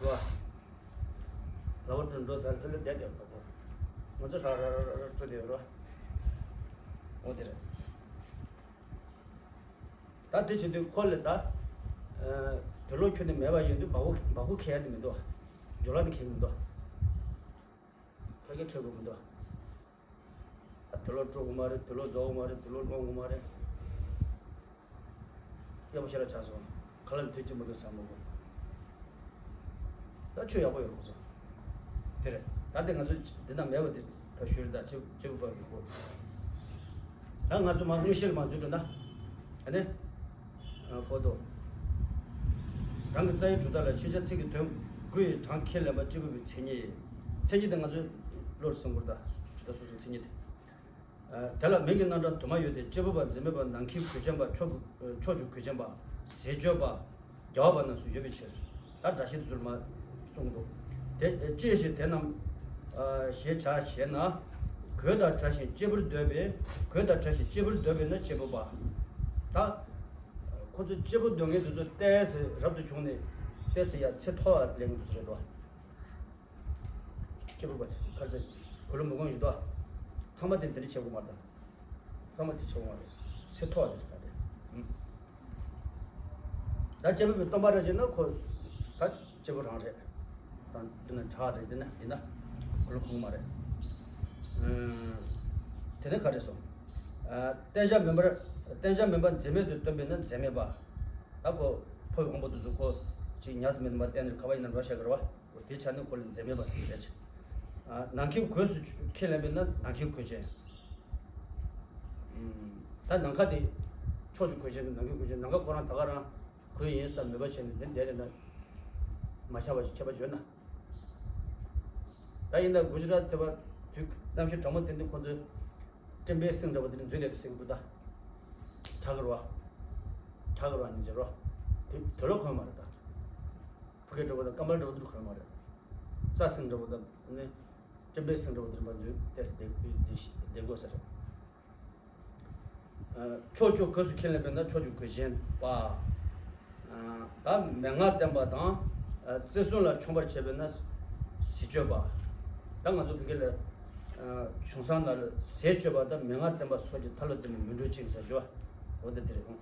བ། ལག་པ་དེ་འགྲོ་ཚར་དེ་ལ་བསྡད་བསྡད་པ་གོ། ང་ཚོ་ར་ར་ར་ར་ར་འགྲོ་དེ་རེད་བ། འོ་དེ་རེད། ད་དེ་བྱེད་དུས་ཁོ་ལ་ད། དུག་ལོག་ཁྱོན་ནས་མེད་པ་ཡིན་དུས་སྦ་ཁུག་སྦ་ཁུག་ཁེལ་ཡ་དེ་མི་འདུག་ཇོ་ལགས་དེ་ཁེལ་གི་མི་འདུག་ཁེལ་ཁེལ་ཁེལ་དགོས་མི་འདུག་ད་དུག་ལོག་སྤྲོ་དགོས་མ་རེད། དུག་ལོག་བཟོ་དགོས་མ་རེད། དུག་ལོག་སློང་དགོས་མ་རེད། གཡོག་པོ་ཞེ་དྲག་ཆགས་སོང་། ཁ་ལག་དུས་གཅིག་མ་གཏོགས་ཟ་མི་དགོས། ད་ཆོས་ཡག་པོ་ཡོད་ཁོ་ཚོ། དེ་རེད། ད་དེ་ང་ཚོ་འདི་ན་མེད་པ་དེ་ཕར་ཞུ་རེད། ད་སྐྱེ་སྐྱེ་བོ་པ་གི་ཁོ། ད་ང་ཚོ་མ་དངོས་གཞི་ལ་མ་འཛུལ་འགྲོ་ན། ཨ་ནི། ཨ་ཁོ་ཐོ། རང་གི་རྩ་བའི་གྲུབ་མཐའ་ལ་ཤེས་བྱ་ཚིག་གི་དོན་དགུ་ཡི་གྲངས་ཁས་ལེན་པ་སྐྱེས་བུ་པའི་མཚན་ཉིད། མཚན་ཉིད་དེ་ང་ཚོས་བློར་ཟིན་དགོས། ད་གྲུབ་མཐའ་སོ་སོའི་མཚན་ཉིད་དེ། ཨ་དེ་ལ་མིང་གི་རྣམ་གྲངས་དུ་མ་ཡོད་དེ། སྐྱེས་བུ་པ་འཛིན་མེད་པ་ནམ་མཁའི་གོས་ཅན་པ་ཕྱོགས་ཕྱོགས་བཅུའི་གོས་ཅན་པ། ཟས་སྤྱོད་པ། རྒྱལ་བ་པ་རྣམས་སུ་ཡོད་པའི་ཕྱིར། ད་སྒྲ་བཤད་དུ་ཟུར་མ་གསུངས་འདུག་དེ་ཅི་ཞིག་དེ་རྣམས་ཞེས་བྱ་ཞེ་ན། གོས་དང་བྲལ་ཞིང་སྐྱེས་བུར་འདོད་པས། གོས་དང་བྲལ་ཞིང་སྐྱེས་བུར་འདོད་པས་ན་སྐྱེས་བུ་པ། ད་ཁོ་ཚོ་སྐྱེས་བུ་འདོད་མཁན་དེ་ཚོ་ཏོག་ཙམ་རབ་ཏུ་བྱུང་ནས་ཏོག་ཙམ་ཡ་ཚེ་མཐོ་བ་ལེན་གྱི་འདུག་ཟེར་རེད་དོ། སྐྱེས་བུ་པ་དེ་ཁར་ཟེར་གོས་ལོ་མི་གོན་ཞིག་དོ། ཚང་མ་དེ་འདི་འདྲ་བྱེད་དགོས་མ་རེད། ཚང་མ་དེ་ཆེ་བ་རེད། ཚེ་མཐོ་བ་དེ་རེད་ད་དེ། ད་སྐྱེས་བུ་པའི་སྟོན་པ་རེད་ཅེ་ན་ཁོ་ད་སྐྱེས་བུ་རང་རེད། ད་འདི་ན་གྲགས་རེད། འདི་ན་འདི་ན་ཁོ་ལ་ཁུངས་མ་རེད། དེ་ནས་ག་རེ་སོང་། བསྟེན་བྱ་མིན་པར་བསྟེན་བྱ་མིན་པ་འཛིན་མེད་དུ་སྟོན་པས་ན་འཛིན་མེད་པ། ད་ཁོ་ཕོ་བའི་དབང་པོ་དེ་ཚོ་ཁོ་ཅིག་ཉལ་ས་མེད་ན་མ་བསྟེན་ནས་ག་བ་ཡིན་ན་འགྲོ་བྱ་གི་རེད་བ། དེ་ཆ་ནས་ཁོ་ལ་འཛིན་མེད་པ་ཟེར་གི་རེད། ནམ་མཁའི་གོས་སུ་ཁས་ལེན་པས་ན་ནམ་མཁའི་གོས་ཅན། ད་ནམ་མཁའ་དེ་ཕྱོགས་ཀྱི་གོས་ཅན་དང་ནམ་མཁའི་གོས་ཅན། ནམ་མཁའ་ཁོ་རང་ད་ག་རང་གོས་ཡིན་བསམ་མོས་པ་བྱས་ནས་འདི་བསྡད་ན་མ་ཁྱབ་པ་ཞིག་ཁྱད་པར་ཡོད་ན། ད་ཡིན་ན་གུ་ཇི་རཱཏ་དེ་བ་དུས་གནམ་གཤིས་གྲང་མོ་དེ་འདི་ཁོ་ཚོས་སྤྲིན་པའི་སེང་འདྲ་བོ་དེ་འཛུལ་བསྡད་པའི་སེང་འདུག་ད་གྲགས་གི་རེད་བ། གྲགས་གི་རེད་བ། ཉིན་བྱེད་རེད་བ། དུས་དུས་ལོག་གོན་མ་རེད་ད། ཕ་གི་འདྲ་བོ་དང་ཀ་མལ་འདྲ་བོ་འདི་གོན་མ་རེད། རྩྭ་སེང་འདྲ་བོ་དང་ནི་སྤྲིན་པའི་སེང་འདྲ་བོ་འདི་མ་འཛུལ་ཏེ་བསྡད་བསྡད་དགོས་ས་རེད། ཕྱོགས་བཅུ་གོས་སུ་ཁས་ལེན་པས་ན་ཕྱོགས་བཅུ་གོས་ཅན་པ། ད་མན་ངག་བསྟན་པ་དང་བརྩེ་གསུམ་ལ་མཆོངས་པར་བྱེད་པས་ན་ཟས་སྤྱོད་པ། ད་ང་ཚོ་ཕ་གི་ལ་བྱུང་སང་ལ་ཟས་སྤྱོད་པ་དང་མན་ངག་བསྟན་པ་སོགས་ཀྱི་ཐ་ལོ་བསྟན་པའི་མི་འགྲོ་ཅིང་ཟེར་རྒྱུ་བ། འོ་དེ་དེ་རེད།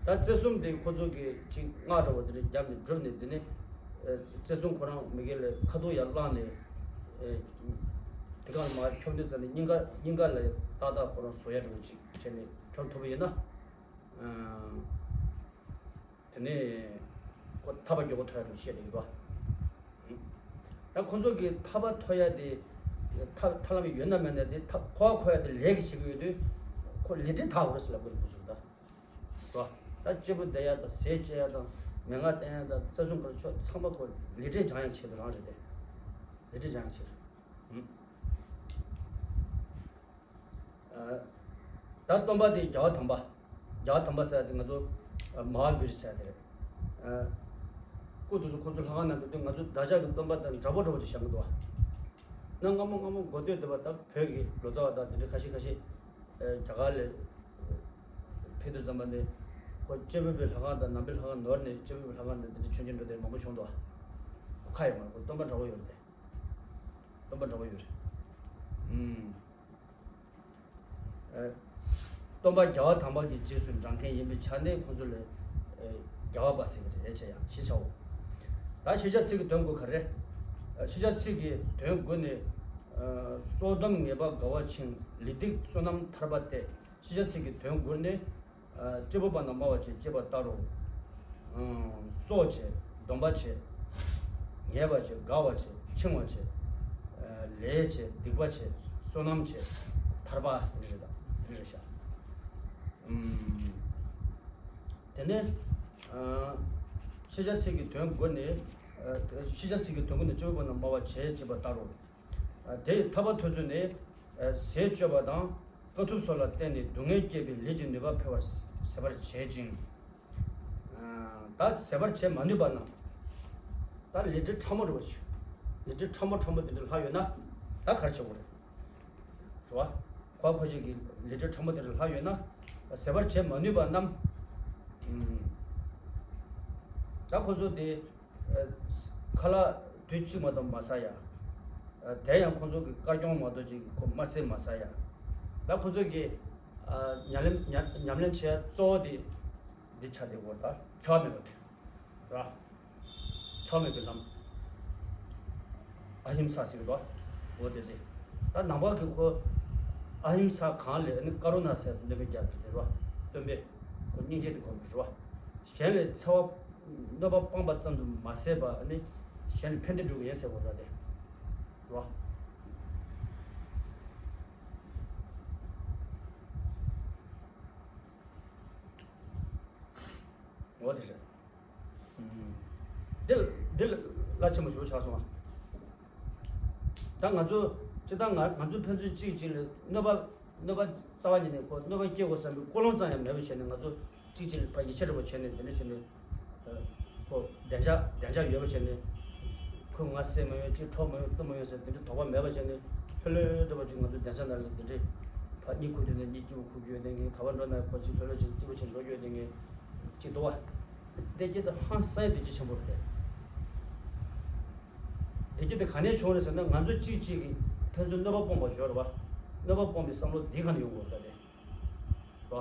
ད་བརྩེ་གསུམ་དེ་ཁོ་ཚོ་གིས་ཅིག་སྔགས་འདྲ་བོ་དེ་འདྲ་བརྒྱབ་ནས་བསྒྲུབས་ནས། དེ་ནས་བརྩེ་གསུམ་ཁོ་རང་མི་གེ་ལ་ཁ་ཐུག་ཡར་བླངས་ནས་དེ་གང་ལ་མར་ཁྱོབ་ནས་ཟ་ནས་སྙིང་ག་སྙིང་ག་ལ་ཏག་ཏག་ཁོ་རང་བཟོ་ཡ་འདྲ་བོ་ཅིག་བྱས་ནས་ཁྱོབ་ཐུབ་པ་ཡིན་ན། དེ་ནས་ཁོ་ཐར་པ་མགྱོགས་པོ་ཐོབ་ཡ་འདྲ་བོ་བཤད་བསྡད་ཡོད་པ། ད་ཁོ་ཚོ་གི་ཐར་པ་ཐོབ་ཡ་དེ། ཐར་ཐར་ལམ་ཡོད་ན་མེད་ན་དེ་ཐར་འཁོར་བ་འཁོར་ཡ་དེ་ལས་ཀྱིས་བྱེད་ཀྱི་ཡོད་དུས་ཁོ་ལས་འབྲས་དག་དགོས་རེད་ཟེར་ལབ་དགོས་རེད་ཁོ་ཚོ་ད། རོ། ད་སྐྱིད་པོ་བསྡད་ཡ་དང་ཟས་བཅད་ཡ་དང་མན་ངག་བསྟན་ཡ་དང་བརྩེ་གསུམ་གྱི་ཕྱོགས་ཚང་མ་ཁོ་ལས་འབྲས་སྦྱང་ཡ་ཆེད་དུ་རང་རེད་དེ། ལས་འབྲས་སྦྱང་ཡ་ཆེད་དུ། ད་སྟོན་པ་དེ་རྒྱལ་བ་དམ་པ། རྒྱལ་བ་དམ་པ་ཟེར་ཡ་དེ་ང་ཚོ་མ་ཧཱ་བིར་ཟེར་ཡ་དེ་རེད། སྐུ་དེ་ཚོ་ཁོ་ཚོ་ལྷ་ཁང་ནང་འགྲོ་དུས་ང་ཚོ་བདག་ཅག་གི་སྟོན་པ་དང་འདྲ་པོ་འདྲ་བོ་ཅིག་བཞག་གི་འདུག་བ། ན་སྔ་མོ་སྔ་མོ་འགོ་སྟོད་དེ་བ་ད་བོད་ཀྱི་ལོ་ཙཱ་བ་དང་དེ་འདྲ་ཁ་ཤས་ཁ་ཤས་རྒྱ་གར་ལ་ཕེབས་དུས་ཙམ་པ་ནས་ ཁོ་སྐྱེས་བུ་པའི་ལྷ་ཁང་དང་ནང་པའི་ལྷ་ཁང་ནོར་ནས་སྐྱེས་བུ་པའི་ལྷ་ཁང་ནས་འདི་འདྲ་མཆོད་མཇལ་འགྲོ་དེ་མང་པོ་བྱུང་འདུག་ཁོ་ཁ་ཡོད་མ་རེད། ཁོ་སྟོན་པ་འདྲ་བོ་ཡོད་རེད། སྟོན་པ་འདྲ་བོ་ཡོད་རེད། ཨུམ། ཨ། སྟོན་པ་རྒྱལ་བ་དམ་པ་གི་རྗེས་སུ་འབྲང་མཁན་ཡིན་པའི་ཆ་ནས་ཁོང་ཚོ་ལ་ཨ་རྒྱལ་བ་པ་ཟེར་གྱི་རེད། ཨེ་ཆ་ཡ་ཤེས་བྱའོ། ད་ཤེས་བྱ་ཚིག་གི་དོན་དགུ་ག་རེ། ཨ། ཤེས་བྱ་ཚིག་གི་དོན་དགུ་ནི། ཨ། སྲོག་སྡོམ་ངེས་པ་དགའ་བ་ཆེན། ལུས་སྡིག་བསོད་ནམས་ཐར་པ་སྟེ། ཤེས་བྱ་ཚིག་གི་དོན་དགུ་ནི། ཨ། སྐྱེས་བུ་པ་རྣམས་སྨྲ་བ་བྱེད། ཅེས་པ་ལྟར་རོ། ཨང་། སྲོག་བཅད། སྡོམ་པ་བྱེད། ངེས་པ་བྱེད། དགའ་བ་བྱེད། འཆིང་བ་བྱེད། ཨ། ལས་བྱེད། སྡིག་པ་བྱེད། བསོད་ནམས་བྱེད། ཐར་པ་ཟེར་དེ་རེད་ད། དེ་རེད་ཤག་ཨུམ། དེ་ནས། ཨ། ཤེས་བྱ་ཚིག་གི་དོན་དགུ་ནི། ཨ། ཤེས་བྱ་ཚིག་གི་དོན་དགུ་ནི་སྐྱེས་བུ་པ་རྣམས་སྨྲ་བ་བྱེད་ཅེས་པ་ལྟར་རོ། ཨ། དེ་ཡི་ཐར་པ་ཐོབ་ཚུལ་ནི། ཨ། ཟས་སྤྱོད་པ་དང་དཀའ་ཐུབ་སོགས་ལ་བརྟེན་ནས་སྡུག་བསྔལ་སྐྱེད་པའི་ལས་ཀྱི་ནུས་པ་འཕེལ་བར་ཟད་པར་བྱེད་ཅིང་། ཨ། ད་ཟད་པར་བྱེད་མ་ནུས་པ་རྣམས། ད་ལས་འབྲས་ཕྲ་མོ་འདྲ་བོ་ཞིག་ལས་འབྲས་ཕྲ་མོ་ཕྲ་མོ་དེ་འདྲ་ལྷག་ཡོད་ན་ད་ག་རེ་བྱེད་དགོས་རེད། རེད་བ། ཁོ་ཁོ་ཞིག་གི་ལས་འབྲས་ཕྲ་མོ་དེ་འདྲ་ལྷག་ཡོད་ན། ཟད་པར་བྱེད་མ་ནུས་པ་རྣམས། ཨུམ། ད་ཁོ་ཚོ་དེ། ཨ། ཁ་ལག་དུས་གཅིག་མ་གཏོགས་མ་ཟ་ཡ། ཨ། དེ་ཡང་ཁོ་ཚོ་གི་དཀར་གྱོང་མ་གཏོགས་ཅིག་གི་ཁོ་དམར་ཟས་མ་ཟ་ཡ། ད་ཁོ་ཚོ་གི། ཨ། ཉམས་ལེན་ཉམས་ཉམས་ལེན་བྱེད་ཡ་གཙོ་བོ་དེ་འདི་ཆགས་བསྡད་ཡོད་རེད། ད་འཚེ་བ་མེད་པ་དེ་རེད། འཚེ་བ་མེད་པའི་ལམ། ཨ་ཧིམ་ས་ཟེར་གི་འདུག་འོ་དེ་དེ། ད་ནང་པ་གི་ཁོ་ཨ་ཧིམ་ས་གང་ལས་ནི་ཀ་རུ་ན་ཟེར་སྟོན་པའི་རྒྱབ་ཀྱི་དེ་རེད་བ། སྟོན་པས་ཁོ་སྙིང་རྗེ་དེ་གོམས་ཀྱི་རེད་བ། གཞན་ལ་འཚེ་བ་གནོད་པ་སྤངས་པ་ཙམ་དུ་མ་ཟད་པ་ནི་གཞན་ལ་ཕན་བདེ་སྒྲུབ་ཀྱི་ཡིན་ཟེར་བ་ད་དེ་རེད་བ། འོ་དེ་རེད། ཨུམ། འདི་འདི་བླ་ཆེན་པོ་ཞེ་པོ་ཆགས་སོང་ཨ། ད་ང་ཚོ་སྤྱིར་བཏང་ང་ང་ཚོ་ཕན་ཚུན་གཅིག་གཅིག་ལ་གནོད་པ་གནོད་པ་རྩ་བ་ཉིད་ནས་ཁོ་གནོད་པ་སྐྱེལ་དགོས་བསམ་པའི་ཀུན་སློང་ཙམ་ཡང་མེད་པ་བྱས་ནས། ང་ཚོ་གཅིག་གཅིག་ལ་ཕར་ཡིད་ཆེས་འདྲ་པོ་བྱས་ནས་འདི་འདྲ་བྱས་ནས། ཁོ་བདེ་འཇགས་བདེ་འཇགས་ཡོད་པ་བྱས་ནས། ཁོས་ང་བསད་མ་ཡོང་། ཅིག་འཕྲོག་མ་ཡོང་། གཏུབ་མ་ཡོང་ཟེར་འདི་འདྲའི་དོགས་པ་མེད་པ་བྱས་ནས། ལྷོད་ལྷོད་འདྲ་པོ་ཅིག་ང་ཚོ་གདན་ས་ནང་ལ་འདི་འདྲའི་ཕར་གཉིད་ཁུག་དུས་ནས་གཉིད་སྐྱིད་པོ་ཁུག་རྒྱུ་ཡོད་དེ། ངས་ག་པར་འགྲོ་ན་ཁོ་ཅིག་ལྷོད་ལྷོད་ཅིག་སྐྱིད་པོ་ཅིག་འགྲོ་རྒྱུ་ཡོད་དེ། ངས་ཅིག་འདུག་བ། བདེ་སྐྱིད་དེ་ཧང་སངས་བདེ་སྐྱིད་ཆེན་པོ་རེད། བདེ་སྐྱིད་དེ་ག་ནས་བྱུང་རེད་ཟེར་ན། ང་ཚོ་གཅིག་གཅིག་གིས་ཕན་ཚུན་གནོད་པ་སྤོང་བ་ཡོད་རེད་བ། གནོད་པ་སྤོང་བའི་བསམ་བློ་འདི་ག་ནས་ཡོང་དགོས་རེད་ད་དེ། རེད་བ།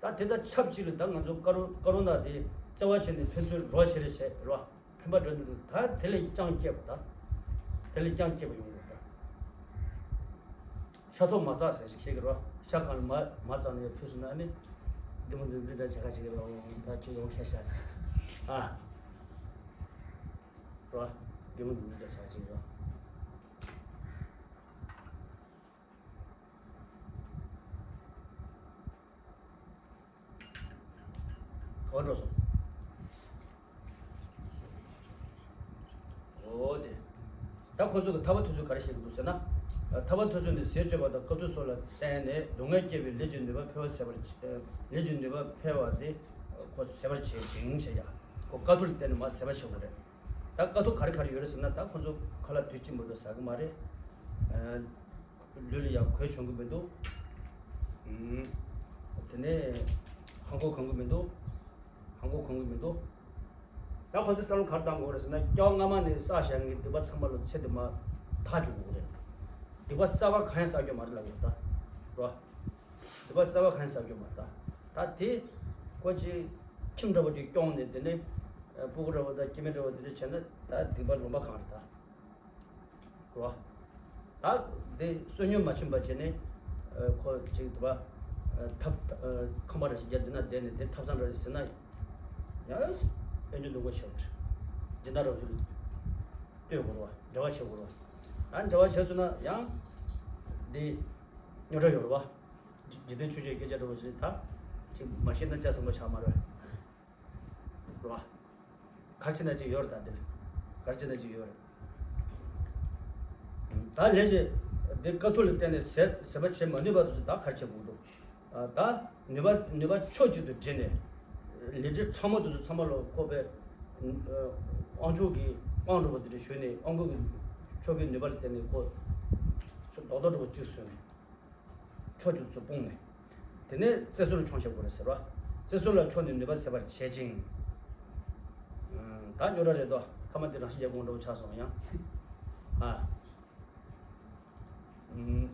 ད་དེ་དང་ཆབས་ཅིག་ལ་ད་ང་ཚོ་ཀ་རུ་ཀ་རུ་ན་དེ་བརྩེ་བ་བྱས་ནས་ཕན་ཚུན་རོགས་བྱེད་རེས་བྱས་རེད་བ། ཕན་པ་འགྲོ་འདུག་ད་དེ་ལས་ཀྱང་སྐྱེས་པ། ད་དེ་ལས་ཀྱང་སྐྱེས་པ་ཡོང་དགོས་ད། ཤ་ཐོག་མ་བཙགས་ཟེར་ཞིག་བཤད་ཀྱི་རེད་བ། ཤ་གང་ལ་མ་མ་བཙགས་ནས་ཕུལ་སོང་ན་ནི། འདི་མོ་འཛིན་འཛིན་འདྲ་བྱེད་ཁ་ཞིག་རེད་བ། ད་ཁྱོད་ཡོང་ཁ་ཤ་ཟེར། ཨ། རེད་བ། འདི་མོ་འཛིན་འཛིན་འདྲ་བྱེད་ཁ་ཞིག་རེད་བ། ག་པར་འགྲོ་སོང་། འོ་དེ། ད་ཁོ་ཚོ་གི་ཐར་པ་ཐོབ་ཚུལ་ག་རེ་བཤད་ཀྱི་འདུག་ཟེར་ན། ཐར་པ་ཐོབ་ཚུལ་ནི་ཟས་སྤྱོད་པ་དང་དཀའ་ཐུབ་སོགས་ལ་བརྟེན་ནས་སྡུག་བསྔལ་སྐྱེད་པའི་ལས་ཀྱི་ནུས་པ་འཕེལ་བ་ཟད་པར་བྱེད། ལས་ཀྱི་ནུས་པ་འཕེལ་བ་དེ་ཁོ་ཟད་པར་བྱེད་ཅིང་བྱེད་ཡ། ཁོ་དཀའ་ཐུབ་ལ་བརྟེན་ནས་མར་ཟད་པར་བྱེད་དགོས་རེད། ད་དཀའ་ཐུབ་ག་རེ་ག་རེ་ཡོད་རེད་ཟེར་ན། ད་ཁོ་ཚོ་ཁ་ལག་དུས་གཅིག་མ་གཏོགས་ཟ་གི་མ་རེད། ལུས་ལ་ཡང་གོས་གྱོན་གྱི་མི་འདུག་དེ་ནས་ཧང་གོ་གོན་གྱི་མི་འདུག་ཧང་གོ་གོན་གྱི་མི་འདུག་ད་ཁོ་ཚོས་བསམ་བློ་ག་རེ་བཏང་དགོས་རེད་ཟེར་ན། སྐྱེ་བ་སྔ་མ་ནས་བསགས་བཞག་མཁན་གྱི་སྡིག་པ་ཚང་མ་ལ་ཚེ་འདི་མར་ཐག་གཅོད་དགོས་རེད། སྡིག་པ་གསར་པ་གང་ཡང་བསགས་རྒྱུ་མ་རེད་ལབ་དགོས་ད། རེད་བ། སྡིག་པ་གསར་པ་གང་ཡང་བསགས་རྒྱུ་མ་རེད་ད། ད་དེ་ཁོ་ཅིག་ཁྱིམ་འདྲ་པོ་ཅིག་སྐྱོང་ནས། དེ་ནས་སྤུ་གུ་འདྲ་པོ་དང་སྐྱེ་དམན་འདྲ་པོ་དེ་འདྲ་བྱས་ན། ད་སྡིག་པ་ལོང་པ་གང་རེད་ད། རེད་བ། ད་དེ་བསོད་སྙོམས་མ་ཕྱིན་པ་བྱས་ནས། ཁོ་ཅིག་དེ་བ། ཐབ་ཁང་པ་འདྲ་ཞིག་རྒྱབ་དེ་ན་བསྡད་ནས། དེ་ཐབ་ཚང་འདྲ་ཞིག་ཟིན་ན་ཡང་དཔལ་འབྱོར་འདུ་འགོད་བྱེད་པ་རེད། སྦྱིན་བདག་འདྲ་པོ་ཞིག་ལ་ལྟོས་དགོས་རེད་བ། འབྲེལ་བ་བྱེད་དགོས་རེད་བ། ད་འབྲེལ་བ་བྱས་སོང་ན་ཡང་དེ་རྙོག་དྲ་ཡོད་རེད་བ། འཇིག་རྟེན་ཆོས་བརྒྱད་སྐད་ཆ་འདྲ་པོ་ཞིག་ད་ཅིག་མ་ཤེས་ན་ལྕགས་ཟམ་པ་ཆགས་མ་རེད། རེད་བ། ག་རེ་བྱས་ན་ཅིག་ཡོད་རེད། ད་འདིར་ག་རེ་བྱས་ན་ཅིག་ཡོད་རེད། ད་ལས་ཀྱི་འདི་དཀའ་ཐུབ་ལ་བརྟེན་ནས་ཟད་ཟད་པ་བྱེད་མ་ནུས་པ་དེ་ཚོ་ད་ག་རེ་བྱེད་དགོས་འདུག་ད་ནུས་པ་ནུས་པ་ཕྱོགས་གཅིག་ཏུ་བསྒྲིལ་ནས། ལས་འབྲས་ཕྲ་མོ་དེ་ཚོ་ཚང་མ་ལ་ཁོ་པའི་དབང་ཕྱུག་གི་དབང་འགྲོ་བ་དེ་འདྲ་ཞུས་ནས། དབང་བསྐུར་གྱི་ཆོ་གའི་ནུས་པ་ལ་བརྟེན་ནས་ཁོ་ཚོ་རྡོག་རྡོག་འདྲ་པོ་གཅིག་བཟོས་ནས། ཕྱོགས་གཅིག་ཏུ་སྤུངས་ནས། དེ་ནས་བཙན་གསོལ་ལ་མཆོང་བྱེད་དགོས་རེད་ཟེར་བ། བརྩེ་སེམས་ལ་ཕྱོགས་ནས་ནུས་པ་ཟད་པར་བྱེད་ཅིང་། ཨ། ད་རྙོག་དྲ་རེད་དོ། ཐ་མ་འདི་རང་བཞིན་གྱིས་སྒོམ་འགྲོ་བ་ཆགས་སོང་ཡང་། ཨ། ཨུམ།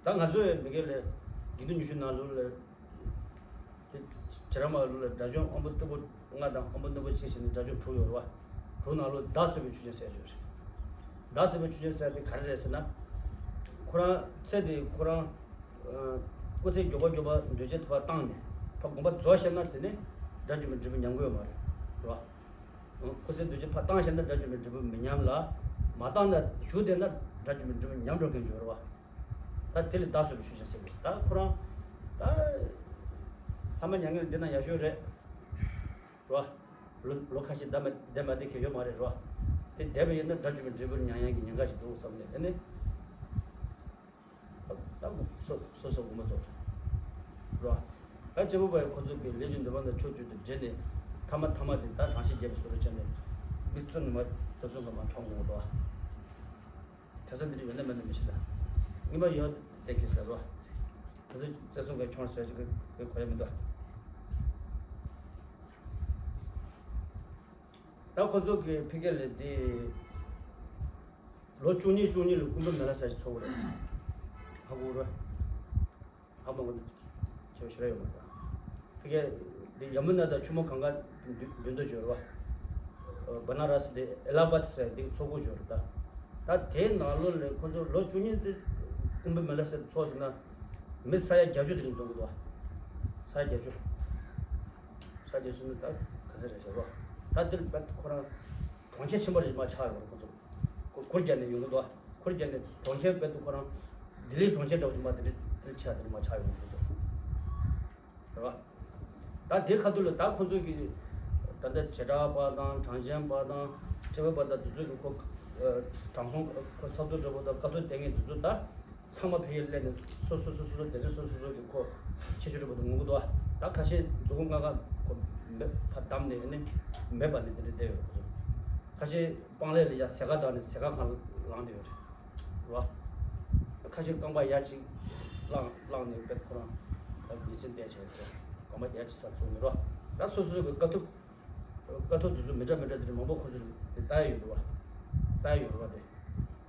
ད་ང་ཚོའི་མི་སྒེར་ལ་དགེ་འདུན་ཉི་ཤུ་ནང་ལོགས་ལ། དེ་བྱེ་བྲག་སྨྲ་བའི་ལུགས་ལ་དགྲ་བཅོམ་དབང་པོ་རྟུལ་པོ་ལྔ་དང་དབང་པོ་རྣོན་པོ་ཆེ་བྱས་ནས་དགྲ་བཅོམ་དྲུག་ཡོད་རེད་བ། དྲུག་ནང་ལོགས་བདག་གསོད་པའི་ཆོས་ཅན་ཟེར་ཡོད་རེད། བདག་གསོད་པའི་ཆོས་ཅན་ཟེར་དེ་ག་རེ་རེད་ཟེར་ན། ཁོ་རང་ཚེ་འདི་ཁོ་རང་། ཨ། སྐུ་ཚེ་མགྱོགས་པ་མགྱོགས་པ་འདུས་བྱས་ཕར་བཏང་ནས་ཕར་དགོངས་པ་རྫོགས་ཤེ་ན་དེ་ནི་དགྲ་བཅོམ་པའི་འབྲས་བུ་ཉམས་ཀྱི་ཡོད་མ་རེད། རེད་བ། སྐུ་ཚེ་འདུས་བྱས་ཕར་བཏང་ཤེ་ན་དགྲ་བཅོམ་པའི་འབྲས་བུ་མི་ཉམས་ལ། མ་བཏང་ན་བཞུགས་བསྡད་ན་དགྲ་བཅོམ་པའི་འབྲས་བུ་ཉམས་འགྲོ་མཁན་ཅིག་ཡོད་རེད་བ། ད་དེ་ལ་བདག་གསོད་པའི་ཆོས་ཅན་ཟེར་གི་ད་ཁོ་རང་། ད་ལྷ་མ་མྱ་ངན་འདས་ན་ཡག་ཤོས་རེད། རེད་བ། ལོ་ལོ་ཁ་ཤས་བསྡད་མ་བསྡད་མ་བསྡད་མཁན་ཡོད་མ་རེད། རེད་བ། དེ་བསྡད་པ་ཡིན་ན་དགྲ་བཅོམ་པའི་འབྲས་བུ་མྱང་ཡག་གི་ཉེན་ཁ་ཞིག་འདུག་བསམ་ནས་དེ་ནི། ད་སོ་སོ་སོ་དགོངས་པ་རྫོགས་རེད། རེད་བ། ད་སྐྱེས་བུ་པ་ཡི་ཁོ་ཚོ་གི་ལས་ཀྱི་འདུན་པ་དང་ཕྱོགས་བཅུ་དང་འབྲེལ་ནས་ཐ་མ་ཐ་མ་དེ་ད་རང་ཤེས་རྒྱས་པའི་བཟོ་འདྲ་བྱས་ནས་མི་བཙོན་ནས་མ་ཚབ་བཙོན་ཁང་མ་མཐོང་དགོས་འདུག་བ། གྲྭ་ས་འདི་རིགས་ཡོད་ན་མེད་ན་མི་ཤེས་ད། སྔོན་མ་ཡོད་བསྡད་ཀྱི་ཟེར་རོ། གྲྭ་ས་བཙན་བཟུང་གི་ཁྱོང་ཟེར་གྱི་གི་གོ་ཡ་མི་འདུག་ད་ཁོ་ཚོ་གི་ཕི་གེ་ལེ་དེ་ལོ་བཅུ་གཉིས་བཅུ་གཉིས་ལ་ཀུམ་བུ་མེ་ལ་ཟེར་ཞིག་ཚོགས་རེད། ཧ་གོ་རོ། ཧ་མ་གོ་ན་ཁྱོད་ཤི་ར་ཡོད་མ་ད། ཕི་གེ་འདི་ཡ་མུ་ན་དང་ཆུ་མོ་གང་ག་མདུན་མདུན་དུ་འབྱོར་བ། བ་ན་ར་སི་འདི་ཨེ་ལ་ཧ་བཱད་ཟེར་འདི་ཚོགས་གོ་འབྱོར་ད། ད་དེའི་ནང་ལོགས་ལ་ཁོ་ཚོ་ལོ་བཅུ་གཉིས་དེ་ཀུམ་བུ་མེ་ལ་ཟེར་ཚོགས་ཟིན་ན་མི་ས་ཡ་བརྒྱད་ཅུ་དེ་རིང་འཛོམས་གི་འདུག་བ། ས་ཡ་བརྒྱད་ཅུ། ས་ཡ་བརྒྱད་ཅུ་ནི་ད་ག་ཚོད་རེད་ཟེར་བ། ད་འདིར་བད་ཁོ་རང་གྲོང་ཁྱེར་ཆེན་པོ་རེ་མ་ཆགས་ཡོད་རེད་ཁོ་ཚོ། གུར་གུར་རྒྱག་ནས་ཡོང་གི་འདུག་གུར་རྒྱག་ནས་གྲོང་ཁྱེར་དཔེ་དུ་ཁོ་རང་ལྡི་ལི་གྲོང་ཁྱེར་འདྲ་བོ་ཅིག་མ་དེ་འདྲ་དེ་ཆགས་དེ་འདྲ་མ་ཆགས་ཡོང་གི་འདུག་རེད་བ། ད་དེ་ཁ་ཐུག་ལ་ད་ཁོ་ཚོ་གི་ད་ལྟ་བྱེ་བྲག་པ་དང་གྲངས་ཅན་པ་དང་ཁྲི་པ་པ་དང་དེ་ཚོ་གི་ཁོ་དྲང་སྲོང་ཁོ་ས་རྡོ་འདྲ་བོ་དང་དཀའ་ཐུབ་བསྟེན་མཁན་དེ་ཚོ་ད། ཚང་མ་ཕ་གིར་སླེབས་ནས་སོ་སོ་སོ་སོ་སྡེ་ཚན་སོ་སོ་སོ་གི་ཁོ་ཁྱད་ཆོས་འདྲ་པོ་དེ་ངོ་གི་འདུག་ད་ཁ་ཤས་མཛུབ་གུ་ལྔ་ཀ་ཁོ་མེད་ཕར་བསྡམས་ནས་ནི་མེད་པ་ནི་དེ་འདྲ་བསྡད་ཡོད་ཁོ་ཚོ། ཁ་ཤས་སྤང་ལེབ་ལ་ཡ་ཟས་ཁ་བཏགས་ནས་ཟས་ཁ་ཁང་ལངས་བསྡད་ཡོད་རེད་རོ། ཁ་ཤས་རྐང་པ་ཡ་གཅིག་བླངས་བླངས་ནས་བེད་ཁོ་རང་ཉིན་མཚན་བསྡད་བྱས་རོ། རྐང་པ་ཡ་གཅིག་ས་ཚུགས་ནས་རོ། ད་སོ་སོ་སོ་གི་དཀའ་ཐུབ། དཀའ་ཐུབ་དེ་ཚོ་མི་འདྲ་མི་འདྲ་དེ་འདྲ་མང་པོ་ཁོ་ཚོ་ལ་ལྟ་ཡ་ཡོད་འདུག་བ། ལྟ་ཡ་ཡོད་རེད་བ་དེ།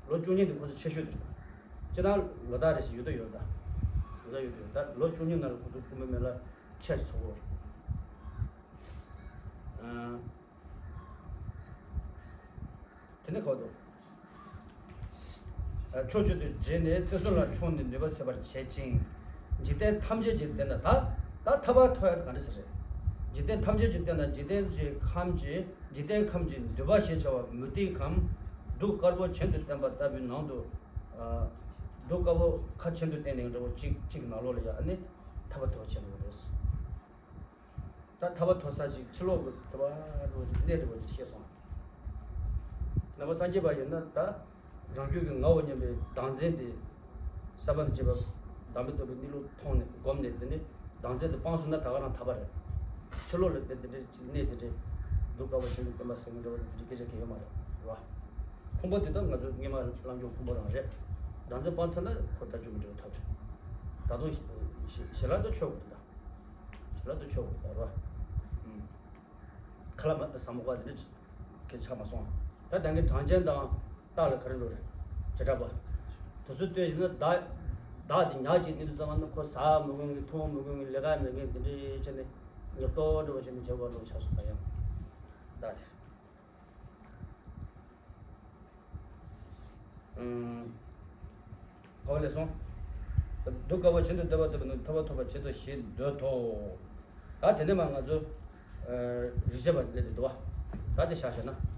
ལོ་བཅུ་གཉིས་དེ་ཁོ་ཚོ་ཆེ་ཤོས་དེ་རེད། སྤྱིར་བཏང་ལོ་ཟླ་རེ་ཞིག་ཡོད་དོ་ཡོད་རེད་ད། ལོ་ཟླ་ཡོད་དོ་ཡོད་ད་ལོ་བཅུ་གཉིས་ནང་ལ་ཁོ་ཚོ་ཀུན་སྨོན་མེ་ལ་ཆེར་ཚོགས་རེད། ཨ། དེ་ནས་ཁོ་ཚོ། ཕྱོགས་བཅུ་དུ་བྱས་ནས་བརྩེ་སེམས་ལ་ཕྱོགས་ནས་ནུས་པ་ཟད་པར་བྱེད་ཅིང་། འཇིག་རྟེན་ཐམས་ཅད་ཀྱི་དེ་ན་ད་ད་ཐར་པ་ཐོབ་ཡ་ག་འདྲ་ཟེར་རེད། འཇིག་རྟེན་ཐམས་ཅད་ཀྱི་དེ་ན་འཇིག་རྟེན་གྱི་ཁམས་ཀྱི་འཇིག་རྟེན་ཁམས་ཀྱི་འདུས་པ་ཞེས་བྱ་བ་མུ་སྟེགས་ཁམས། གདུགས་དཀར་པོ་གྱེན་དུ་བསྟན་པ་ལྟ་བུའི་ནང་དུ། གདུགས་དཀར་པོ་ཁ་གྱེན་དུ་བསྟན་ནས་འདྲ་བོ་གཅིག་གཅིག་ནང་ལོགས་ལ་ཡ་ཨ་ནི་ཐར་པ་ཐོབ་བྱེད་འགྲོ་གི་རེད། ད་ཐར་པ་ཐོབ་ས་ཅིག་ཕྱི་ལོགས་ཀྱི་དེ་བ་རོ་ཅིག་གནས་འདྲ་བོ་ཅིག་ཤེས་སོང་། ནང་པ་སངས་རྒྱས་པ་ཡིན་ན་ད་རང་རྒྱུད་ཀྱི་ངའོ་སྙམ་པའི་བདག་འཛིན་དེ་ས་བོན་དང་བཅས་པ་བདག་མེད་རྟོགས་པའི་གནས་ལུགས་མཐོང་ནས་བསྒོམས་ནས་དེ་ནས་བདག་འཛིན་དེ་སྤངས་སོང་ན་ད་ག་རང་ཐར་པ་རེད། ཕྱི་ལོགས་ལ་དེ་འདི་འདྲའི་ཅིག་གནས་དེ་འདྲའི་གདུགས་དཀར་པོ་གྱེན་དུ་བསྟན་པ་ཟེར་མཁན་འདྲ་བོ་དེ་འདྲའི་སྐད་ཆ་གང་ཡང་ཡོད་མ་རེད་རོ། ཕུང་པོ་དེ་དག་ང་ཚོ་སྔོན་མ་རང་རྒྱུད་ཕུང་པོ་རང་རེད། བདག་འཛིན་སྤངས་ཚར་ན་ཁོ་དགྲ་བཅོམ་པའི་འབྲས་བུ་ཐོབ་རེད། ད་དུང་ཞི་ཞི་ཞི་ལ་དུ་ཆོག་གི་རེད་ད། ཞི་ལ་དུ་ཆོག་གི་རེད་རོ། ཁ་ལ་མ་ཟ་མོ་བ་དེ་འདྲ་སྐད་ཆགས་མ་སོང་། ད་ད་གིན་གྲངས་ཅན་དང་རྟགས་ལ་ག་རེ་འགྲོ་རེད། བྱེ་བྲག་པ། དེ་ཚོ་ལྟོས་ཡིན་ན་བདག་བདག་དེ་ཉག་གཅིག་ནི་བསམ་ན་ཁོ་ཟ་མི་དགོས་ངེས་འཐུང་མི་དགོས་ངེས་ལས་ཀ་མེད་ངེས་དེ་འདྲའི་བྱས་ནས་ཉེས་པོ་འགྲོ་བ་བྱས་ནས་བྱེད་པ་འགྲོ་ཆགས་སོང་ད་ཡང་། བདག་དེ། ཨུམ། ག་བ་ལས་སོང་། གདུགས་དཀར་པོ་གྱེན་དུ་བསྟན་པ་ལྟ་བུའི་ནང་ཐར་པ་ཐོབ་པར་བྱེད་དོ་ཞེས་འདོད་དོ། ད་དེ་ནས་མ་ང་ཚོ། ཨ། རིག་བྱེད་པ་སླེབས་ཏེ་འདུག་བ། ད་དེ་བཞག་བྱས་ན།